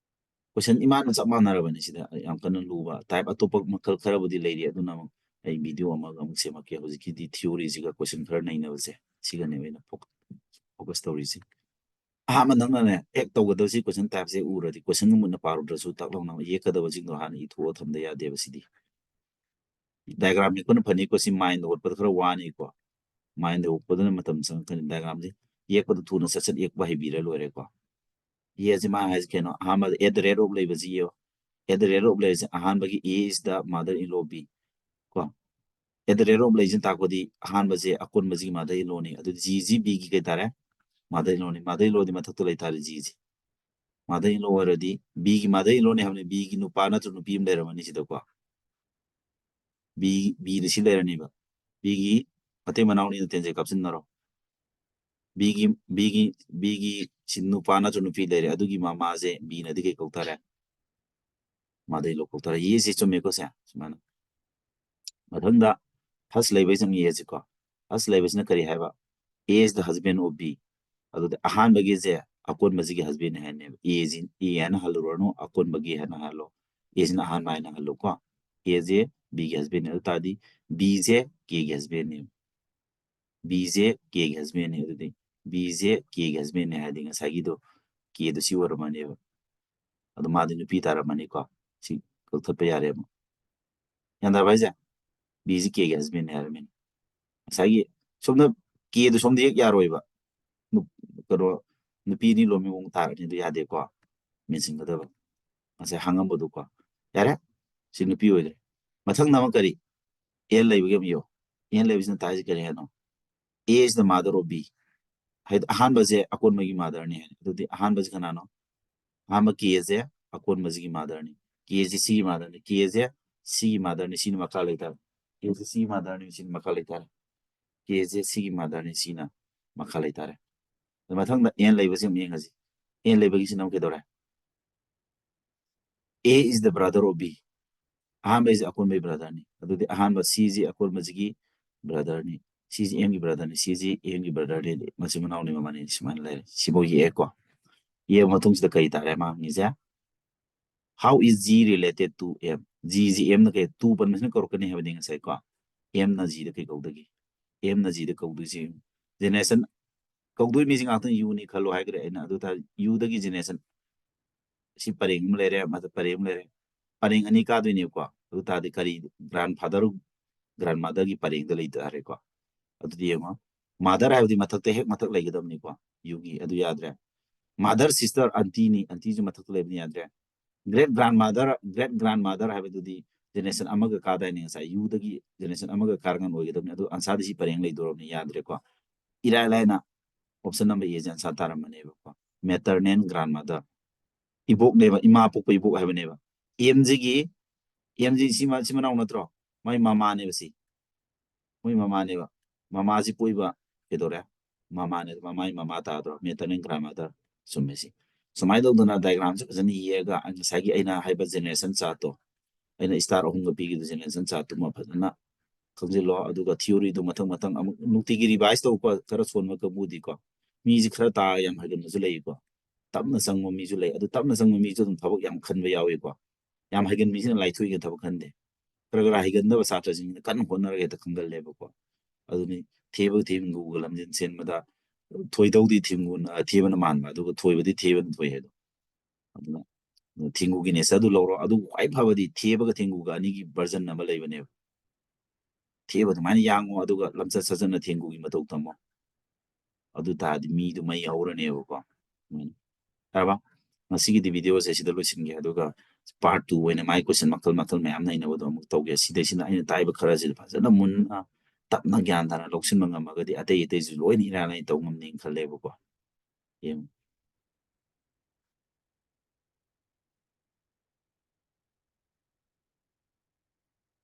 Question ꯏꯃꯥꯟꯅ ꯆꯞ ꯃꯥꯟꯅꯔꯕꯅꯤ ꯁꯤꯗ, ꯌꯥꯝ ꯀꯟꯅ ꯂꯨꯕ꯫ Type ꯑꯇꯣꯞꯄ ꯃꯈꯜ ꯈꯔꯕꯨꯗꯤ ꯂꯩꯔꯤ, ꯑꯗꯨꯅ ꯑꯃꯨꯛ ꯑꯩ video ꯑꯃꯒ ꯑꯃꯨꯛ ꯁꯦꯝꯃꯛꯀꯦ꯫ ꯍꯧꯖꯤꯛꯀꯤꯗꯤ theoryꯁꯤꯒ question ꯈꯔ ꯅꯩꯅꯕꯁꯦ, ꯁꯤꯒꯅꯦꯕ ꯑꯩꯅ focus ꯇꯧꯔꯤꯁꯦ꯫ ꯑꯍꯥꯟꯕ ꯅꯪꯅꯅꯦ ꯍꯦꯛ ꯇꯧꯒꯗꯕꯁꯤ, question typeꯁꯦ ꯎꯔꯗꯤ questionꯒ ꯃꯨꯟꯅ ꯄꯥꯔꯨꯗ꯭ꯔꯁꯨ ꯇꯥꯛ ꯂꯥꯎꯅ ꯌꯦꯛꯀꯗꯕꯁꯤꯡꯗꯣ ꯍꯥꯟꯅ ꯏꯊꯣꯛꯑ ꯊꯝꯗ ꯌꯥꯗꯦꯕ ꯁꯤꯗꯤ꯫ Diagram ꯌꯦꯛꯄꯅ ꯐꯅꯤꯀꯣ, ꯁꯤ mindꯗ ꯍꯣꯠꯄꯗ ꯈꯔ ꯋꯥꯅꯤꯀꯣ꯫ Mindꯗ ꯍꯣꯠꯄꯗꯨꯅ ꯃꯇꯝ ꯆꯪꯉꯛꯀꯅꯤ꯫ Diagramꯁꯦ ꯌꯦꯛꯄꯗ ꯊꯨꯅ ꯁꯠ ꯁꯠ ꯌꯦꯛꯄ ꯍꯩꯕꯤꯔ ꯂꯣꯏꯔꯦꯀꯣ꯫ Aꯁꯤ ꯃꯥ ꯍꯥꯏꯁꯦ ꯀꯩꯅꯣ? ꯑꯍꯥꯟꯕꯗ at the rate of ꯂꯩꯕꯁꯤ ꯌꯦꯡꯉꯣ꯫ At the rate of ꯂꯩꯔꯤꯁꯦ ꯑꯍꯥꯟꯕꯒꯤ A is the mother in law B ꯀꯣ꯫ ꯑꯦꯠ ꯗ ꯔꯦꯠ ꯑꯣꯐ ꯂꯩꯁꯤꯅ ꯇꯥꯛꯄꯗꯤ ꯑꯍꯥꯟꯕꯁꯦ ꯑꯀꯣꯟꯕꯁꯤꯒꯤ ꯃꯥꯗꯔ ꯏꯟ ꯂꯣꯅꯤ꯫ ꯑꯗꯨ ꯖꯤꯁꯤ ꯕꯤꯒꯤ ꯀꯩ ꯇꯥꯔꯦ? ꯃꯥꯗꯔ ꯏꯟ ꯂꯣꯅꯤ꯫ ꯃꯥꯗꯔ ꯏꯟ ꯂꯣꯗꯤ ꯃꯊꯛꯇ ꯂꯩꯇꯥꯔꯦ, ꯖꯤꯁꯤ꯫ ꯃꯥꯗꯔ ꯏꯟ ꯂꯣ ꯑꯣꯏꯔꯗꯤ ꯕꯤꯒꯤ ꯃꯥꯗꯔ ꯏꯟ ꯂꯣꯅꯤ ꯍꯥꯏꯕꯅꯤ, ꯕꯤꯒꯤ ꯅꯨꯄꯥ ꯅꯠꯇ꯭ꯔ ꯅꯨꯄꯤ ꯑꯃ ꯂꯩꯔꯝꯃꯅꯤ ꯁꯤꯗꯀꯣ꯫ ꯕꯤ ꯕꯤꯗ ꯁꯤ ꯂꯩꯔꯅꯤꯕ꯫ ꯕꯤꯒꯤ ꯃꯇꯩ ꯃꯅꯥꯎꯅꯤꯅ ꯇꯦꯟꯖꯩ ꯀꯥꯞꯁꯤꯟꯅꯔꯣ꯫ ꯕꯤꯒꯤ ꯕꯤꯒꯤ ꯕꯤꯒꯤ ꯁꯤ ꯅꯨꯄꯥ ꯅꯠꯇ꯭ꯔ ꯅꯨꯄꯤ ꯂꯩꯔꯦ, ꯑꯗꯨꯒꯤ ꯃꯃꯥꯁꯦ ꯕꯤꯅꯗꯤ ꯀꯩ ꯀꯧ ꯇꯥꯔꯦ? ꯃꯥꯗꯔ ꯏꯟ ꯂꯣ ꯀꯧ ꯇꯥꯔꯦ꯫ ꯌꯦꯁꯤ ꯆꯨꯝꯃꯦꯀꯣ ꯁꯦ꯫ ꯁꯨꯃꯥꯏꯅ ꯃꯊꯪꯗ ꯐꯥꯔꯁ ꯂꯩꯕꯁꯤꯅ ꯌꯦꯁꯤꯀꯣ꯫ ꯐꯥꯔꯁ ꯂꯩꯕꯁꯤꯅ ꯀꯔꯤ ꯍꯥꯏꯕ? A is the husband of B꯫ ꯑꯗꯨꯗꯤ ꯑꯍꯥꯟꯕꯒꯤꯁꯦ ꯑꯀꯣꯟꯕꯁꯤꯒꯤ ꯍꯁꯕꯦꯟꯅꯤ ꯍꯥꯏꯅꯦꯕ꯫ ꯑꯦꯁꯤ ꯑꯦ ꯍꯥꯏꯅ ꯍꯜꯂꯨꯔꯅꯨ, ꯑꯀꯣꯟꯕꯒꯤ ꯍꯥꯏꯅ ꯍꯜꯂꯣ꯫ ꯑꯦꯁꯤꯅ ꯑꯍꯥꯟꯕ ꯍꯥꯏꯅ ꯍꯜꯂꯨꯀꯣ꯫ ꯑꯦꯁꯦ ꯕꯤꯒꯤ ꯍꯁꯕꯦꯟꯅꯤ꯫ ꯑꯗꯨ ꯇꯥꯔꯗꯤ ꯕꯤꯁꯦ ꯀꯦꯒꯤ ꯍꯁꯕꯦꯟꯅꯦꯕ꯫ ꯕꯤꯁꯦ ꯀꯦꯒꯤ ꯍꯁꯕꯦꯟꯅꯤ꯫ ꯑꯗꯨꯗꯤ ꯕꯤꯁꯦ ꯀꯦꯒꯤ ꯍꯁꯕꯦꯟꯅꯤ ꯍꯥꯏꯔꯗꯤ ꯉꯁꯥꯏꯒꯤꯗꯣ ꯀꯦꯗꯣ ꯁꯤ ꯑꯣꯏꯔꯝꯃꯅꯦꯕ꯫ ꯑꯗꯣ ꯃꯥꯗꯤ ꯅꯨꯄꯤ ꯇꯥꯔꯝꯃꯅꯤꯀꯣ꯫ ꯁꯤ ꯀꯛꯊꯠꯄ ꯌꯥꯔꯦ ꯑꯃꯨꯛ꯫ ꯒ꯭ꯌꯥꯟ ꯇꯥꯔꯕ ꯍꯥꯏꯁꯦ? ꯕꯤꯁꯤ ꯀꯦꯒꯤ ꯍꯁꯕꯦꯟꯅꯤ ꯍꯥꯏꯔꯝꯃꯤꯅꯤ꯫ ꯉꯁꯥꯏꯒꯤ ꯁꯣꯝꯗ ꯀꯦꯗꯣ ꯁꯣꯝꯗ ꯍꯦꯛ ꯌꯥꯔꯣꯏꯕ꯫ ꯅꯨ-, ꯀꯩꯅꯣ, ꯅꯨꯄꯤ ꯑꯅꯤ ꯂꯣꯟꯕ ꯃꯑꯣꯡ ꯇꯥꯔꯅꯤ, ꯑꯗꯨ ꯌꯥꯗꯦꯀꯣ꯫ ꯃꯦꯟꯁꯤꯟꯒꯗꯕ꯫ ꯉꯁꯥꯏ ꯍꯥꯡꯉꯝꯕꯗꯨꯀꯣ꯫ ꯌꯥꯔꯦ? ꯁꯤ ꯅꯨꯄꯤ ꯑꯣꯏꯈ꯭ꯔꯦ꯫ ꯃꯊꯪꯗ ꯑꯃ ꯀꯔꯤ? ꯑꯦꯟ ꯂꯩꯕꯒꯤ ꯑꯃ ꯌꯦꯡꯉꯣ꯫ ꯑꯦꯟ ꯂꯩꯕꯁꯤꯅ ꯇꯥꯛꯏꯁꯦ ꯀꯔꯤ ꯍꯥꯏꯅꯣ? A is the mother of B꯫ ꯍꯥꯏꯗꯤ ꯑꯍꯥꯟꯕꯁꯦ ꯑꯀꯣꯟꯕꯒꯤ ꯃꯥꯗꯔꯅꯤ ꯍꯥꯏꯅ꯫ ꯑꯗꯨꯗꯤ ꯑꯍꯥꯟꯕꯁꯤ ꯀꯅꯥꯅꯣ? ꯑꯍꯥꯟꯕ ꯀꯦꯁꯦ ꯑꯀꯣꯟꯕꯁꯤꯒꯤ ꯃꯥꯗꯔꯅꯤ꯫ ꯀꯦꯁꯦ ꯁꯤꯒꯤ ꯃꯥꯗꯔꯅꯤ꯫ ꯀꯦꯁꯦ ꯁꯤꯒꯤ ꯃꯥꯗꯔꯅꯤ꯫ ꯁꯤꯅ ꯃꯈꯥ ꯂꯩꯇꯥꯔꯦ꯫ ꯀꯦꯁꯦ ꯁꯤꯒꯤ ꯃꯥꯗꯔꯅꯤ꯫ ꯁꯤꯅ ꯃꯈꯥ ꯂꯩꯇꯥꯔꯦ꯫ ꯀꯦꯁꯦ ꯁꯤꯒꯤ ꯃꯥꯗꯔꯅꯤ꯫ ꯁꯤꯅ ꯃꯈꯥ ꯂꯩꯇꯥꯔꯦ꯫ ꯑꯗꯨ ꯃꯊꯪꯗ ꯑꯦꯟ ꯂꯩꯕꯁꯤ ꯑꯃꯨꯛ ꯌꯦꯡꯉꯁꯤ꯫ ꯑꯦꯟ ꯂꯩꯕꯒꯤꯁꯤꯅ ꯑꯃꯨꯛ ꯀꯩꯗꯧꯔꯦ? A is the brother of B꯫ ꯑꯍꯥꯟꯕꯩꯁꯦ ꯑꯀꯣꯟꯕꯩ ꯕ꯭ꯔꯗꯔꯅꯤ꯫ ꯑꯗꯨꯗꯤ ꯑꯍꯥꯟꯕ ꯁꯤꯁꯤ ꯑꯀꯣꯟꯕꯁꯤꯒꯤ ꯕ꯭ꯔꯗꯔꯅꯤ꯫ ꯁꯤꯁꯤ ꯑꯦꯝꯒꯤ ꯕ꯭ꯔꯗꯔꯅꯤ꯫ ꯁꯤꯁꯤ ꯑꯦꯝꯒꯤ ꯕ꯭ꯔꯗꯔꯅꯤ꯫ ꯃꯆꯤꯟ ꯃꯅꯥꯎꯅꯤ ꯃꯕꯥꯅꯤ꯫ ꯁꯨꯃꯥꯏꯅ ꯂꯩꯔꯦ꯫ ꯁꯤꯐꯥꯎ ꯌꯦꯛꯑꯦꯀꯣ꯫ ꯌꯦꯛꯑ ꯃꯇꯨꯡꯁꯤꯗ ꯀꯔꯤ ꯇꯥꯔꯦ ꯃꯥ ꯍꯪꯉꯤꯁꯦ? How is G related to M? ꯖꯤꯁꯤ ꯑꯦꯝꯅ ꯀꯩ ꯇꯨ ꯄꯟꯕꯁꯤꯅ ꯀꯧꯔꯛꯀꯅꯤ ꯍꯥꯏꯕꯅꯤ ꯉꯁꯥꯏꯀꯣ꯫ ꯑꯦꯝꯅ ꯖꯤꯗ ꯀꯩ ꯀꯧꯗꯒꯦ? ꯑꯦꯝꯅ ꯖꯤꯗ ꯀꯧꯗꯣꯏꯁꯦ ꯖꯦꯅꯦꯔꯦꯁꯟ ꯀꯧꯗꯣꯏ ꯃꯤꯁꯤ ꯉꯥꯛꯇꯪ ꯌꯨꯅꯤ ꯈꯜꯂꯣ ꯍꯥꯏꯈ꯭ꯔꯦ ꯑꯩꯅ꯫ ꯑꯗꯨ ꯇꯥꯔꯗꯤ ꯌꯨꯗꯒꯤ ꯖꯦꯅꯦꯔꯦꯁꯟ ꯁꯤ ꯄꯔꯦꯡ ꯑꯃ ꯂꯩꯔꯦ, ꯃꯊꯛ ꯄꯔꯦꯡ ꯑꯃ ꯂꯩꯔꯦ꯫ ꯄꯔꯦꯡ ꯑꯅꯤ ꯀꯥꯗꯣꯏꯅꯦꯕꯀꯣ꯫ ꯑꯗꯨ ꯇꯥꯔꯗꯤ ꯀꯔꯤ? ꯒ꯭ꯔꯥꯟꯐꯥꯗꯔ, ꯒ꯭ꯔꯥꯟꯃꯥꯗꯔꯒꯤ ꯄꯔꯦꯡꯗ ꯂꯩꯇꯥꯔꯦꯀꯣ꯫ ꯑꯗꯨꯗꯤ ꯌꯦꯡꯉꯣ, ꯃꯥꯗꯔ ꯍꯥꯏꯕꯗꯤ ꯃꯊꯛꯇ ꯍꯦꯛ ꯃꯊꯛ ꯂꯩꯒꯗꯕꯅꯤꯀꯣ, ꯌꯨꯒꯤ꯫ ꯑꯗꯨ ꯌꯥꯗ꯭ꯔꯦ꯫ ꯃꯥꯗꯔ, ꯁꯤꯁꯇꯔ, ꯑꯟꯇꯤꯅꯤ, ꯑꯟꯇꯤꯁꯨ ꯃꯊꯛꯇ ꯂꯩꯕꯅꯤ, ꯌꯥꯗ꯭ꯔꯦ꯫ ꯒ꯭ꯔꯦꯠ ꯒ꯭ꯔꯥꯟꯃꯥꯗꯔ, ꯒ꯭ꯔꯦꯠ ꯒ꯭ꯔꯥꯟꯃꯥꯗꯔ ꯍꯥꯏꯕꯗꯨꯗꯤ ꯖꯦꯅꯦꯔꯦꯁꯟ ꯑꯃꯒ ꯀꯥꯗꯥꯏꯅꯦ ꯉꯁꯥꯏ? ꯌꯨꯗꯒꯤ ꯖꯦꯅꯦꯔꯦꯁꯟ ꯑꯃꯒ ꯀꯥꯔꯒ ꯑꯣꯏꯒꯗꯕꯅꯤ꯫ ꯑꯗꯨ ꯑꯟꯁꯥꯔꯗꯤ ꯁꯤ ꯄꯔꯦꯡ ꯂꯩꯗꯣꯔꯕꯅꯤ, ꯌꯥꯗ꯭ꯔꯦꯀꯣ꯫ ꯏꯔꯥꯏ ꯂꯥꯏꯅ ꯑꯣꯞꯁꯟ ꯅꯝꯕꯔ ꯑꯦꯁꯦ ꯑꯟꯁꯥꯔ ꯇꯥꯔꯝꯃꯅꯦꯕꯀꯣ꯫ Maternal grandmother, ꯏꯕꯣꯛꯅꯦꯕ, ꯏꯃꯥ ꯄꯣꯛꯄ ꯏꯕꯣꯛ ꯍꯥꯏꯕꯅꯦꯕ꯫ ꯑꯦꯝꯁꯤꯒꯤ, ꯑꯦꯝꯁꯤ ꯁꯤ ꯃ-, ꯁꯤ ꯃꯅꯥꯎ ꯅꯠꯇ꯭ꯔꯣ? ꯃꯥꯏ ꯃꯃꯥꯅꯦꯕ ꯁꯤ꯫ ꯃꯣꯏ ꯃꯃꯥꯅꯦꯕ꯫ ꯃꯃꯥꯁꯤ ꯄꯣꯛꯏꯕ ꯀꯩꯗꯧꯔꯦ? ꯃꯃꯥꯅꯦ, ꯃꯃꯥꯏ ꯃꯃꯥ ꯇꯥꯗ꯭ꯔꯣ? Maternal grandmother꯫ ꯆꯨꯝꯃꯦ ꯁꯤ꯫ ꯁꯨꯃꯥꯏꯅ ꯇꯧꯗꯅ diagramꯁꯦ ꯐꯖꯅ ꯌꯦꯛꯑꯒ ꯉꯁꯥꯏꯒꯤ ꯑꯩꯅ ꯍꯥꯏꯕ ꯖꯦꯅꯦꯔꯦꯁꯟ ꯆꯥꯔꯠꯇꯣ, ꯑꯩꯅ ꯁ꯭ꯇꯥꯔ ꯑꯍꯨꯝꯒ ꯄꯤꯈꯤꯕ ꯖꯦꯅꯦꯔꯦꯁꯟ ꯆꯥꯔꯠꯇꯨꯃ ꯐꯖꯅ ꯈꯪꯖꯤꯜꯂꯣ꯫ ꯑꯗꯨꯒ theoryꯗꯨ ꯃꯊꯪ ꯃꯊꯪ ꯑꯃꯨꯛ ꯅꯨꯡꯇꯤꯒꯤ revise ꯇꯧꯕ ꯈꯔ ꯁꯣꯟꯕ ꯀꯥꯡꯕꯨꯗꯤꯀꯣ, ꯃꯤꯁꯤ ꯈꯔ ꯇꯥ ꯌꯥꯝ ꯍꯩꯒꯟꯕꯁꯨ ꯂꯩꯀꯣ꯫ ꯇꯞꯅ ꯆꯪꯕ ꯃꯤꯁꯨ ꯂꯩ꯫ ꯑꯗꯨ ꯇꯞꯅ ꯆꯪꯕ ꯃꯤꯁꯨ ꯑꯗꯨꯝ ꯊꯕꯛ ꯌꯥꯝ ꯈꯟꯕ ꯌꯥꯎꯏꯀꯣ꯫ ꯌꯥꯝ ꯍꯩꯒꯟꯕ ꯃꯤꯁꯤꯅ ꯂꯥꯏꯊꯣꯛꯏꯒ ꯊꯕꯛ ꯈꯟꯗꯦ꯫ ꯈꯔ ꯈꯔ ꯍꯩꯒꯟꯗꯕ ꯁꯥꯇ꯭ꯔꯁꯤꯡꯁꯤꯅ ꯀꯟꯅ ꯍꯣꯠꯅꯔꯒ ꯍꯦꯛꯇ ꯈꯪꯒꯜꯂꯦꯕꯀꯣ꯫ ꯑꯗꯨꯅꯤ ꯊꯦꯕꯒ ꯊꯦꯡꯒꯨꯒ ꯂꯝꯖꯦꯟ ꯆꯦꯟꯕꯗ ꯊꯣꯏꯗꯧꯗꯤ ꯊꯦꯡꯒꯨꯅ, ꯊꯦꯕꯅ ꯃꯥꯟꯕ, ꯑꯗꯨꯒ ꯊꯣꯏꯕꯗꯤ ꯊꯦꯕꯅ ꯊꯣꯏ ꯍꯥꯏꯗꯣ꯫ ꯑꯗꯨꯅ ꯊꯦꯡꯒꯨꯒꯤ nature ꯑꯗꯨ ꯂꯧꯔꯣ꯫ ꯑꯗꯨꯕꯨ ꯈ꯭ꯋꯥꯏ ꯐꯕꯗꯤ ꯊꯦꯕꯒ ꯊꯦꯡꯒꯨꯒ ꯑꯅꯤꯒꯤ version ꯑꯃ ꯂꯩꯕꯅꯦꯕ꯫ ꯊꯦꯕ ꯑꯗꯨꯃꯥꯏꯅ ꯌꯥꯡꯉꯣ, ꯑꯗꯨꯒ ꯂꯝꯆꯠ ꯁꯥꯖꯠꯅ ꯊꯦꯡꯒꯨꯒꯤ ꯃꯇꯧ ꯇꯝꯃꯣ꯫ ꯑꯗꯨ ꯇꯥꯔꯗꯤ ꯃꯤꯗꯨ ꯃꯩ ꯍꯧꯔꯅꯦꯕꯀꯣ꯫ ꯎꯝ꯫ ꯌꯥꯔꯕ? ꯉꯁꯤꯒꯤꯗꯤ videoꯁꯦ ꯁꯤꯗ ꯂꯣꯏꯁꯤꯟꯒꯦ, ꯑꯗꯨꯒ part two ꯑꯣꯏꯅ ꯃꯥꯏ question ꯃꯈꯜ ꯃꯈꯜ ꯃꯌꯥꯝ ꯅꯩꯅꯕꯗꯣ ꯑꯃꯨꯛ ꯇꯧꯒꯦ꯫ ꯁꯤꯗꯩꯁꯤꯅ ꯑꯩꯅ ꯇꯥꯛꯏꯕ ꯈꯔꯁꯤꯗ ꯐꯖꯅ ꯃꯨꯟꯅ, ꯇꯞꯅ ꯒ꯭ꯌꯥꯟ ꯇꯥꯅ ꯂꯧꯁꯤꯟꯕ ꯉꯝꯃꯒꯗꯤ ꯑꯇꯩ ꯑꯇꯩꯁꯨ ꯂꯣꯏꯅ ꯏꯔꯥꯏ ꯂꯥꯏꯅ ꯇꯧ ꯉꯝꯅꯤꯅ ꯈꯜꯂꯦꯕꯀꯣ꯫ ꯌꯦꯡꯉꯨ꯫